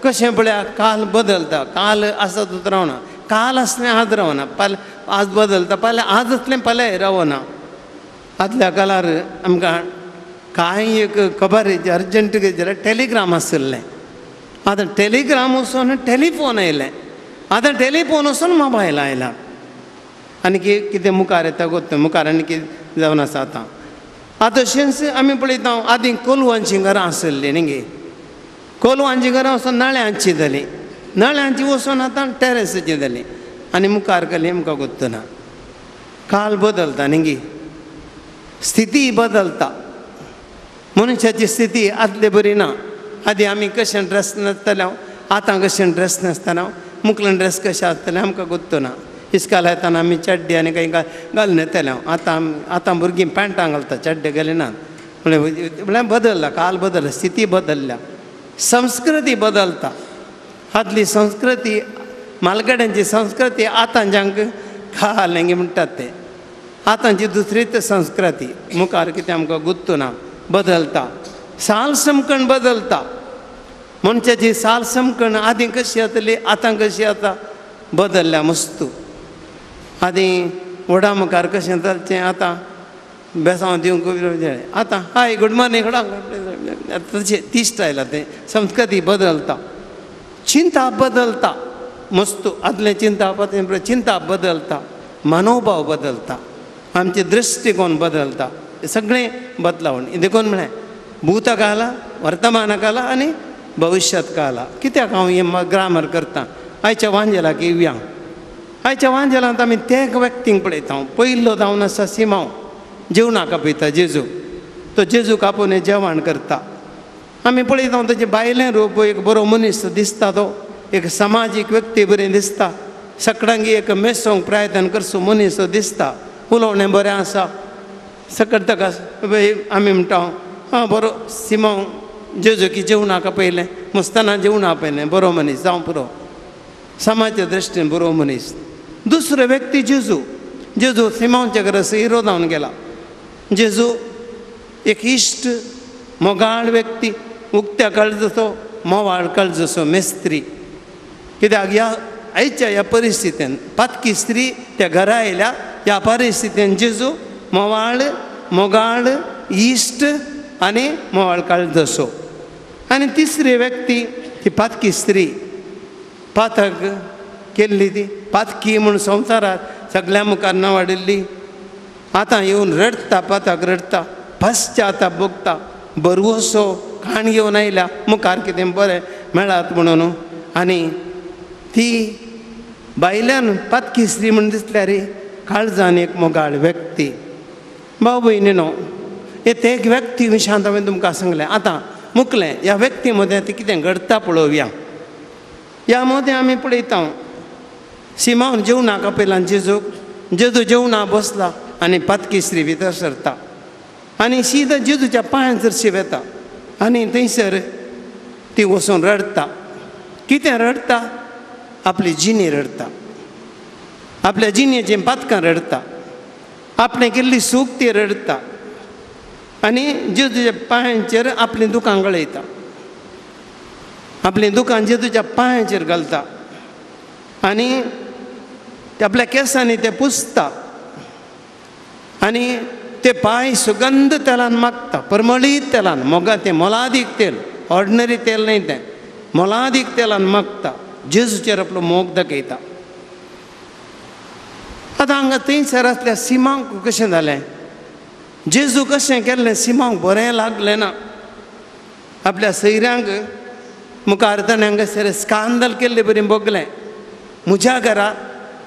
कशें पळया, काल बदलता. काल आसा तूं रावना, काल आसलें आज रावना, पाल आज बदलता, पाल्यां आज आसलें फाल्यां रावना. आदल्या काळार आमकां कांय एक खबर अर्जंट जाल्यार टेलिग्राम आशिल्लें. आतां टेलिग्राम वचून टेलिफोन आयलें, आतां टेलिफोन वचून मोबायल आयला. आनी कितें मुखार येता गोत मुखार आनी कितें जावन आसा आतां. आतां तशेंच आमी पळयता आदीं कोलवांचीं घरां आसल्लीं न्ही गे, कोलवांचीं घरां वचोन नळ्यांची जालीं, नळ्यांची वचोन आतां टॅरसाची जालीं आनी मुखार गेलीं आमकां गुत्तना. काल बदलता न्ही गे, स्थिती बदलता, मनशाची स्थिती आदले बरी ना. आदीं आमी कशें ड्रेस न्हेसताले आतां कशें ड्रेस न्हेसतना मुखलें ड्रेस कशें आसतलें आमकां गुत्तना. इस्काल येताना आमी चड्डे आनी कांय घालून येताले, आतां आतां भुरगीं पॅण्टां घालता, चड्डे घालिनात. म्हळ्यार बदलला काल, बदलला, स्थिती बदलल्या, संस्कृती बदलता. आदली संस्कृती मालगड्यांची संस्कृती आतांच्यांक खालेंगी म्हणटात ते, आतांची दुसरीच संस्कृती मुखार कितें आमकां गुत्तना बदलता. साल समकण बदलता, मनशाची साल समकण आदीं कशी जातली आतां कशी जाता बदलल्या मस्तू. आदीं व्हडा मुखार कशें चलचें आतां बेसांव दिवंक आतां हाय गुड मॉर्निंग तशें ती स्टायल तें संस्कृती बदलता, चिंता बदलता मस्तू. आदलें चिंता चिंता बदलता, मनोभाव बदलता, आमचे दृश्टिकोन बदलता, सगळें बदलावण. देखून म्हळें भूतकाल, वर्तमानकाल आनी भविश्यात काल. कित्याक हांव हें ग्रामर करता? आयच्या वांजेलाक येवया. आयच्या वांजेलांत आमी ते व्यक्तींक पळयता. पयलो जावन आसा सिमांव, जेवणाक आपयता जेजू, तो जेजूक आपोवन जेवण करता. आमी पळयता ताचें भायलें रूप एक बरो मनीस दिसता, तो एक समाजीक व्यक्ती बरी दिसता, सगळ्यांक एक मेसोंक प्रयत्न करचो मनीस दिसता, उलोवणें बरें आसा, सकट ताका आमी म्हणटा आं बरो सिमांव जेजूकी जेवणाक आपयलें, मुस्ताना जेवणाक आपयलें, बरो मनीस जावं पुरो, समाजाच्या दृश्टीन बरो मनीस. दुसरो व्यक्ती जेजू, जेजू सिमांवच्या घरा हिरो जावन गेला. जेजू एक इश्ट मोगाळ व्यक्ती, उक्त्या काळजाचो मोवाळ काळजाचो मेस्त्री. कित्याक ह्या आयच्या ह्या परिस्थितीन पातकी स्त्री त्या घरा आयल्या, ह्या परिस्थितीन जेजू मोवाळ मोगाळ इश्ट आनी मोवाळ काळजाचो. आनी तिसरी व्यक्ती ती पातकी स्त्री, पातक केल्ली ती पातकी म्हूण संवसारांत सगळ्या मुखार नांवाडिल्ली, आतां येवन रडटा, पातक रडटा, पश्चाताप भोगता, बरवसो खाण घेवन आयल्या मुखार कितें बरें मेळात म्हणून. आनी ती बायल्यान पातकी स्त्री म्हूण दिसल्यार काळजान एक मोगाळ व्यक्ती. भाव भयणी न्हू, हे ते एक व्यक्ती विशांत हांवें तुमकां सांगलें. आतां मुकलें ह्या व्यक्ती मदें तें कितें घडटा पळोवया. ह्या मदें आमी पळयता सिमांव जेवणाक आपयला जेजूक, जेजू जेवणाक बसला आनी पातकी स्त्री भितर सरता आनी सीधा जेजूच्या पांयांचेर शी वेता आनी थंयसर ती वचून रडटा. कितें रडटा? आपली जिणी रडटा, आपल्या जिणेचीं पातकां रडटा, आपणें केल्ली सूख ती रडटा आनी जेजूच्या पांयांचेर आपलीं दुकां गळयता, आपलीं दुकां जेजूच्या पांयांचेर घालता आनी आपल्या केंसांनी ते पुसता आनी ते पांय सुगंध तेलान मागता, परमळीत तेलान, मोगा तें मोलादीक तेल, ऑर्डिनरी तेल न्हय तें, मोलादीक तेलान मागता, जेजूचेर आपलो मोग दाखयता. आतां हांगा थंयसर आसल्या सिमांक कशें जालें? जेजू कशें केल्लें सिमांक बरें लागलें ना. आपल्या सैऱ्यांक मुखार ताणें हांगासर स्कांदल केल्ले बरी भोगलें, म्हज्या घरा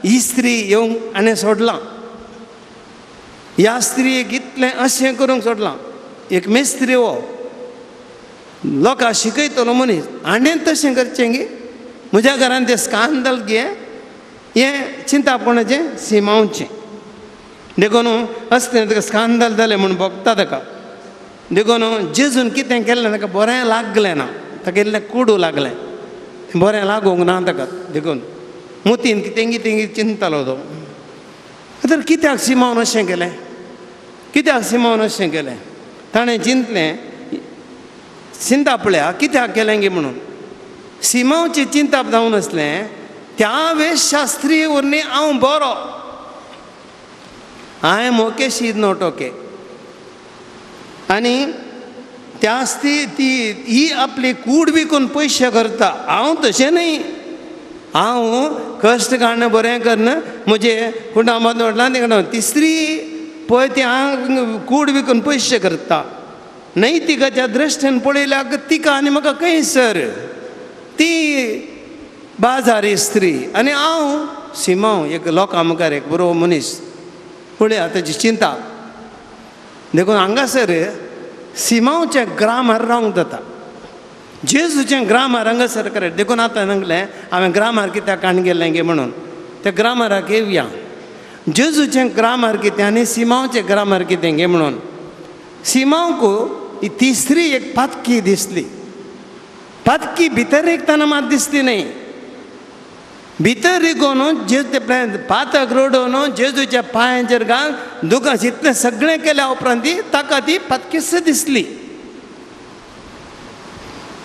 ही स्त्री येवंक हाणें सोडलां, ह्या स्त्रियेक इतलें अशें करूंक सोडलां, एक मेस्त्री हो लोकांक शिकयतलो मनीस, हाणें तशें करचें गे, म्हज्या घरान तें स्कांदल गे, हें चिंताप कोणाचें? सिमांवचें. देखून असलें ताका स्कांदल जालें म्हूण भोगता ताका. देखून जेजून कितें केल्लें ताका बरें लागलें ना, ताका इल्लें कुडू लागलें, बरें लागूंक ना ताका. देखून मोतीन कितें कितें चिंततालो तो. तर कित्याक सिमांवन अशें केलें? कित्याक सिमांवन अशें केलें? ताणें चिंतलें, चिंता पळया कित्याक केलें गे म्हणून. सिमांवचें चिंताप जावन आसलें त्या वेळेस शास्त्रीय वरवीं हांव बरो, I am okay, she is not okay. आनी त्या ती ही आपली कूड विकून पयशे करता, हांव तशें न्हय, हांव कश्ट काडून बरें करून म्हजें कुटांबांत वडलां तिकडं. तिसरी पळय ती हांग कूड विकून पयशे करता. नैतिकाच्या दृश्टीन पळयल्यार तिका आनी म्हाका खंयसर ती बाजारी स्त्री आनी हांव सिमांव एक लोकां मुखार एक बरो मनीस. पळया ताची चिंता. देखून हांगासर सिमांवचें ग्रामर रावंक जाता, जेजूचें ग्रामर हांगासर करेक्ट. देखून आतां सांगलें हांवें ग्रामर कित्याक काण गेलें गे म्हणून त्या ग्रामराक येवया. जेजूचें ग्रामर कितें आनी सिमांवचें ग्रामर कितें गे म्हणून. सिमांवक ती स्त्री एक पातकी दिसली. पातकी भितर रिगतना मात दिसली न्हय. भितर रिगोवन जेजू पातक रडोवन जेजूच्या पांयांचेर घाल दुकान इतलें सगळें केल्या उपरांत ती ताका ती पातकीच दिसली.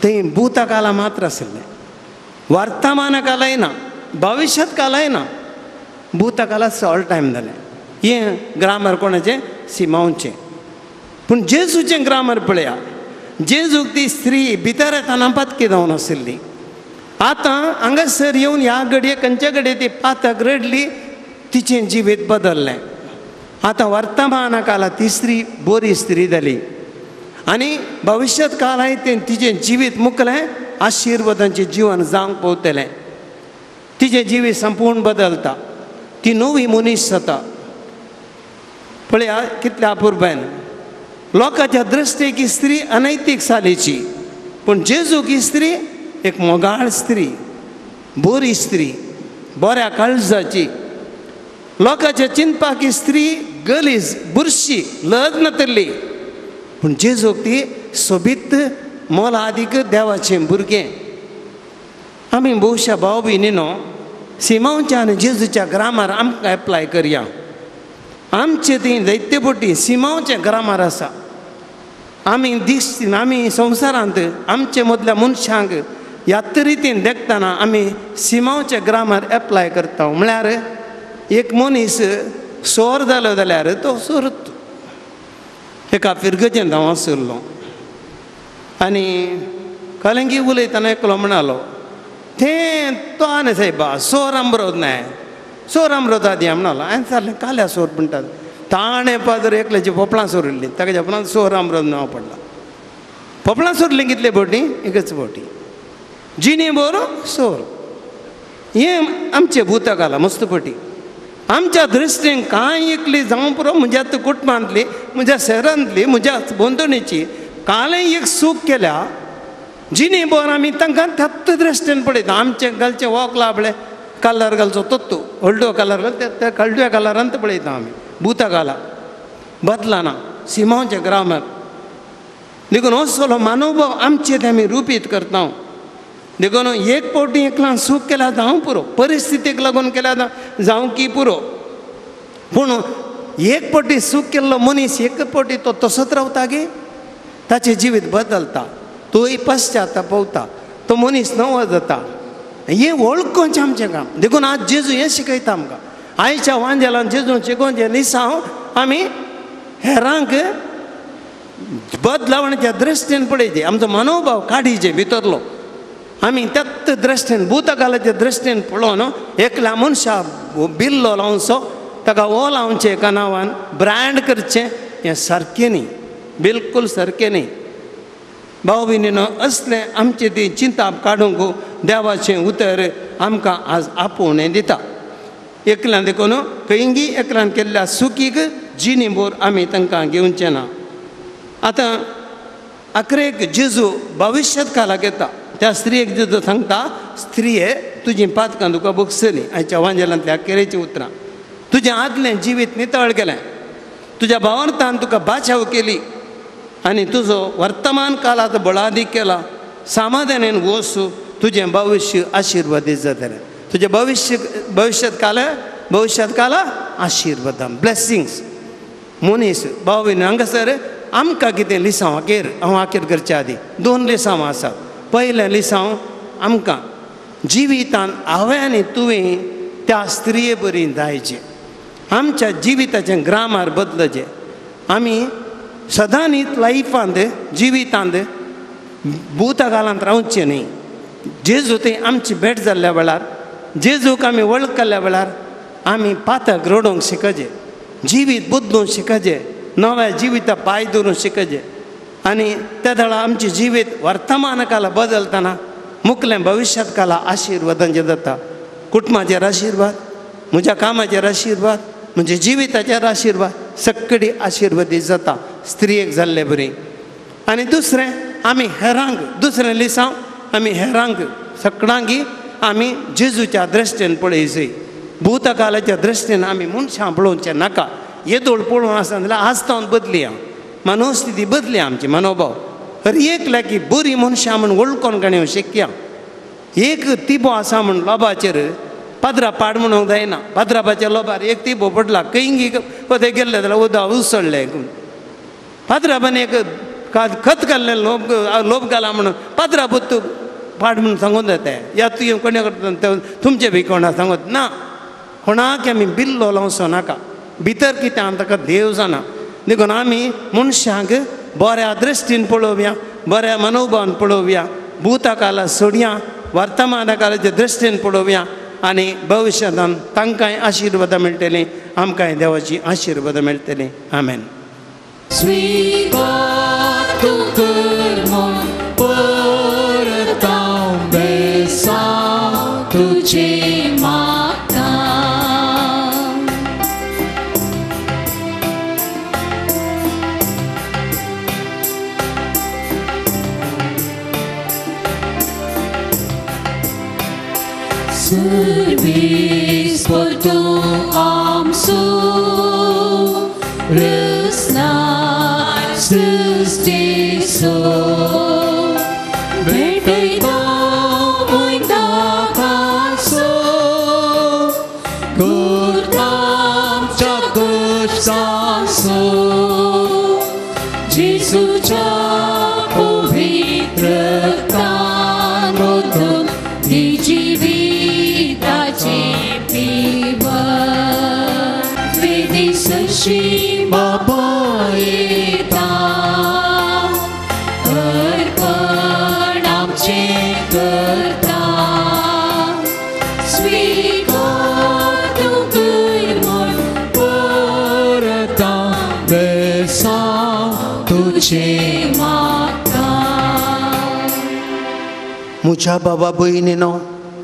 थंय भूतकाला मात्र आशिल्लें, वर्तमान कालय ना, भविश्यत कालय ना, भूतकाला ऑल टायम जालें. हें ग्रामर कोणाचें? सिमांवचें. पूण जेजूचें ग्रामर पळया. जेजूक ती स्त्री भितर येतना पातकी जावन आशिल्ली. आतां हांगासर येवन ह्या घडये खंयच्या घडये ती पातक रडली, तिचें जिवीत बदल्लें. आतां वर्तमान काला ती स्त्री बरी स्त्री जाली आनी भविश्यत काळाय तें तिचें जिवीत मुकलें, आशिर्वादांचें जिवन जावंक पावतलें. तिचें जिवीत संपूर्ण बदलता, ती नवी मनीस जाता. पळया कितल्या अपुरबायन लोकांच्या दृश्टीक ही स्त्री अनैतीक सालीची, पूण जेजूक ही स्त्री एक मोगाळ स्त्री, बरी स्त्री, बऱ्या काळजाची. लोकांच्या चिंतपाक ही स्त्री गलीज, बुरशी, लज नातल्ली, पूण जेजूक ती सोबीत मोलादीक देवाचें भुरगें. आमी भोवशा भाव भयणी न्हू सिमांवच्या आनी जेजूच्या ग्रामार आमकां एप्लाय करया. आमचे ती दैत्यपोटी सिमांवचें ग्रामार आसा. आमी दीस आमी संवसारांत आमचे मदल्या मनशांक ह्याच रितीन देखतना आमी सिमांवचें ग्रामार एप्लाय करता. म्हळ्यार एक मनीस सोर जालो जाल्यार तो सोरत. एका फिरगजेंत हांव आशिल्लो आनी कलंगी उलयतना एकलो म्हणालो, तें तो आनी सायबा सोर आमरोद न्हय, सोर आमरोद आदी म्हणालो. हांवें विचारलें काल्या सोर म्हणटात? ताणें पादर एकल्याची पोपळां सोरिल्लीं, ताका जेपणां सोर आमरोद नांव पडलां. पोपळां सोरलीं कितले बोटी? एकच बोटी. जिणे बरो सोर. हें आमचें भूतकाला मस्त पटी. आमच्या दृश्टीन कांय एकली जावं पुरो, म्हज्या कुटुंबांतली, म्हज्या शहरांतली, म्हज्या भोंवतणीची कालय एक सूख केल्या जिणे बर आमी तांकां त्याच दृश्टीन पळयता. आमचें घालचें वॉक लाबलें कलर घालचो तत्तू हळडुवो कलर घाल त्या हळडुव्या कलरांत पळयता आमी. भूतकाला बदलना सिमांवचें ग्रामर. देखून असलो मानोभाव आमचे ते आमी रुपीत करता. देखून एक फावटी एकल्यान सूख केल्यार जावं पुरो, परिस्थितीक लागून केल्यार जावं की पुरो, पूण एक फावटी सूख केल्लो मनीस एक फावटी तो तसोच रावता गे, ताचें जिवीत बदलता, तोय पश्चाताप पवता, तो मनीस नवो जाता. हें वळखुचें आमचें काम. देखून आज जेजू हें शिकयता आमकां. आयच्या वांजेलान जेजू शिकोवचें लिसांव आमी हेरांक बदलावण्याच्या दृश्टीन पळयचे, आमचो मनोभाव काडीचे भितरलो. आमी त्याच दृश्टीन भूतकालाच्या दृश्टीन पळोवन एकल्या मनशा बिल्लो लावचो, ताका ओ लावचें एका नांवान ब्रँड करचें, हें सारकें न्ही, बिलकूल सारकें न्ही. भाव भयणीनो असलें आमचें ती चिंताप काडूंक देवाचें उतर आमकां आज आपोवणें दिता. एकल्यान देखून खंयगी एकल्यान केल्ल्या सुखीक जिणी बोर आमी तांकां घेवचें ना. आतां अकरेक जेजू भविश्यत कालाक येता. त्या स्त्रियेक जेजू सांगता, स्त्रिये तुजी पातकां तुका भोगसली. आयच्या वांजेलांतल्या अखेरेचीं उतरां. तुजें आदलें जिवीत नितळ केलें, तुज्या भावार्थान तुका बाचाव केली आनी तुजो वर्तमान काळांत बळादीक केला. समाधानान वस, तुजें भविश्य आशिर्वादीत जातलें. तुजें भविश्य भविश्यत काल भविश्यात काल आशिर्वादां ब्लेसिंग्स. मनीस भाव भयणी हांगासर आमकां कितें लिसांव अखेर हांव अखेर करचे आदी दोन लिसांव आसात. पयलें लिसांव आमकां जिवितान हांवें आनी तुवें त्या स्त्रिये बरी जायचें, आमच्या जिविताचें ग्रामार बदलचें. आमी सदांच लायफांत जिवितांत भूतकालांत रावचें न्ही. जेजू थंय आमची भेट जाल्ल्या वेळार, जेजूक आमी वळखल्ल्या वेळार आमी पातक रडोवंक शिकचें. जिवीत बदलून शिकचे, नव्या जिविता पांय धरून शिकचे. आनी त्या दळा आमचें जिवीत वर्तमान काला बदलतना मुखलें भविश्यात काला आशिर्वादांचेर जाता. कुटुंबाचेर आशिर्वाद, म्हज्या कामाचेर आशिर्वाद, म्हज्या जिविताचेर आशिर्वाद, सगळी आशिर्वादी जाता स्त्रियेक जाल्ले बरी. आनी दुसरें आमी हेरांक, दुसरें लिसांव आमी हेरांक सगळ्यांकी आमी जेजूच्या दृश्टीन पळयची. भूतकालाच्या दृश्टीन आमी मनशां पळोवचें नाका. येदोळ पळोवन आसा जाल्यार आज तावन बदलया, मनोस्थिती बदली, आमची मनोभाव. हर एक लागी बरी मनशां म्हूण वळखून काणयो शिकया. एक तिबो आसा म्हूण लोबाचेर पाद्रा पाड म्हणूंक जायना. पाद्रापाच्या लोबार एक तिबो पडला, खंय ते गेल्ले जाल्यार उदक उसळ्ळें. पाद्राबान एक खत घाल्लें, लोब लोब घाला म्हणून पाद्रा पुत्तू पाड म्हणून सांगून जाता. या तुवें कोणे करता तुमचें बी कोणा सांगत ना. कोणाक आमी बिल्लो लावचो नाका. भितर कितें आमी ताका देव जाणा. देखून आमी मनशांक बऱ्या दृश्टीन पळोवया, बऱ्या मनोभावान पळोवया, भूतकाला सोडया, वर्तमान कालाच्या दृश्टीन पळोवया आनी भविश्यांत तांकांय आशिर्वादां मेळटलीं, आमकांय देवाची आशिर्वादां मेळटलीं. आमेन. स्वीकार तूं कर म्हूण परत हांव बेसांव तुजें मागता. Servis por tu amsu Rusna sustiso Betayta muinda kanso Gurtam chakush sanso Jesu cha pavitra tanotun Dijivi Shri Baba येता अर्पण आमचें करता. स्वीकार तूं कर म्हूण परत हांव बेसांव तुजें मागता. म्हज्या बाबा भयणीनो,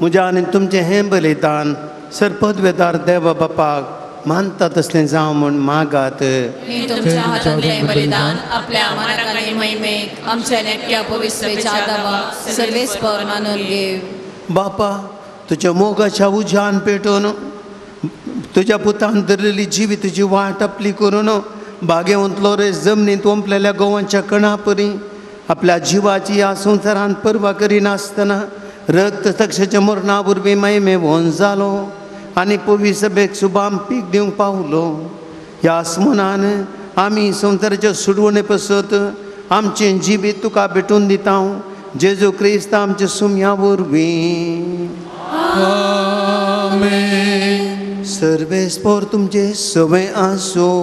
म्हज्या आनी तुमचें हें बलिदान सरपदवेदार देवा बापाक मानता तसलें जावं म्हूण मागात. तुमच्या हातांतलें बलिदान आपल्या मनाक आनी महिमेक आमच्या नेटक्या पवित्रतेच्या दावाक सर्वेस्पर मानून घेव. बापा, तुज्या मोगाच्या उज्यान पेटोवन तुज्या पुतान धरलेली जिविताची वाट आपली करून बागेवंतलो रेस जमनींत ओंपलेल्या गोवांच्या कणा परी आपल्या जिवाची ह्या संवसारांत पर्वा करिनासतना रक्त तक्षाच्या मरणा वरवीं महिमे वोन जालो आनी पवी सभेक सुबाम पीक दिवंक पावलो. ह्या आसमनान आमी संवसाराच्या सुडवणे पसत आमचें जिवीत तुका भेटून दिता. जेजू क्रिस्त आमच्या सुम्या वरवीं. आमेन. सर्वेस्पर तुमचे सवे आसूं.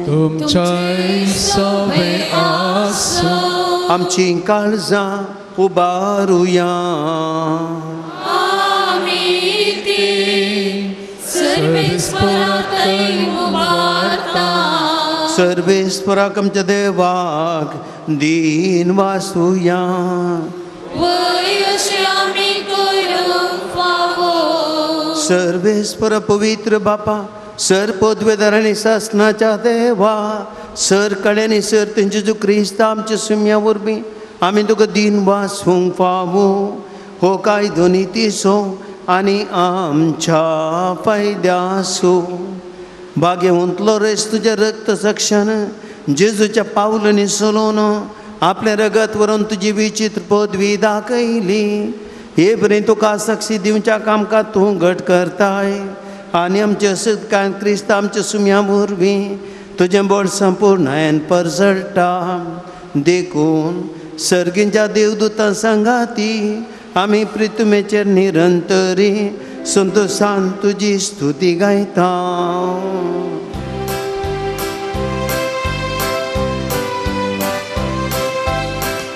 तुमच्याय सवे आसूं. आमची काळजां उबारुया. सर्वेस्पराक आमच्या देवाक दीन वासुया. सर्वेस्पर पवित्र बापा, सर पदवेदार आनी सासनाच्या देवा, सर कड्यांनी सर तेंचे जेजू क्रिस्त आमच्या सुम्या वरवीं आमी तुका दीन वासूंक फावो. हो कायदो नितीचो आनी आमच्या फायद्यासो. बागेवंतलो रेस तुज्या रक्त सक्षान जेजूच्या पावलांनी चलोवन आपलें रगत व्हरून तुजी विचित्र पदवी दाखयली. हे बरें तुका साक्षी दिवच्या कामकाज तूं घट करताय आनी आमच्या सदकान क्रिस्त आमच्या सुम्या वरवीं तुजें बळ संपूर्णायन परजळटा. देखून सर्गींच्या देवदूतां सांगाती आमी प्रितुमेचेर निरंतरी संतोषान तुजी स्तुती गायता.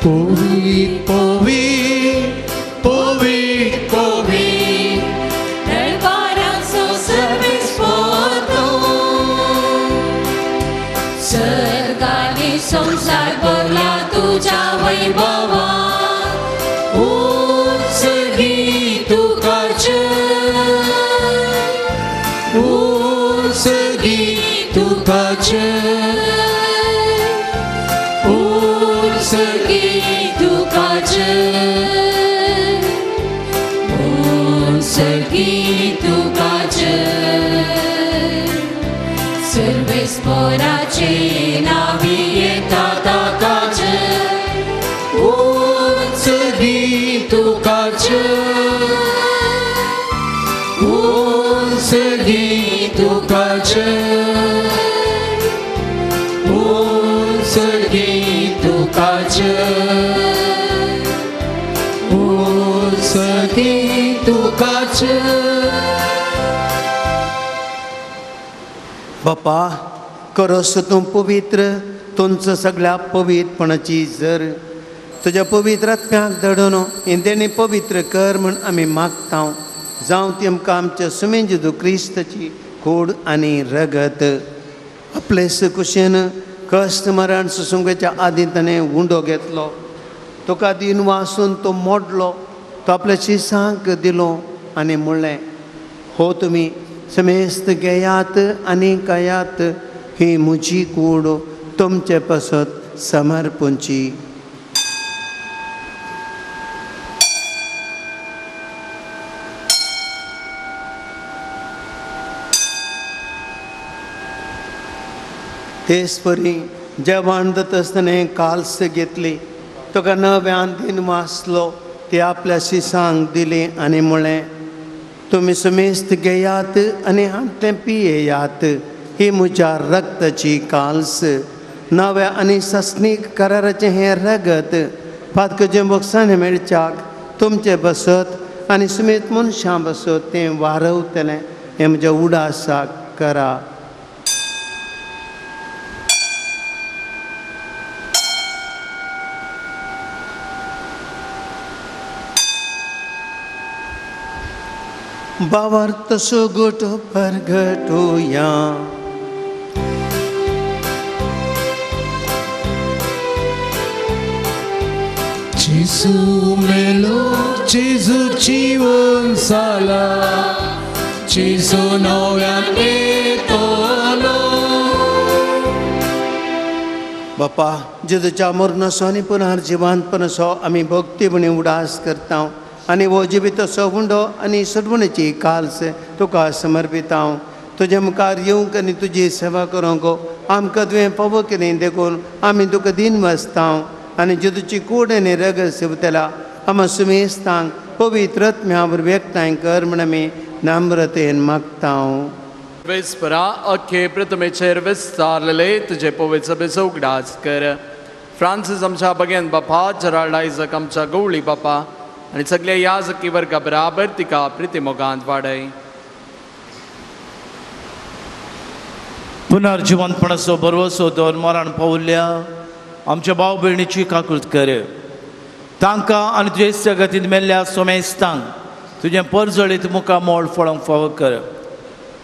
पवित्र पवित्र पवित्र पवित्र दरबाराचो सर्वेस्पर तूं. जय, उंचगी तुका जय, उंचगी तुका जय, उंचगी तुका जय। सर्वेस्पराचे नावी येता ताका जय, उंचगी तुका जय, उंचगी तुका जय, उंचगी तुका जय, उंचगी तुका जय। बापा करस तूं पवित्र तुमचो सगळ्या पवित्रपणाची जर तुज्या पवित्र आत्म्याक धाडून इंदेणी पवित्र कर म्हण आमी मागता। जावं ती आमकां आमच्या सुमेन जेजू क्रिस्ताची कूड आनी रगत आपले कुशेन कश्ट मरण सुसुंगेच्या आदी ताणें उंडो घेतलो, तुका दिन वासून तो मोडलो, तो आपल्या शिसांक दिलो आनी म्हणलें, हो तुमी समेस्त घेयात आनी खायात, ही म्हजी कूड तुमचे पासत समर्पणची। तेच परी जेवण जाता आसतना काल्स घेतली, तुका नव्यान दिन वाचलो, ती आपल्या शिसांक दिली आनी म्हणलें, तुमी समेस्त घेयात आनी हांतलें पियेयात, ही म्हज्या रक्ताची काल्स, नव्या आनी सस्नीक कराराचें हें रगत पातकचें बक्षान मेळच्याक तुमचें बसत आनी सुमेत मनशां बसत तें वारवतलें, हें म्हज्या उडासाक करा। बावार्थ सुगोट परगटोया। जेजू मेलो, जेजू जीवन जाला, जेजू नव्यान येतलो। बापा जेजूच्या मरणाचो आनी पुनर्जिवंतपणाचो आमी भक्तीपणी उडास करता आनी हो जिविताचो हुंडो आनी सोडवणेची काल्स तुका समर्पिता। तुजे मुखार येवंक आनी तुजी सेवा करूंक आमकां तुवें फावो केली देखून आमी तुका दिन वाचता आनी जेजूची कूड आनी रगत सेवतल्या आमा सुमेस्तांक पवित्र आत्म्या वरवीं एकठांय कर म्हण आमी नम्रतेन मागता। वेस्परा अख्खे प्रथमेचेर विस्तारलेले तुजे पवित्र सभेचो उगडास कर। फ्रांसीस आमच्या बगेन बापा, जेराल्ड आयजक आमच्या गवळी बापा आनी सगल्या याजकी वर्गा बराबर तिका प्रिती मोगांत वाडय। पुनर्जिवंतपणाचो भरवसो दवर मरण पावल्या आमच्या भाव भयणीची काकूत कर, तांकां आनी तुजे जगतींत मेल्ल्या सोमेस्तांक तुजें परजळीत मुखार मोड फळोंक फावो कर।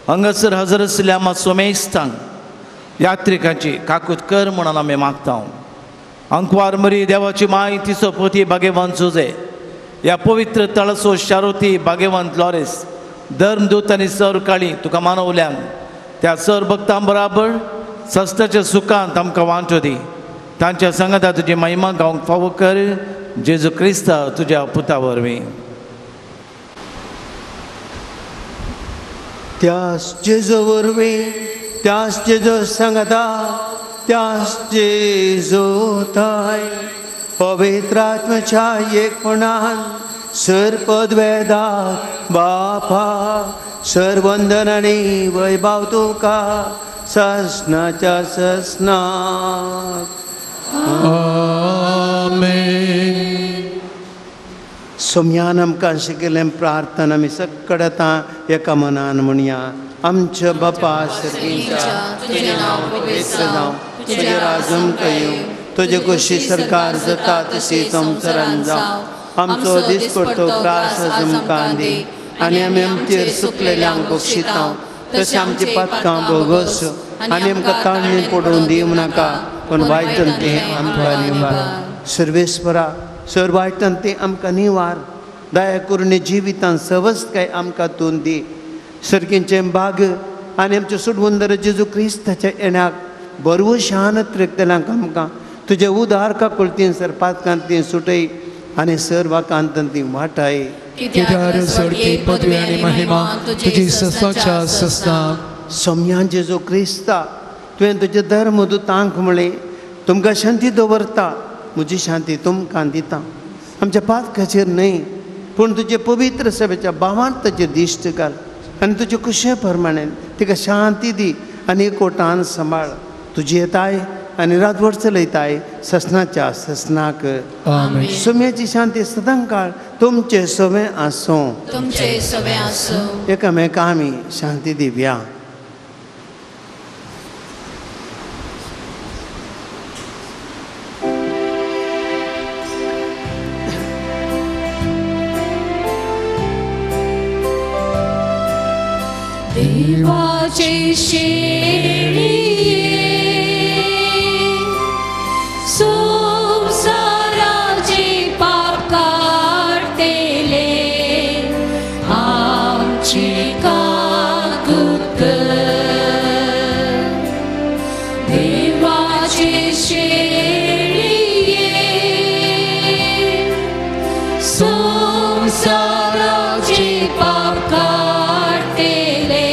हांगासर हजर आशिल्ल्या आमच्या सोमेस्तांक यात्रिकांची काकूत कर म्हणून आमी मागता। अंकवार मरी देवाची माय तिचो पोती भाग्यवंत जुजे, ह्या पवित्र तळसो शारोती भाग्यवंत लॉरेस, धर्मदूत आनी सर काळी तुका मानवल्यांक त्या सर भक्तां बराबर सस्ताच्या सुखांत आमकां वांटो दी। तांच्या सांगाता तुजी महिमा गावंक फावो कर, जेजू क्रिस्ता तुज्या पुता वरवीं। त्यास जेजू वरवीं, त्यास जेजू सांगाता, त्यास जेजू थाय पवित्र आत्म्याच्या एकपणान सर पदवेदा बापा सर वंदन आनी वैभव तुका ससनाच्या ससनाक। आमेन। सोम्यान आमकां शिकयल्लें प्रार्थना आमी सगळे आतां एका मनान म्हणया। आमच्या बापा सर्गींच्या, तुजें नांव पवित्र जावं, तुजें राज आमकां येवं, तुजे कुशी सरकार जाता तशी संवसारांत जावं। आमचो दिसपडतो त्रास आमकां दी आनी आमी आमचेर सुकलेल्यांक बक्षिता तशें आमची पातकां भोगोस आनी आमकां ताळणी पडून दिवं नाका, पूण वायटन तें आमकां निवार। सर्वेस्परा सर वायटन तें आमकां निवार, दया करून जिवितान सवस्तकाय आमकां तूं दी. सर्गींचें भाग आनी आमचे सुटवंदर जेजू क्रिस्ताच्या येण्याक बरवशान त्रेकतल्यांक आमकां तुजे उदार काकुळतीन सर पातकांत सुटय आनी सर्वाकांत ती वाटाय. कित्याक स्वर्गी पदवी आनी महिमा तुजी सस्ताच्या सस्ता. सोम्या जेजू क्रिस्ता तुवें तुजे धर्म दुतांक म्हळें तुमकां शांती दवरता, म्हजी शांती तुमकां दिता. आमच्या पातकाचेर न्हय पूण तुजे पवित्र सभेच्या भावान ताचेर दिश्ट घाल आनी तुजे कुशे प्रमाणे तिका शांती दी आनी एकवटान सांबाळ. तुजी येताय आनी रातभर चलयताय ससनाच्या ससनाक. सोम्याची शांती सदांकाळ तुमचे सवें आसूं. तुमचे सवें आसूं. एकामेका आमी शांती दिवया. देवाचे शेळये संवसाराचे पाप काडटले आमची काकूत कर. देवाचे शेळये संवसाराचे पाप काडटले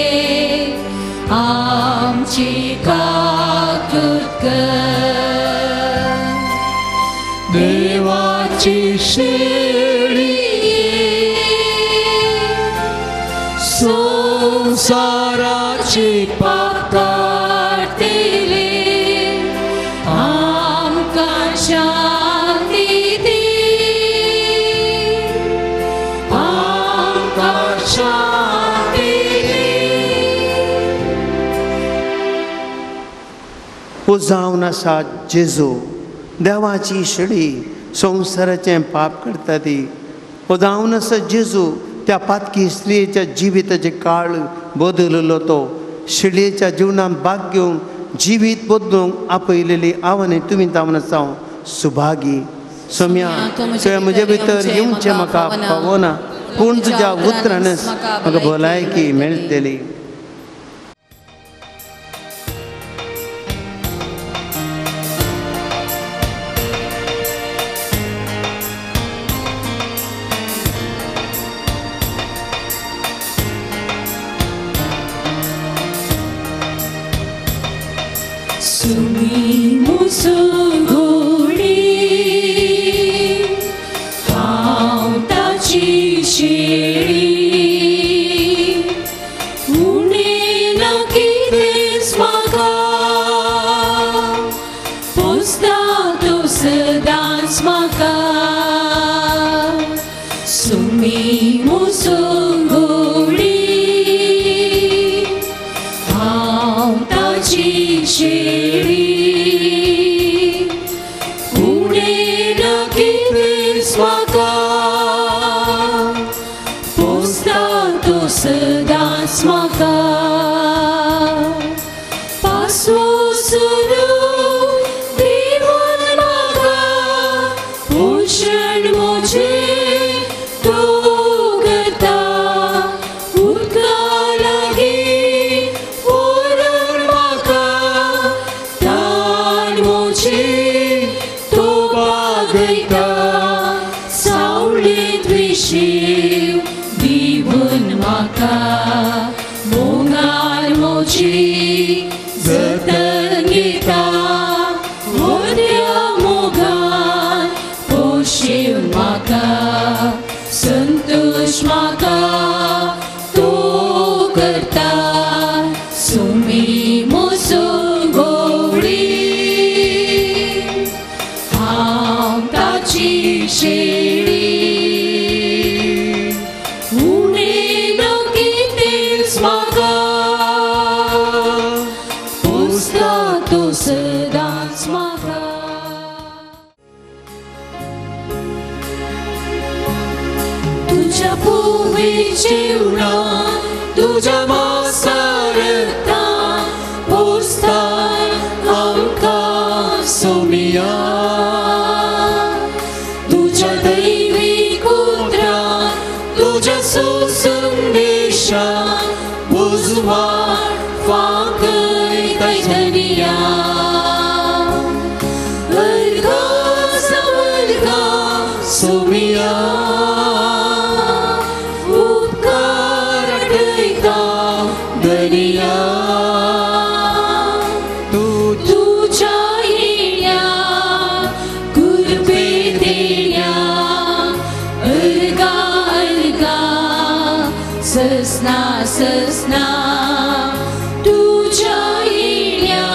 आमची काकूत कर. देवाची शेळये संवसाराची पाप काडटले आमकां शांती दी, आमकां शांती दी. जावन आसा जेजू देवाची शेळी संवसाराचें पाप करता ती. जावन आसा जेजू त्या पातकी स्त्रियेच्या जिविताचें काळ बदललो तो शेळयेच्या जिवनान भाग घेवन जिवीत बदलूंक आपयलेली आव्हानां तुमी जावन आसा सुभागी. सोम्या तुवें म्हजे भितर येवचें म्हाका पावना पूण तुज्या उतरानच म्हाका भलायकी मेळटली. Shiv, divun maka, monga. संदेशा उजवाड फांकयताय धनिया अर्घा सवर्गा सोमिया उपकार आठयता धनिया तुझ्या येण्या कृपे देण्या अर्घा अर्घा ससना ससना तुझ्या येण्या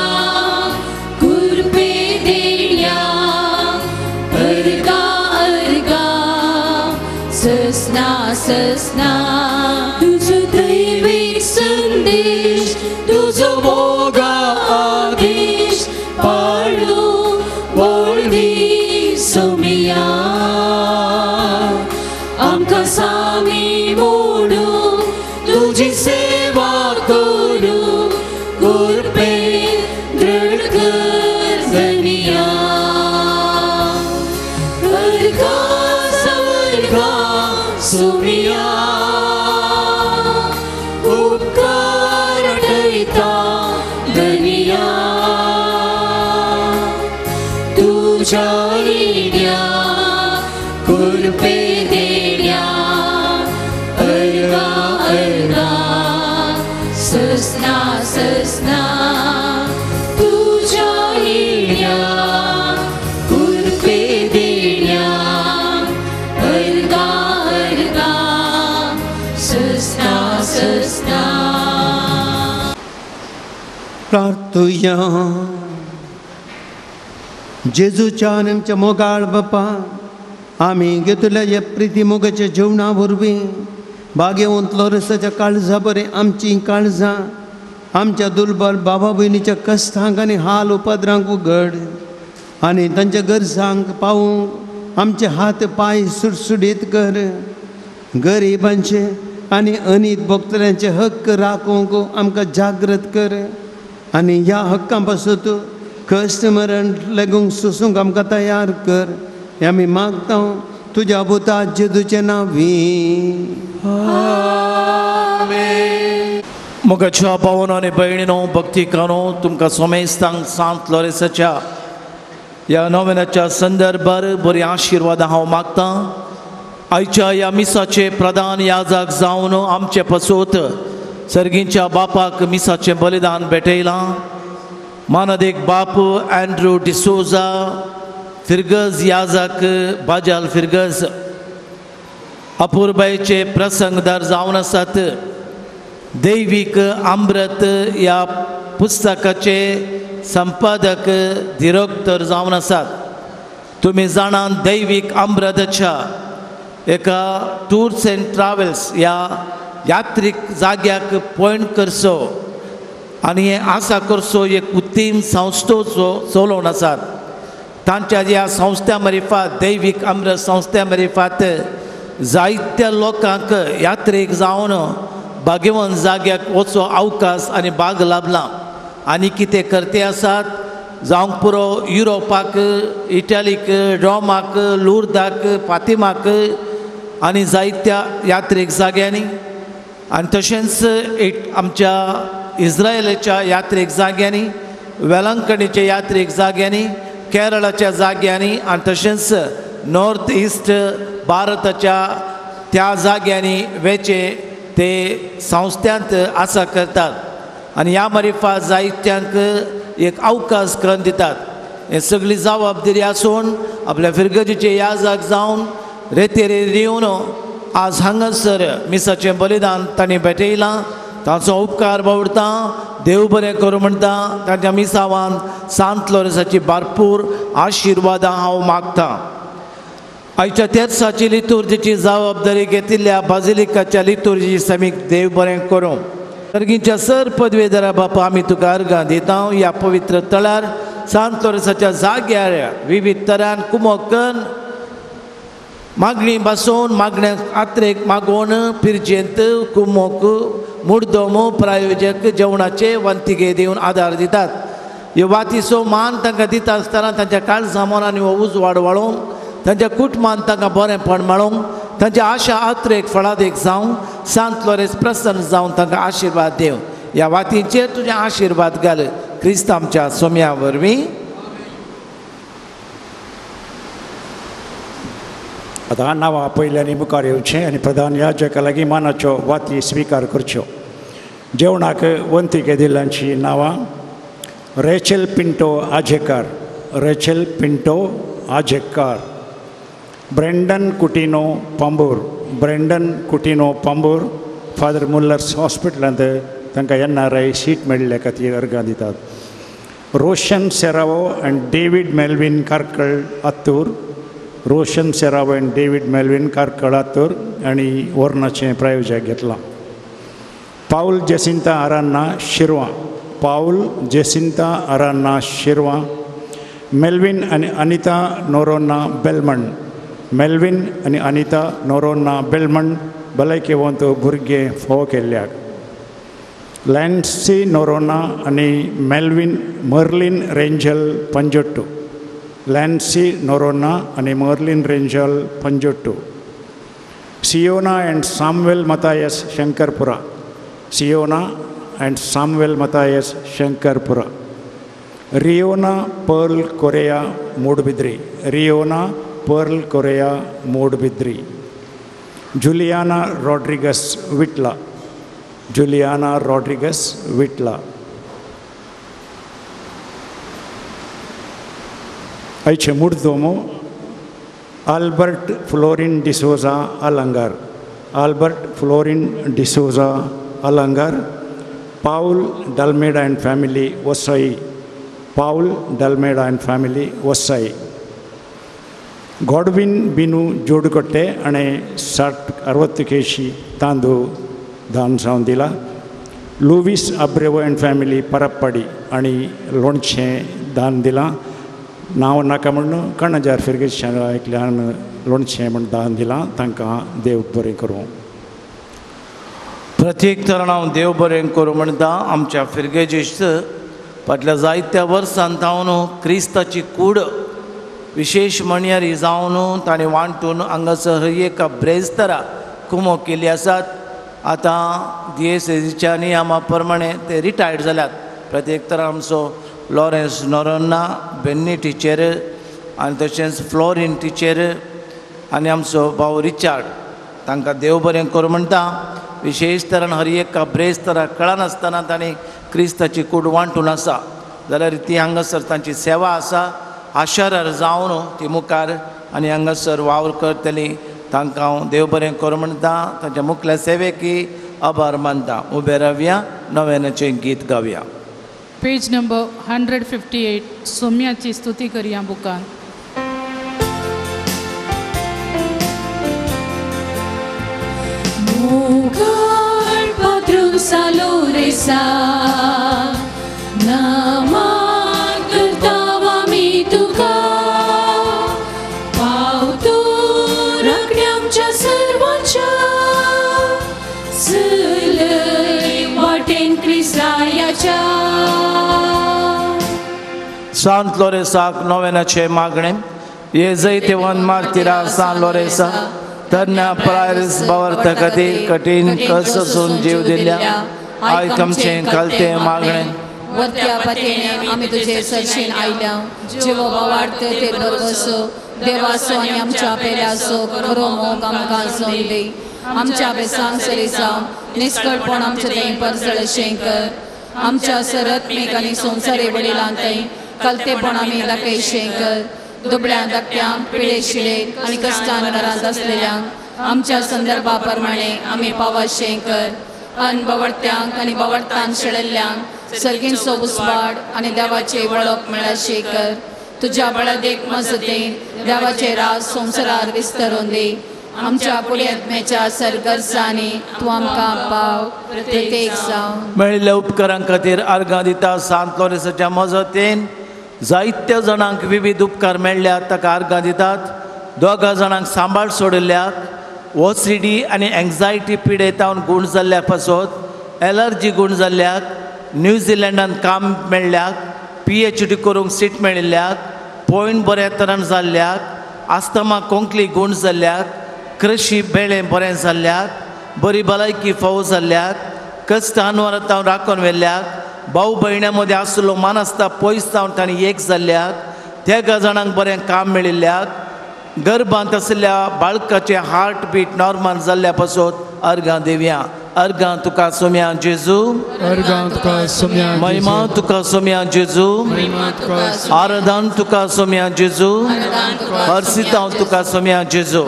कृपे देण्या अर्घा अर्घा ससना ससना तुझो दैवीक संदेश तुझो मोगा आदेश पाळू वळवी सोमिया आमकां सामी मोडू तुजी सेवा करू कृपे दृढ कर धनिया अर्घा सवर्गा सोमिया उपकार आठयता धनिया तुझ्या येण्या कृपे देण्या अर्घा अर्घा ससना ससना तुझ्या येण्या कृपे देण्या अर्घा अर्घा ससना ससना. प्रार्थुया. जेजूच्या आनी आमच्या मोगाळ बापा, आमी घेतल्या ह्या प्रिती मोगाच्या जेवणा वरवीं भाग्यवंत लोरसाच्या काळजा बरें आमचीं काळजां आमच्या दुर्बल बाबा भयणीच्या कश्टांक आनी हाल उपद्रांक उगड आनी तांच्या गरजांक पावूंक आमचे हात पांय सुडसुडीत कर. गरिबांचे आनी अनीत भोगतल्यांचे हक्क राखूंक आमकां जागृत कर आनी ह्या हक्कां पासून कश्ट मरण लागूंक सोसूंक आमकां तयार कर. हें आमी मागता तुज्या पुता जेजूचे नांवी. मोगाच्या भावानो आनी भयणीनो, भक्तिकानो, तुमकां सोमेस्तांक सांत लोरेसाच्या ह्या नोवेनाच्या संदर्भार बरी आशिर्वादां हांव मागतां. आयच्या ह्या मिसाचे प्रधान याजक जावन आमचे पसूत सर्गींच्या बापाक मिसाचें बलिदान भेटयलां. मानादीक बाप अँड्रू डिसोजा फिरगज याजक बाजाल फिरगज अपुरबायेचे प्रसंगदार जावन आसात. दैवीक अमृत ह्या पुस्तकाचे संपादक दिरोक्तर जावन आसात. तुमी जाणात दैवीक अमृताच्या एका टूर्स एंड ट्रॅव्हल्स ह्या यात्रीक जाग्याक पॉयंट करचो आनी हें आसा करचो एक उत्तीम संस्थोचो चलोवन आसात. तांच्या ह्या संस्थ्या मारिफात दैवीक अमृत संस्थ्या मारिफात जायत्या लोकांक यात्रेक जावन भाग्यवंत जाग्याक वचो अवकाश आनी भाग लाभला. आनी कितें करते आसात जावंक पुरो युरोपाक, इटलीक, रोमाक, लुर्दाक, फातिमाक आनी जायत्या यात्रेक जाग्यांनी आनी तशेंच आमच्या इस्रायलाच्या यात्रेक जाग्यांनी, वेलंकणीच्या यात्रेक जाग्यांनी, केरळाच्या जाग्यांनी आनी तशेंच नॉर्थ इस्ट भारताच्या त्या जाग्यांनी वेचे ते संस्थ्यांत आसा करतात आनी ह्या मारिफात जायत्यांक एक अवकाश करून दितात. हे सगळी जबाबदारी आसून आपल्या फिरगजीचे याजक जावन रेतेरेर येवन आज हांगासर मिसाचें बलिदान तांणी भेटयलां. तांचो उपकार बावडता, देव बरें करूं म्हणटा. तांच्या मिसावान सांत लोरेसाची भरपूर आशिर्वादां हांव मागतां. आयच्या तेर्साची लितुर्जीची जबाबदारी घेतिल्ल्या बाजिलिकाच्या लितुर्जी समीक देव बरें करूं. सर्गीच्या सर पदवेदारा बापा, आमी तुका अर्गां दिता. ह्या पवित्र तळार सांत लोरेसाच्या जाग्यार विविध तरान कुमोकन मागणी बसोवन मागण्या आत्रेक मागोवन पिरजेंत कुमोक मुर्दोमो प्रायोजक जेवणाचे वंतिगे दिवन आदार दितात. ह्यो वातीचो मान तांकां दिता आसतना तांच्या काळजा मनांनी हो उजवाड वाळोवंक, तांच्या कुटुंबान तांकां बरेंपण मेळोवंक, तांच्या आशा आत्रेक फळादेक जावं. सांत लोरेस प्रसन्न जावन तांकां आशिर्वाद देव. ह्या वातीचेर तुजे आशिर्वाद घाल क्रिस्त आमच्या सोम्या वरवीं. आतां नांवां पयल्यांनी मुखार येवचें आनी प्रधान याजका लागीं मानाच्यो वाती स्विकार करच्यो. जेवणाक वंती घेतिल्ल्यांचीं नांवां: Rachel Pinto Ajekar, Rachel Pinto Ajekar, Brandon Coutinho Pambur, Brandon Coutinho Pambur, Father Muller's हॉस्पिटलांत तांकां NRI seat मेळिल्ल्या खातीर अर्गां दितात. Roshan Serrao and David Melvin Karkal Attur, Roshan Serrao and David Melvin Karkal Attur आनी वर्णाचें प्रायोजक घेतलां. Paul Jacinta Aranha Shirva, Paul Jacinta Aranha Shirva, Melvin आनी अनिता नोरोन्ना बेलमण, मेल्विन आनी अनिता नोरोन्ना बेलमण भलायकेवंत भुरगें फोव केल्ल्याक. लॅन्सी नोरोना आनी Melvin Merlin Rangel Panjottu, Lancy Noronha आनी Merlin Rangel Panjottu. Siona and Samuel Mathias Shankarpura, Siona and Samuel Mathias Shankarpura. Riona Pearl Correa Moodbidri, Riona Pearl Correa Moodbidri. Juliana Rodrigues Vitla, Juliana Rodrigues Vitla. आयचे मुर्दोमो Albert Florin D'Souza Alangar, Albert Florin D'Souza Alangar, Paul D'Almeida and family Vasai, Paul D'Almeida and family Vasai. Godwin Binu Jodukotte आनी 60 केशी तांदूळ दान जावन दिला. Luis आब्रेवो and family परप्पाडी आनी लोणचें दान दिलां. नांव नाका म्हूण कणजार फिरगेशान एकल्यान लोणचें म्हूण दान दिलां. तांकां देव बरें करूं. प्रत्येक तरान हांव देव बरें करूं म्हणटा. आमच्या फिरगेजीस्त फाटल्या जायत्या वर्सान तावन क्रिस्ताची कूड विशेश म्हणयारी जावन ताणें वांटून हांगासर एका ब्रेस्तरा कुमो केल्ली आसात. आतां दियेसेजीच्या नियमा प्रमाणे ते रिटायर्ड जाल्यात. प्रत्येक तरा आमचो लॉरेन्स नोरोन्ना बेन्नी टिचर आनी तशेंच फ्लोरीन टिचर आनी आमचो भाव रिचार्ड तांकां देव बरें करूं म्हणटा. विशेश तरान हर एका ब्रेस्तरा कळनासतना तांणी क्रिस्ताची कूड वांटून आसा जाल्यार ती हांगासर तांची सेवा आसा. आशारार जावन ती मुखार आनी हांगासर वावर करतली. तांकां हांव देव बरें करूं म्हणटा. तांच्या मुखल्या सेवेकी आभार मानता. उबे रावया, नव्यानाचें गीत गावया. पेज नंबर 158 सोम्याची स्तुती करया बुकान. मुखार पात्रू सालो रेसा नामान करता आमी तुका पावतो राखण्या सर्वांच्या चलय वाटेन क्रिस्ताच्या. सांत लोरेसाक नोवेनाचें मागणें. हे जैतेवन मार्तिरा सांत लोरेसा तरण्या प्रायस बावर्ता खातीर कठीण कस सोसून जीव दिल्या आयक आमचें खालतें मागणें. वरत्या पातेने आमी तुजे सरशीन आयल्या जिवो बावार्थ ते बरवसो देवासो आनी आमच्या पेल्यासो खरो मोग आमकां जोन दी. आमच्या बेसांक सरी जावं निस्कळपण आमचे थंय परजळशें कर. आमच्या सरत्मीक आनी संवसारी वडिलां थंय कलतेपण आमी दाखयशें कर. दुबळ्या धाकट्यांक पिडे शिडेक आनी कश्टान घरांत आसलेल्यांक आमच्या संदर्भा प्रमाणे आमी पावाशें कर. अन बवडत्यांक आनी बवडतान शेळिल्ल्यांक सर्गींचो उस्वाड आनी देवाचे वळख मेळशें कर. तुज्या बळादेक मजतीन देवाचे राज संवसारार विस्तरून दी. आमच्या पुण्यात्म्याच्या सरगर्जांनी तूं आमकां पाव प्रत्येक जावन. मेळिल्ल्या उपकारां खातीर आर्गां दिता. सांत लोरेसाच्या मजतीन जायत्या जाणांक विविध उपकार मेळ्ळ्यात ताका आर्गां दितात. दोगा जाणांक सांबाळ सोडिल्ल्याक OCD आनी एन्जायटी पिडेतावन गूण जाल्ल्या पासत एलर्जी गूण जाल्ल्याक न्यूझिलंडान काम मेळ्ळ्याक PhD करूंक सीट मेळिल्ल्याक पॉयंट बऱ्या तरान जाल्ल्याक आस्तमा कोंकली गूण जाल्ल्याक कृशी बेळें बरें जाल्ल्याक, बरी भलायकी फावो जाल्ल्याक, कश्ट अनवरात हांव राखून व्हेल्ल्याक, भाव भयण्यां मदीं आसलो मानसता पयस जावन तांणी एक जाल्ल्याक, तेगा जाणांक बरें काम मेळिल्ल्याक, गर्भांत आशिल्ल्या बाळकाचें हार्ट बीट नॉर्मल जाल्ल्या पासत अर्गां देवया. अर्गां तुका सोम्या जेजू, अर्गां तुका सोम्या, महिमा तुका सोम्या जेजू, आराधन तुका सोम्या जेजू, हर्षितांव तुका सोम्या जेजू.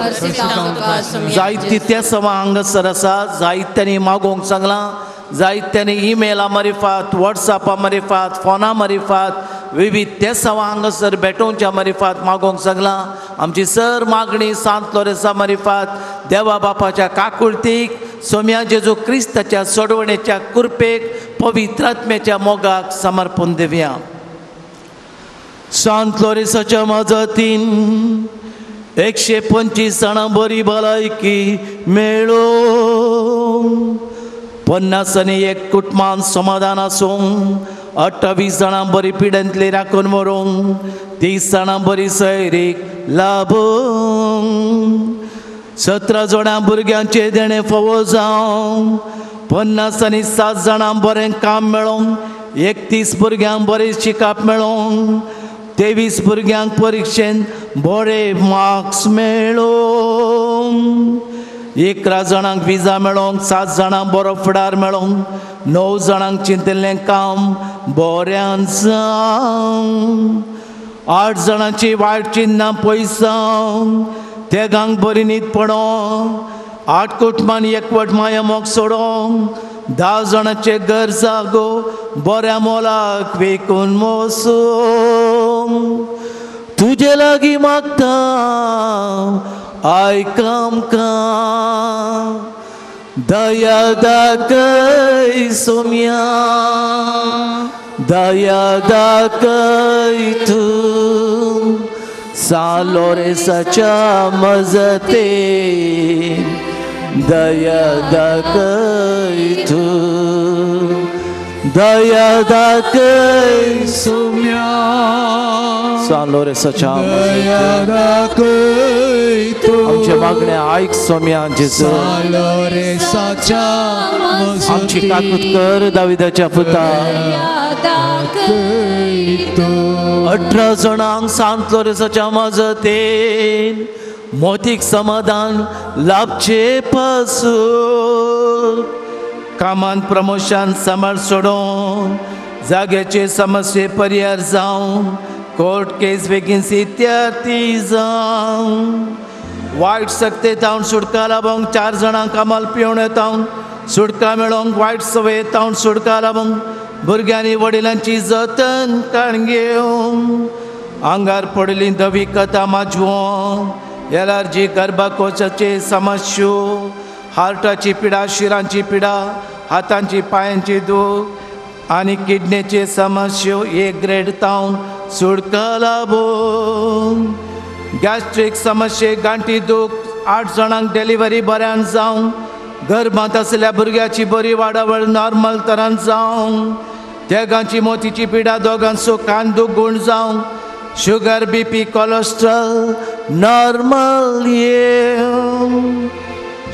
जायती त्या समा हांगासर आसा, जायत्यांनी मागोवंक सांगलां, जायत्यांनी ईमेला मारिफात, वॉट्सॅपा मारिफात, फोना मारिफात, विविध तेसांवा हांगासर भेटोवच्या मारिफात मागोवंक सांगलां. आमची सर मागणी सांत लोरेसा मारिफात देवा बापाच्या काकुळतीक, सोम्या जेजू क्रिस्ताच्या सोडवणेच्या कृपेक, पवित्र आत्म्याच्या मोगाक समर्पण दिवया. सांत लोरेसाच्या मजतीन 125 जाणां बरी भलायकी मेळो, 51 कुटुंबान समाधान आसूं, 28 जाणां बरी पिडेंतली राखून मरूंक, 30 जाणां बरी सैरीक लाभूंक, 17 जाणां भुरग्यांचे देणें फावो जावं, 57 जाणां बरें काम मेळोंक, 31 भुरग्यांक बरें शिकप मेळोंक, 23 भुरग्यांक परिक्षेन बरे मार्क्स मेळोंक, 11 जाणांक विजा मेळोंक, 7 जाणांक बरो फुडार मेळोंक, 9 जाणांक चिंतिल्लें काम बऱ्यान जावं, 8 जाणांची वायट चिन्नां पयस जावं, तेगांक बरी न्हीद पडोंक, 8 कुटुंबान एकवट माया मोग सोडोंक, 10 जाणांचे घर जागो बऱ्या मोलाक विकून मोसूंक. तुजे लागीं मागता आयक आमकां, दया दाखय सोम्या, दया दाखय तूं, सांत लोरेसाच्या मजतीन दया दाखय तूं, दया दाखय सोम्या, सांत लोरेसाच्या दया दाखय तूं. आमचे मागणे आयक सोम्या जेजू, सांत लोरेसाच्या आमची काकूत कर दाविदाच्या पुता. 18 जाणांक सांत लोरेसाच्या मजतीन मोतीक समाधान लाभचे पासून, कामान प्रमोशन सांबाळ सोडोवन, जाग्याचे समस्ये पर्यार जावं, कोर्ट केस बेगीन सित्यार्थी जावं, वायट सक्ते तावन सुटका लाभोंक, 4 जाणांक कामाल पिवण येतावंक सुटका मेळोंक, वायट सवय तावन सुटका लाभोंक, भुरग्यांनी वडिलांची जतन काण घेवंक, आंगार पडली धवी कथा माजवोंक, एलर्जी गर्भकोशाचे समस्यो, हार्टाची पिडा, शिरांची पिडा, हातांची पायांची दूख आनी किडनेचे समस्यो एक ग्रेड तावन सुटका लाभोंक, गॅस्ट्रीक समस्ये, गांठी दूख, 8 जाणांक डिलिव्हरी बऱ्यान जावंक, गर्भांत आशिल्ल्या भुरग्याची बरी वाडावळ नॉर्मल तरान जावंक, तेगांची मोतीची पिडा, दोगांचो कान दूख गूण जावंक, शुगर बीपी कोलेस्ट्रॉल नॉर्मल येवंक,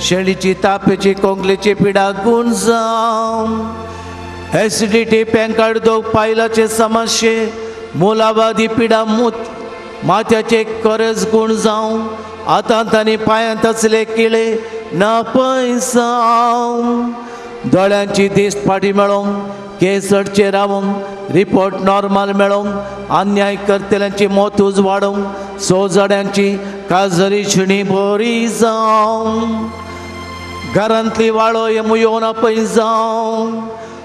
शेळीची तापेची कोंकलेची पिडा गूण जावंक, एसिडिटी पेंकाड दोग पायलाचे समस्ये, मुलावादी पिडा, मूत माथ्याचे करज गूण जावंक, हातांत आनी पांयांत आसले किळे ना पयसावंक, दोळ्यांची दिश्ट फाटी मेळोंक, केस अडचे रावोंक, रिपोर्ट नॉर्मल मेळोंक, अन्याय करतल्यांची मोतूज वाडोवंक, 100 जाणांची काजरी शिणी बरी जावंक, घरांतली वाळो येमू पयस जावंक,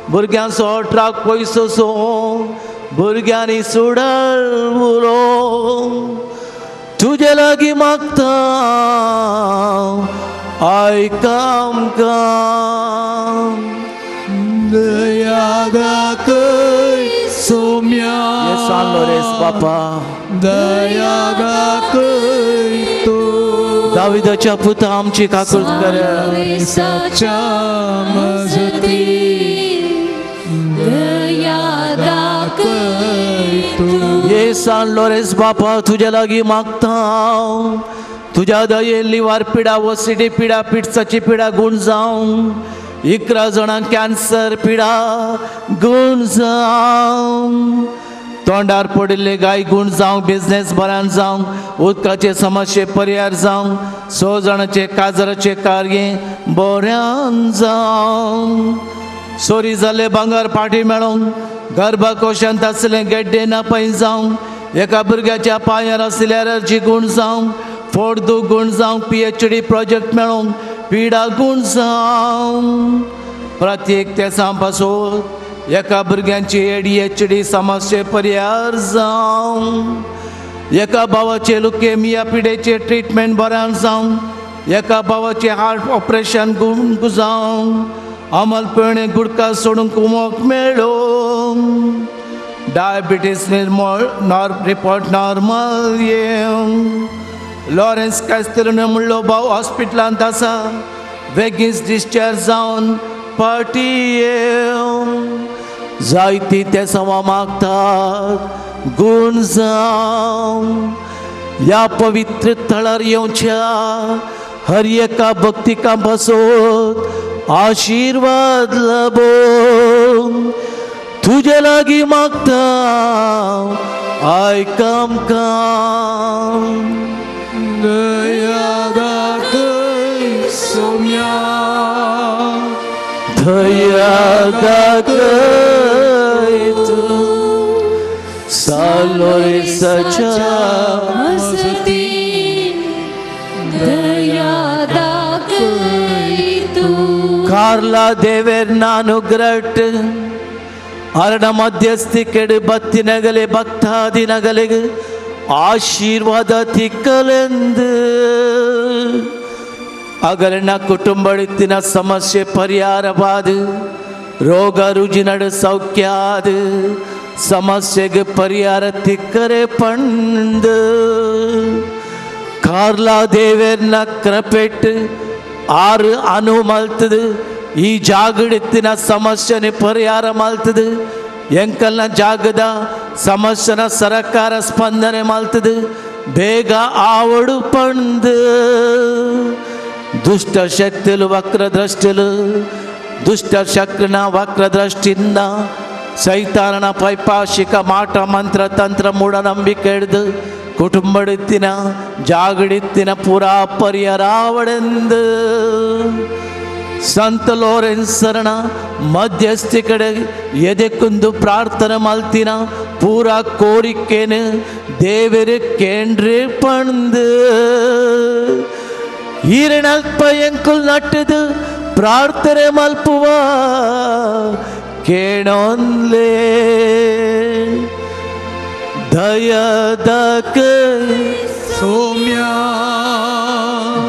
भुरग्यांचो ट्रक पयस वचूंक, भुरग्यांनी सुडल उलोवंक, तुजे लागीं मागता आयक आमकां, दया दाखय सोम्या, सांत लोरेस बापा, दया दाखय तूं, दाविदाच्या पुता आमची काकूत कर, लोरेसाच्या मजतीन दया दाखय तूं. ये सांत लोरेस बापा तुजे लागीं मागता, तुज्या दयेन लिव्हर पिडा, ओसीडी पिडा, पिट्साची पिडा गुण जावं. 11 जाणांक कॅन्सर पिडा गुण जावं. तोंडार पडिल्ले गाय गुण जावं, बिजनेस बऱ्यान जावं, उदकाचे समस्ये पर्यार जावं, 6 जाणांचे काजराचे कार्य बऱ्यान जावं. चोरी जाल्ले भांगर पाटी मेळोंक, गर्भकोशांत आसले गेड्डे नापय जावं, एका भुरग्याच्या पांयार आसल्यार अर्जी गुण जावं, फोर्दू गुण जावं, PhD project मेळोंक, पिडा गुण जावं. प्रत्येक तेसां पासून एका भुरग्यांची ADHD समस्ये पर्यार जावं, एका भावाचे लुकेमिया पिडेचे ट्रिटमेंट बऱ्यान जावं, एका भावाचे हार्ट ऑपरेशन गुण जावं, अमल पेणे गुडका सोडूंक उमोक मेळोंक, डायबिटीस निर्मळ रिपोर्ट नॉर्मल येवं. लॉरेन्स कास्तेलोने म्हणलो भाव हॉस्पिटलांत आसा, बेगीन डिस्चार्ज जावन पाटी येवं. जायती ते सवा मागतात गुण जावं. ह्या पवित्र थळार येवच्या हर एका भक्तिका बसोत आशिर्वाद लाभों. तुजे लागीं मागता आयक आमकां. दया दाखय सोम्या, दया दाखय तूं सालोरेसाच्या मजतीन, दया दाखय तूं. कार्ला देवेर नानुग्रट ಅರಣ ಮಧ್ಯಸ್ಥಿಕೆಡು ಬತ್ತಿನಗಲೆ ಭಕ್ತಾದಿನಗಲೆಗೆ ಆಶೀರ್ವಾದ ತಿಕ್ಕಲೆಂದು ಅಗಲಿನ ಕುಟುಂಬಡಿತ್ತಿನ ಸಮಸ್ಯೆ ಪರಿಹಾರವಾದ, ರೋಗ ರುಜಿನಡು ಸೌಖ್ಯಾದ, ಸಮಸ್ಯೆಗೆ ಪರಿಹಾರ ತಿಕ್ಕರೆ ಪಂದು ಕಾರ್ಲಾ ದೇವೇರ್ನ ಕೃಪೆಟ್ಟು 6 ಅನು ಮಲ್ತದು ಈ ಜಾಗಡಿತ್ತಿನ ಸಮಸ್ಯೆನೆ ಪರಿಹಾರ ಮಲ್ತದು. ಎಂಕಲ್ನ ಜಾಗದ ಸಮಸ್ಯೆನ ಸರಕಾರ ಸ್ಪಂದನೆ ಮಲ್ತದು, ಬೇಗ ಆವಡು ಪಂದು. ದುಷ್ಟ ಶಕ್ತಿಲು ವಕ್ರದೃಷ್ಟಿಲು, ದುಷ್ಟ ಶಕ್ತಿನ ವಕ್ರದೃಷ್ಟಿಯಿಂದ ಸೈತಾನನ ಪೈಪಾಶಿಕ ಮಾಟ ಮಂತ್ರ ತಂತ್ರ ಮೂಢನಂಬಿಕೆ ಹಿಡಿದು ಕುಟುಂಬಡಿತ್ತಿನ ಜಾಗಡಿತ್ತಿನ ಪೂರಾ ಪರಿಹಾರಾವಡೆಂದು ಸಂತ ಲೋರೆನ್ಸರಣ ಮಧ್ಯಸ್ಥಿ ಕಡೆ ಎದೆಕುಂದು ಪ್ರಾರ್ಥನೆ ಮಲ್ತಿನ ಪೂರಾ ಕೋರಿಕೆನು ದೇವರು ಕೇಂದ್ರ ಪಂದು ಈರಣಲ್ಪ ಎಂಕುಲ್ ನಟ್ಟದು ಪ್ರಾರ್ಥನೆ ಮಲ್ಪುವ ಕೇಣೊನ್ಲೇ. ದಯದಕ ಸೌಮ್ಯ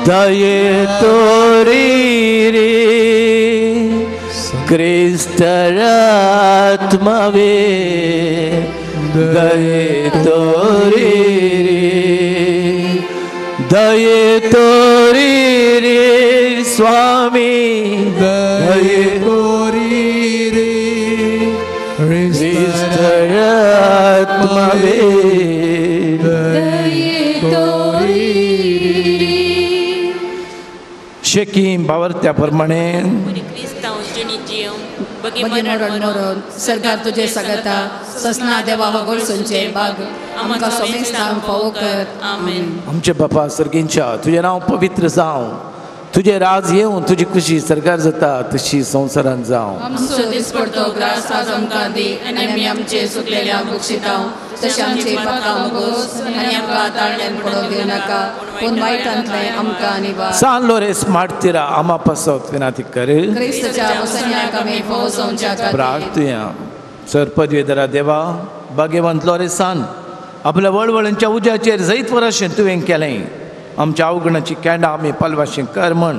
ದಯೆ ತೋರಿರಿ ಕ್ರಿಸ್ತರಾತ್ಮವೇ, ದಯೆ ತೋರಿರಿ, ದಯೆ ತೋರಿರಿ ಸ್ವಾಮಿ, ದಯೆ ತೋರಿರಿ ಕ್ರಿಸ್ತರಾತ್ಮವೇ, ದಯೆ ತೋರಿರಿ. शेकीम बावरत्या प्रमाणे सरकार तुझे सगता ससना देवा होगोल सुनचे बाग आमकां सोमेस्तांक फावो कर. आमेन. आमचे बापा सर्गींच्या, तुजें नांव पवित्र जावं, तुजें राज येवं, तुजी खुशी सरकार जाता तशी संवसारांत जावं. आमचो दिसपडतो ग्रास आज आमकां दी आनी आमी आमचे सुकलेल्या बक्षितांव तशें आमचे पापां मोगोस आनी आमकां ताळण्यान पडोवंक दिवं नाका, पूण वायटांतलें आमकां निवार. सान लोरेस मार्तीरा आमा पासत विनाती कर. क्रिस्तच्या वसन्याक आमी फावो जावच्या खातीर प्रार्थुया. सर पदवेधरा देवा, भाग्यवंत लोरेसान आपल्या वळवळांच्या उज्याचेर जैत वराशें तुवें केलें, आमच्या अवगुणाची केंडां आमी पालवाशें कर म्हण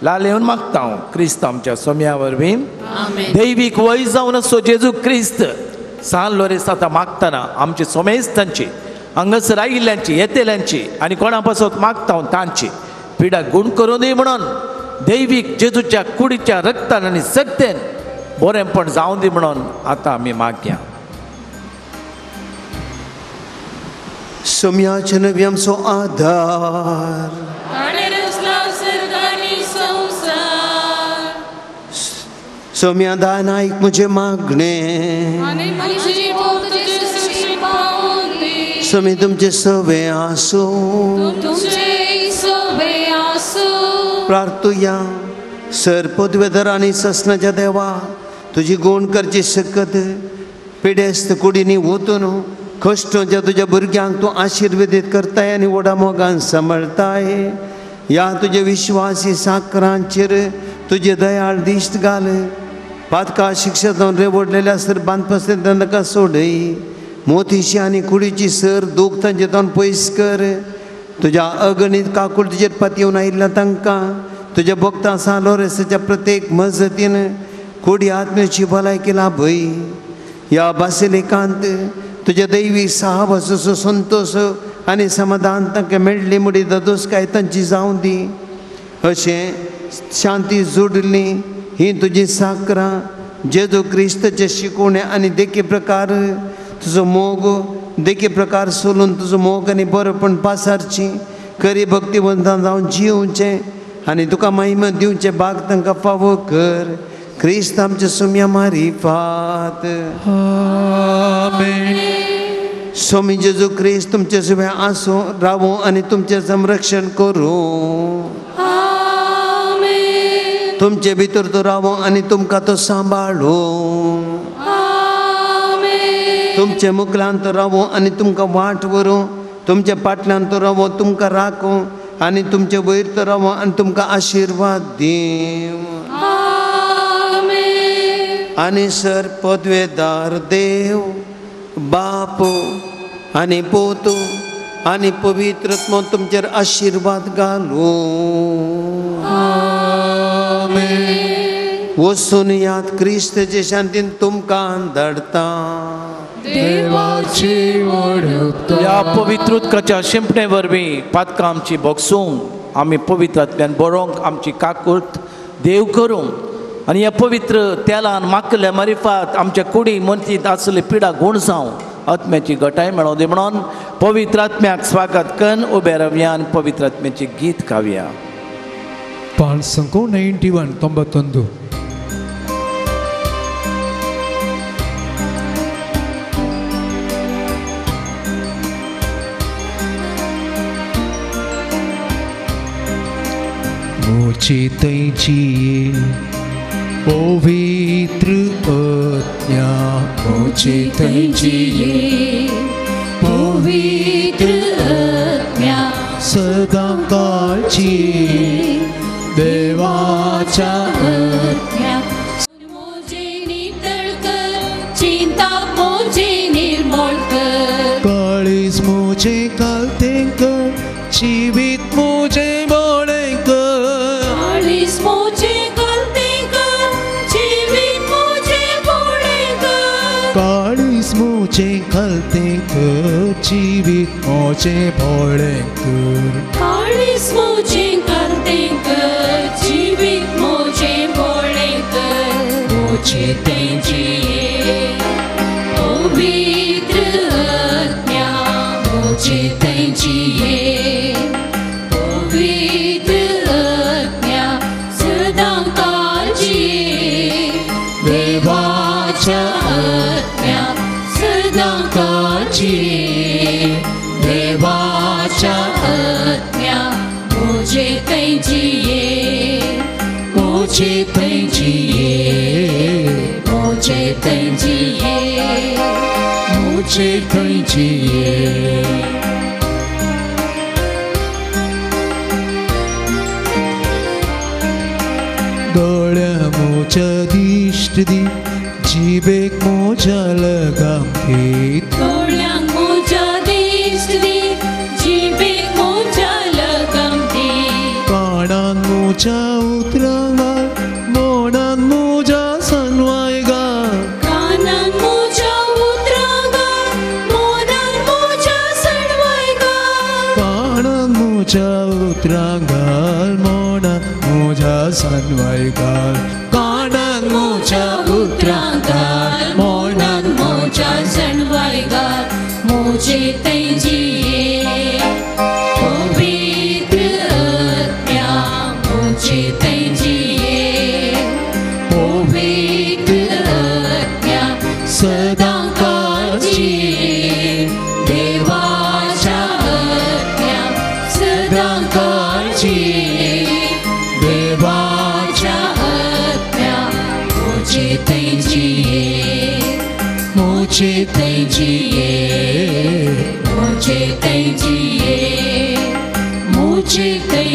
लालेवन मागता हांव क्रिस्त आमच्या सोम्या वरवीं. दैवीक वय जावन असो जेजू क्रिस्त सान लोरेस आतां मागतना आमचे सोमेस्तांची, हांगासर आयिल्ल्यांची, येतेल्यांची आनी कोणा पासत मागता हांव तांची पिडा गूण करूं दी म्हणून दैवीक जेजूच्या कुडीच्या रक्तान आनी सक्तेन बरेंपण जावं दी म्हणून आतां आमी मागया. सोम्याचे नवी आमचो आधार. सोम्या दान आयक म्हजें मागणें. सोमी तुमचें सवे आसूं. प्रार्थुया. सर पदवेधर आनी ससनाच्या देवा, तुजी गुण करची शकत पिडेस्त कुडींनी वतून कश्टांच्या तुज्या भुरग्यांक तूं आशिर्वेदीत करताय आनी व्हडा मोगान सांबाळताय. ह्या तुज्या विश्वासी साकरांचेर तुजे दयाळ दिश्ट घाल. पातका शिक्षा जावन रेवडलेल्या सर बांदपासलें तांकां सोडय. मोतीची आनी कुडीची सर दूख तांचे जावन पयस कर. तुज्या अगणीत काकुळटीचेर पातयेवन आयिल्ल्या तांकां तुज्या भक्तां सान लोरेसाच्या प्रत्येक मजतीन कुडी आत्म्याची भलायकी लाभय. ह्या बासिलिकांत तुज्या दैवी साहबाचो संतोश आनी समाधान तांकां मेळ्ळी मुडी दादोसकाय तांची जावं दी. अशें शांती जोडली ही तुजी साकरां जेजू क्रिस्ताचे शिकोवणे आनी देखी प्रकार तुजो मोग देखी प्रकार सोलून तुजो मोग आनी बरेपण पासारची खरी भक्तिवंतां जावन जिवचें आनी तुका महिमा दिवचें भाग तांकां फावो कर. क्रिस्त आमच्या सोम्या मारिफात. आमेन. स्वामी जेजू क्रिस्त तुमचे सुबे आसूं रावूं आनी तुमचें संरक्षण करूं. तुमचे भितर तो रावूं आनी तुमकां तो सांबाळूं. तुमचे मुखल्यान तो रावूं आनी तुमकां वाट व्हरूं. तुमच्या फाटल्यान तो रावूं तुमकां राखूं आनी तुमचे वयर तो रावूं आनी तुमकां आशिर्वाद दिवं. आनी सर पदवेदार देव बाप आनी पूत आनी पवित्र आत्मो तुमचेर आशिर्वाद घालूं. वचून याद क्रिस्ताचे शांतीन तुमकां धाडटा. ह्या पवित्र उदकाच्या शिंपणे वरवीं पातकां आमची भोगसूंक आमी पवित्र आत्म्यान बरोवंक आमची काकूर्त देव करूंक आनी ह्या पवित्र तेलान माकल्या मारिफात आमच्या कुडी मतींत आसले पिडा गूण जावं आत्म्याची घटाय मेळोवं दी म्हणून पवित्र आत्म्याक स्वागत करून उबे रावया आनी पवित्र आत्म्याचें गीत गावया. 591 91. मोची तैची पवित्र आत्म्या, मोची तैची पवित्र आत्म्या सदां काळची देवाच्या आत्म्या. मोजे नितळ कर, चिंता मोजे निर्मूळ कर, काळीज मोजे कालतें कर, जिवीत मोजे बोळें कर, काळीज मोजे कालतें कर, जिवीत मोजे बोळें कर, काळीज मोजे कालतें कर, जिवीत मोजे बोळें कर, काळीज मोजे कालतें कर, जिवीत मोजे बोळें कर, मोजे तेंची पवित्र आत्म्या, मोजे तेंची पवित्र आत्म्या सदां काळजी देवाच्या आत्म्या सदां काळजी देवाच्या आत्म्या मोजे तेंची मोजे तेंची मोजे तेंची मोजे तेंची. दोळ्या मोच्या दिश्ट दी, जिबेक मोज्या लगाम दी, दोळ्यांक मोज्या दिश्ट दी, जिबेक मोज्या लगाम दी, कानान मोज्या उतरां घाल, मोनान मोज्या सनवाय घाल, कानान मोज्या उतरां घाल, मोनान मोज्या सणवाय घाल, कानान मोज्या उतरां घाल, मोनान मोज्या सनवाय घाल, कानान मोज्या उतरां घाल, मोनान मोज्या सणवाय घाल, मोजे तेंजी पवित्र आत्म्या सदां काळजी देवाच्या आत्म्या सदां काळजी देवाच्या आत्म्या मुझे थंय मुझे थंय मुझे थंय मुझे थंय.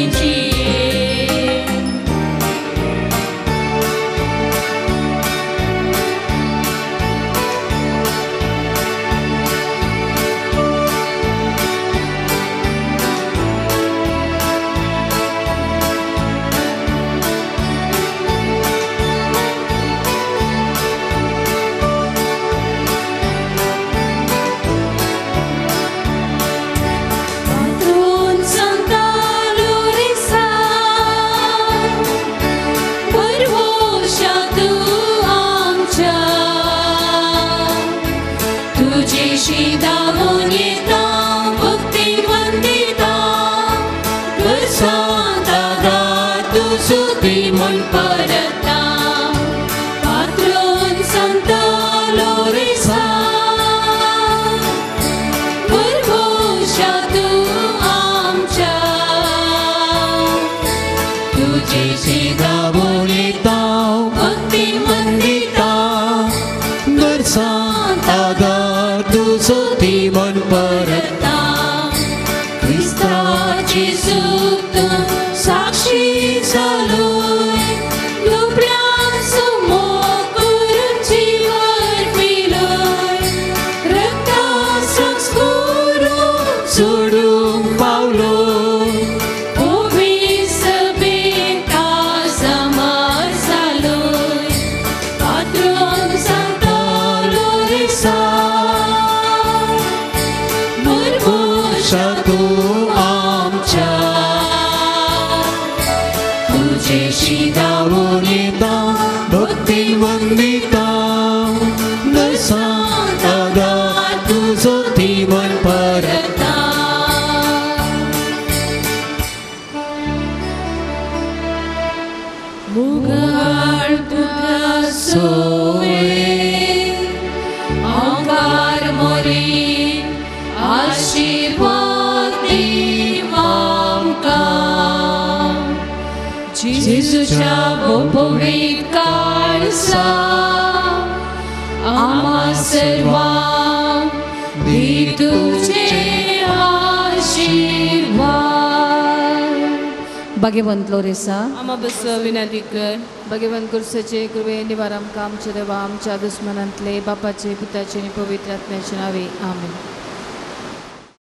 भाग्यवंत लोरेसा आमा बस विनंती कर. भाग्यवंत कुर्साचे कृपे निवार आमकां आमच्या देवा आमच्या दुस्मनांतले बापाचे पुताचे आनी पवित्र आत्म्याचे नावे आमेन.